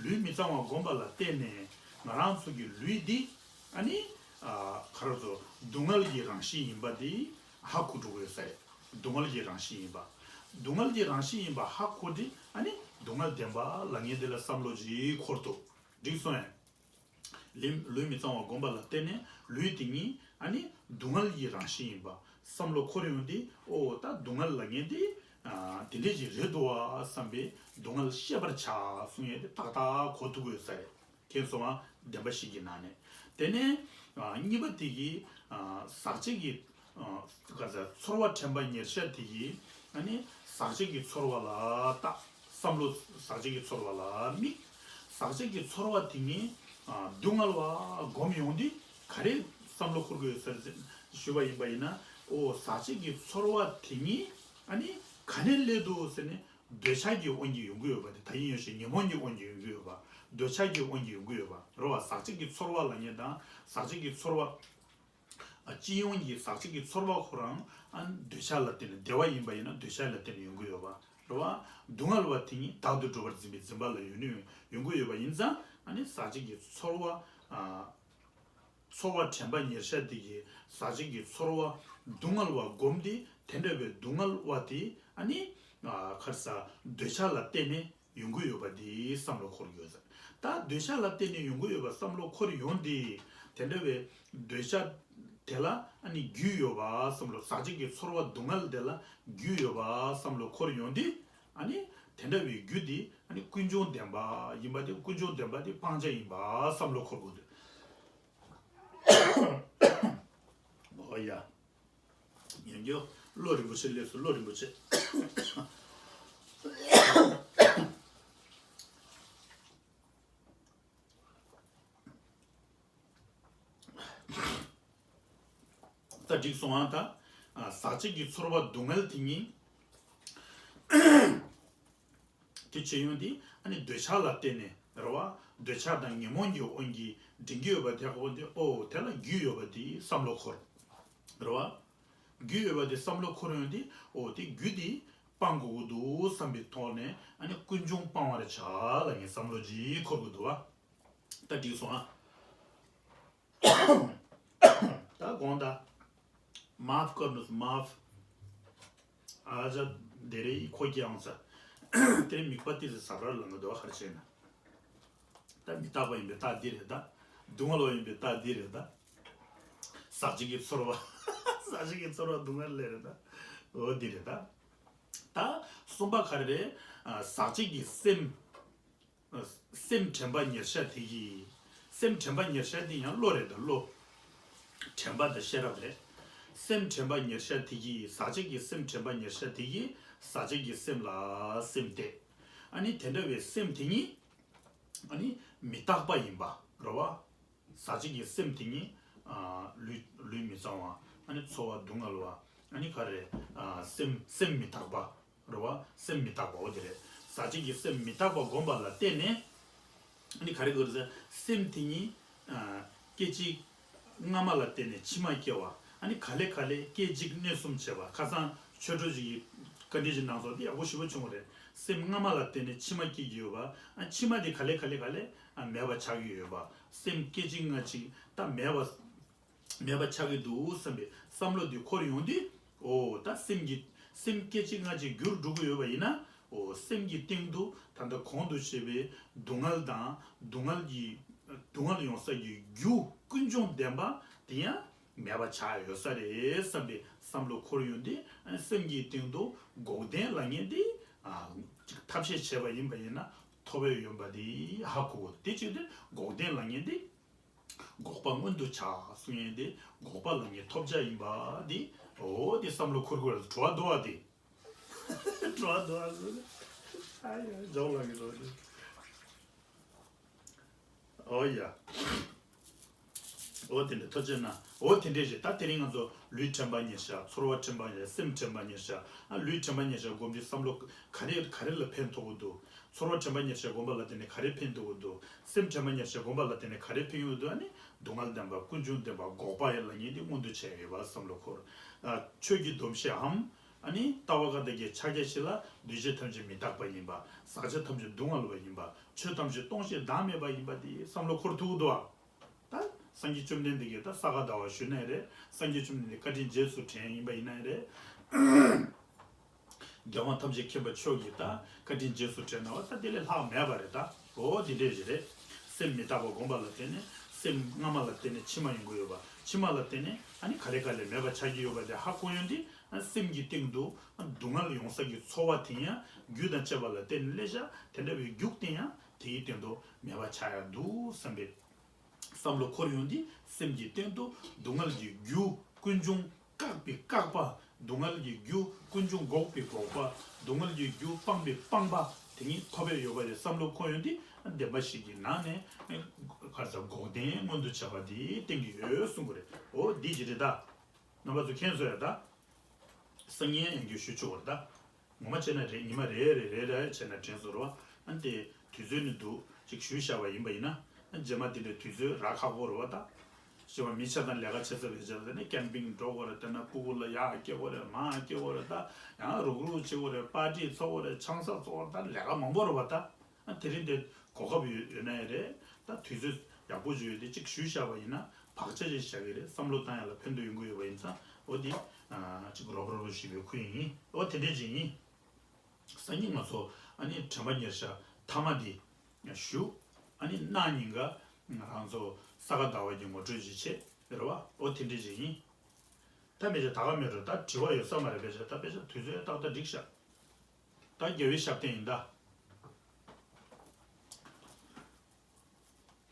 ལུས་མི་གཙང་བ་སྒོམ་པ་ལ་བརྟེན་ནས་ང་རང་ཚོ་གི་ལུས་འདི་ཨ་ནི་ཨ་ག་རེ་ཟེར་སྡུག་བསྔལ་གྱི་རང་བཞིན་ཡིན་པ་འདི་ཧ་གོ་འགྲོ་གི་ཡོད་ས་རེད། སྡུག་བསྔལ་གྱི་རང་བཞིན་ཡིན་པ། སྡུག་བསྔལ་གྱི་རང་བཞིན་ཡིན་པ་ཧ་གོ་དུས་ཨ་ནི་སྡུག་བསྔལ་བདེན་པ་ལབ་མཁན་དེ་ལ་བསམ་བློ་ཅིག་འཁོར་ཐུབ། འགྲིག་སོང་ངས། ལུས་ལུས་མི་གཙང་བ་སྒོམ་པ་ལ་བརྟེན་ནས་ལུས་དེ་ཉིད་ཨ་ནི་སྡུག་བསྔལ་གྱི་རང་བཞིན་ཡིན་པ་བསམ་བློ་འཁོར་ཡོང་དུས་ཨོ་ད་སྡུག་བསྔལ་ལབ་མཁན་དེ་ཨ་དེ་འདྲས་ཅིག་རེད་འདུག་བ་བསམ་པའི་སྡུག་བསྔལ་ཤེས་པར་བྱ་གསུང་ཡས་དེ་ཏག་ཏག་གོ་ཐུབ་ཀྱི་ཡོད་ས་རེད། མཁྱེན་སོང་ང་། བདེན་པ་བཞི་གི་ནང་ནས། དེ་ནས་ཨ་གཉིས་པ་དེ་གི་ཨ་ཟག་བཅས་ཀྱི་ཨ་ག་ཟེར་ཚོར་བ་དྲན་པ་ཉེར་བཞག་དེ་གི་ཨ་ནི་ཟག་བཅས་ཀྱི་ཚོར་བ་ལ་ལྟ། བསམ་བློ་ཟག་བཅས་ཀྱི་ཚོར་བ་ལ་དམིགས། ཟག་བཅས་ཀྱི་ཚོར་བ་དེ་ཉིད་ཨ་སྡུག་བསྔལ་བ་སྒོམ་ཡོང་དུས་ག་རེ་བསམ་བློ་འཁོར་དགོས་ཟེར་ཞུས་པ་ཡིན་པ་ཡིན་ན། ཨོ་ཟག་བཅས་ཀྱི་ཚོར་བ་དེ་ཉིད་ཨ་ནི་ག་ནས་སླེབས་འདུག་ཟེར་ནས། འདོད་ཆགས་ཀྱི་དབང་གིས་ཡོང་གི་ཡོད་པ་དེ་ད་ཡིན་ཡོད་ཞེས་ཉོན་མོངས་ཀྱི་དབང་གིས་ཡོང་གི་ཡོད་པ། འདོད་ཆགས་ཀྱི་དབང་གིས་ཡོང་གི་ཡོད་པ་རེད་བ། ཟག་བཅས་ཀྱི་ཚོར་བ་ལབ་མཁན་དང་ཟག་བཅས་ཀྱི་ཚོར་བ། ཨ་སྤྱི་ཡོངས་ཀྱི་ཟག་བཅས་ཀྱི་ཚོར་བ་ཁོ་རང་ཨ་འདོད་ཆགས་ལ་བརྟེན་ནས་བདེ་བ་ཡིན་པ་ཡིན་ན་འདོད་ཆགས་ལ་བརྟེན་ནས་ཡོང་གི་ཡོད་པ་རེད་བ། སྡུག་བསྔལ་བ་དེ་ཉིད་བདག་ཏུ་གྲུབ་པར་འཛིན་པའི་འཛིན་པ་ལ་ཡོང་ནས་ཡོང་གི་ཡོད་པ་ཡིན་ཙང་ཨ་ནི་ཟག་བཅས་ཀྱི་ཚོར་བ་ཨ། ཚོར་བ་དྲན་པ་ཉེར་བཞག་དེ་གིས་ཟག་བཅས་ཀྱི་ཚོར་བ་སྡུག་བསྔལ་བ་སྒོམ་སྟེ་དེ་འདྲ་བའི་སྡུག་བསྔལ་བ་དེ་ཨ་ནི་ཨ་ག་རེ་ཟ་འདོད་ཆགས་ལ་བརྟེན་ནས་ཡོང་གི་ཡོད་པ་དེ་བསམ་བློ་འཁོར་ཡོད་ཟེར། ད་འདོད་ཆགས་ལ་བརྟེན་ནས་ཡོང་གི་ཡོད་པ་བསམ་བློ་འཁོར་ཡོང་དུས་དེ་འདྲ་བའི་འདོད་ཆགས་དེ་ལ་ཨ་ནི་རྒྱུས་ཡོད་པ་བསམ་བློ་ཟག་བཅས་ཀྱི་ཚོར་བ་སྡུག་བསྔལ་དེ་ལ་རྒྱུས་ཡོད་པ་བསམ་བློ་འཁོར་ཡོང་དུས་ཨ་ནི་དེ་འདྲ་བའི་རྒྱུ་དེ་ཨ་ནི་ཀུན་འབྱུང་བདེན་པ་ཡིན་པ་དེ་ཀུན་འབྱུང་བདེན་པ་དེ་སྤང་བྱ་ཡིན་པ་བསམ་བློ་འཁོར་དགོས་འདུག་ཨོ་ཡ། ཉན་རྒྱུ། བློ་རིན་པོ་ཆེ་སླེབས་སོང་། བློ་རིན་པོ་ཆེ། ད་འགྲིག་སོང་ཨ། ད་ཨ་ཟག་བཅས་ཀྱི་ཚོར་བ་སྡུག་བསྔལ་དེ་ཉིད། དེ་བྱེད་ཡོང་དུས་ཨ་ནི་འདོད་ཆགས་ལ་བརྟེན་ནས་རེད་བ། འདོད་ཆགས་དང་ཉོན་མོངས་ཀྱི་དབང་གིས་འདྲེན་གྱི་ཡོད་པ་དེ་ཧ་གོ་དུས་ཨོ་དེ་ལ་རྒྱུས་ཡོད་པ་དེ་བསམ་བློ་འཁོར། རེད་བ། རྒྱུས་ཡོད་པ་དེ་བསམ་བློ་འཁོར་ཡོང་དུས་ཨོ་དེ་རྒྱུ་དེ་སྤང་དགོས་ཀྱི་འདུག་བསམ་པའི་ཐོག་ནས་ཨ་ནི་ཀུན་འབྱུང་སྤང་བར་བྱ་ལབ་མཁན་བསམ་བློ་ཅིག་འཁོར་དགོས་འདུག་བ། ད་འགྲིག་སོང་ཨ། ད་དགོངས་དག་མཱཕ་ཀར་ནུས་མཱཕ། ཨ་ཅག་དེ་རེད་ཁོ་ཀྱང་ས། དེ་རིང་མིག་པ་ཏི་ཟི་ཟ་ར་ལང་གི་འདུག་ཧར་ཆེ་ན། ད་མི་རྟག་པ་ཡིན་པའི་རྟགས་འདི་རེད་ད། སྡུག་བསྔལ་བ་ཡིན་པའི་རྟགས་འདི་རེད་ད། ཟག་བཅས་ཀྱི་ཚོར་བ། ཟག་བཅས་ཀྱི་ཚོར་བ་སྡུག་བསྔལ་ལས་རེད་ད། འོ་འདི་རེད་ད། ད་གསུམ་པ་ག་རེ་རེད། ཨ་ཟག་བཅས་ཀྱི་སེམས། སེམས་དྲན་པ་ཉེར་བཞག་དེ་གིས། སེམས་དྲན་པ་ཉེར་བཞག་དེ་ཡང་བློ་རེད་ད་བློ། དྲན་པ་དང་ཤེས་རབ་རེད། སེམས་དྲན་པ་ཉེར་བཞག་དེ་གིས་ཟག་བཅས་ཀྱི་སེམས་དྲན་པ་ཉེར་བཞག་དེ་གིས་ཟག་བཅས་ཀྱི་སེམས་ལ་སེམས་གཏད། ཨ་ནི་དེ་འདྲ་བའི་སེམས་དེ་ཉིད། ཨ་ནི་མི་རྟག་པ་ཡིན་པ་རེད་བ། ཟག་བཅས་ཀྱི་སེམས་དེ་ཉིད་ཨ་ལུས་ལུས་མི་གཙང་བ། ཨ་ནི་ཚོར་བ་སྡུག་བསྔལ་བ། ཨ་ནི་ག་རེ་ཨ་སེམས་སེམས་མི་རྟག་པ་རེད་བ། སེམས་མི་རྟག་པ་འོ་དེ་རེད། ཟག་བཅས་ཀྱི་སེམས་མི་རྟག་པ་བསྒོམ་པ་ལ་བརྟེན་ནས། ཨ་ནི་ག་རེ་དགོས་རེད་ཟེར། སེམས་དེ་ཉིད་ཨ་སྐད་ཅིག་སྔ་མ་ལ་བརྟེན་ནས་ཕྱི་མ་སྐྱེ་བ། ཨ་ནི་ག་ལེ་ག་ལེ་སྐད་ཅིག་གནས་གསུམ་བྱེད་པ། ཁ་སང་ཆོས་གྲོགས་ཅིག་གིས་བཀའ་འདྲི་ཞིག་གནང་སོང་། དེ་ཡག་པོ་ཞེ་པོ་བྱུང་བ་རེད། སེམས་སྔ་མ་ལ་བརྟེན་ནས་ཕྱི་མ་སྐྱེ་གི་ཡོད་པ། ཨ་ཕྱི་མ་དེ་ག་ལེ་ག་ལེ་ག་ལེ་ཨ་མེད་པ་ཆགས་ཀྱི་ཡོད་པ། སེམས་སྐད་ཅིག་སྔ་ཅིག་ད་མེད་པ་མེད་པ་ཆགས་ཀྱི་འདུག་བསམ་པའི་བསམ་བློ་དེ་འཁོར་ཡོང་དུས། འོ་ད་སེམས་ཀྱི་སེམས་སྐད་ཅིག་སྔ་ཅིག་འགྱུར་འགྲོ་གི་ཡོད་པ་ཡིན་ན། འོ་སེམས་ཀྱི་སྟེང་དུ་ད་ལྟ་གོང་དུ་བཤད་པའི་སྡུག་བསྔལ་དང་སྡུག་བསྔལ་གྱི་སྡུག་བསྔལ་ཡོང་ས་ཀྱི་རྒྱུ་ཀུན་འབྱུང་ལྡན་པ་དེ་ཡང་མེད་པ་ཆགས་ཡོད་ས་རེད་བསམ་པའི་བསམ་བློ་འཁོར་ཡོང་དུས། ཨ་སེམས་ཀྱི་སྟེང་དུ་འགོག་བདེན་ལབ་མཁན་དེ་ཨ་ཅིག་ཐབས་ཤེས་བྱས་པ་ཡིན་པ་ཡིན་ན་ཐོབ་ཡ་ཡོད་པ་དེ་ཧ་གོ་དགོས། དེ་བྱེད་དུས་འགོག་བདེན་ལབ་མཁན་དེ། འགོག་པ་མངོན་དུ་བྱ་གསུང་ཡས་དེ། འགོག་པ་ལ་ངས་ཐོབ་བྱ་ཡིན་པ་དེ། འོ་དེ་བསམ་བློ་འཁོར་དགོས་རེད། བྲོ་བ་འདུག་བ་དེ། བྲོ་བ་འདུག་བ་ཟེར། ཨ་ཡ་འཇོག་ལ་གི་འགྲོ་དེ། འོ་ཡ། འོ་དེ་འདྲ་ཐོབ་བྱ་ན། འོ་དེ་འདྲས་རེད། ད་དེ་རིང་ང་ཚོ་ལུས་དྲན་པ་ཉེར་བཞག་ཚོར་བ་དྲན་པ་ཉེར་བཞག་སེམས་དྲན་པ་ཉེར་བཞག་ཨ་ལུས་དྲན་པ་ཉེར་བཞག་སྒོམ་དུས་བསམ་བློ་ག་རེ་ག་རེ་ལ་ཕན་ཐོགས་ཀྱི་འདུག་ཚོར་བ་དྲན་པ་ཉེར་བཞག་སྒོམ་པ་ལ་བརྟེན་ནས་ག་རེ་ཕན་ཐོགས་ཀྱི་འདུག་སེམས་དྲན་པ་ཉེར་བཞག་སྒོམ་པ་ལ་བརྟེན་ནས་ག་རེ་ཕན་ཡོང་གི་འདུག་ཨ་ནི་སྡུག་བསྔལ་བདེན་པ་ཀུན་འབྱུང་བདེན་པ་འགོག་པ་ཡིན་ལབ་མཁན་དེ་མངོན་དུ་བྱས་ཡོད་པ་བསམ་བློ་འཁོར། ཨ་ཆོས་ཀྱི་སྡོམ་བཞི་འམ། ཨ་ནི་ལྟ་བ་ཀ་དག་གི་ཕྱག་རྒྱ་བཞི་ལ་འདུས་བྱས་ཐམས་ཅད་མི་རྟག་པ་ཡིན་པ། ཟག་བཅས་ཐམས་ཅད་སྡུག་བསྔལ་བ་ཡིན་པ། ཆོས་ཐམས་ཅད་སྟོང་ཞིང་བདག་མེད་པ་ཡིན་པ་དེ་བསམ་བློ་འཁོར་ཐུབ་ཀྱི་འདུག་ཨ། ད་སངས་རྒྱས་བཅོམ་ལྡན་འདས་ཀྱིས་ད་ས་ག་ཟླ་བ་ཞུས་ན་ཡང་རེད། སངས་རྒྱས་བཅོམ་ལྡན་འདས་བཀའ་དྲིན་རྗེས་སུ་དྲན་ཡིན་པ་ཡིན་ན་ཡང་རེད། རྒྱལ་དབང་ཐམས་ཅད་མཁྱེན་པ་མཆོག་གིས་ད་བཀའ་དྲིན་རྗེས་སུ་དྲན་ན་བ་ད་དེ་ལས་ལྷག་མེད་པ་རེད་ད། འོ་དེ་འདྲས་ཞིག་རེད། སེམས་མི་རྟག་པ་བསྒོམ་པ་ལ་བརྟེན་ནས་སེམས་སྔ་མ་ལ་བརྟེན་ནས་ཕྱི་མ་ཡོང་གི་ཡོད་པ། ཕྱི་མ་ལ་བརྟེན་ནས་ཨ་ནི་ག་ལེ་ག་ལེ་མེད་པ་ཆགས་ཀྱི་ཡོད་པ་དེ་ཧ་གོ་ཡོང་དུས། ཨ་སེམས་ཀྱི་སྟེང་དུ་ཨ་སྡུག་བསྔལ་ཡོང་ས་ཀྱི་ཚོར་བ་དེ་ཡང་རྒྱུ་དང་བཅས་པ་ལ་བརྟེན་ནས་སླེབས་ཤག་དེ་འདྲ་བའི་རྒྱུ་དེ་ཡང་དེའི་སྟེང་དུ་མེད་པ་ཆགས་ཡག་འདུག་བསམ་པའི་བསམ་བློ་འཁོར་ཡོང་དུས་སེམས་ཀྱི་སྟེང་དུ་སྡུག་བསྔལ་གྱི་རྒྱུ་ཀུན་འབྱུང་བཀག་པའི་བཀག་པ། སྡུག་བསྔལ་གྱི་རྒྱུ་ཀུན་འབྱུང་འགོག་པའི་འགོག་པ། སྡུག་བསྔལ་གྱི་རྒྱུ་སྤངས་པའི་སྤངས་པ། དེ་ཉིད་ཐོབ་པའི་ཡོད་པ་རེད་བསམ་བློ་འཁོར་ཡོང་དུས་བདེན་པ་བཞི་གི་ནང་ནས་ག་ས་འགོག་བདེན་མངོན་དུ་བྱ་བ་དེ་བསྟན་གྱི་ཡོད་གསུང་གི་རེད། འོ་འདི་ཅི་རེད་ད། རྣམ་པ་ཚོ་མཁྱེན་སོང་ཡ་ད། སང་ཉིན་ཡང་བསྐྱར་ཞུ་ཆོག་གི་རེད་ད། ངོ་མ་བྱས་ན་རེད། ཉི་མ་རེ་རེ་རེ་རེ་བྱས་ན་དྲན་སོང་རེད་བ། ཨ་ནི་དེ་དུས་ཚོད་ནི་འདུག་ཅིག་ཞུས་བཞག་པ་ཡིན་པ་ཡིན་ན། ཨ་རྗེས་མ་དེ་འདྲའི་དུས་ཚོད་རག་ཁག་པོ་རེད་བ་ད། བྱས་པ་མི་ཆ་ཚང་ལས་ཀ་བྱེད་ས་བེད་སྤྱད་ནས་ཀེམ་པིང་འགྲོ་དགོས་རེད། དེ་ན་སྤུ་གུ་ལ་ཡར་སྐྱེལ་དགོས་རེད། མར་སྐྱེལ་དགོས་རེད་ད། ཡང་རུག་རུག་བྱེད་དགོས་རེད། པར་ཊི་འཚོགས་དགོས་རེད། ཆང་ས་འཚོགས་དགོས་རེད་ད། ལས་ཀ་མང་པོ་རེད་བ་ད། ཨ་དེ་རིང་དེ་གོ་སྐབས་ཡོད་ཡོད་ན་ཡང་རེད། ད་དུས་ཚོད་ཡག་པོ་ཅིག་ཡོད་དེ་ཅིག་ཞུས་བཞག་པ་ཡིན་ན་བག་ཆགས་ཅིག་བཞག་གི་རེད། བསམ་བློ་བཏང་ཡག་ལ་ཕན་ཐོགས་ཡོང་གི་ཡོད་པ་ཡིན་ཙང་། འོ་དེ་ཨ་ཅིག་རོབ་རོབ་ཞུས་པའི་ཁུལ་ཡིན། འོ་དེ་འདྲས་ཅིག་ཡིན། སང་ཉིན་ང་ཚོ་ཨ་ནི་དྲན་པ་ཉེར་བཞག་མཐའ་མ་དེ་ཞུ། ཨ་ནི་གནངས་ཉིན་ཀ་ང་རང་ཚོ་ས་ག་ཟླ་བ་གི་ངོ་སྤྲོད་ཅིག་བྱེད་རེད་བ། འོ་དེ་འདྲས་ཅིག་ཡིན། ད་མི་ཆ་ད་ག་མེད་འགྲོ། ད་དྲི་བ་ཡོད་ས་མ་རེད། དཔེ་ཆ་ད་དཔེ་ཆ་དུས་ཚོད་ཏག་ཏག་འགྲིག་ཤག་ད་རྒྱལ་བའི་ཞབས་བརྟན་ཡིན་ད།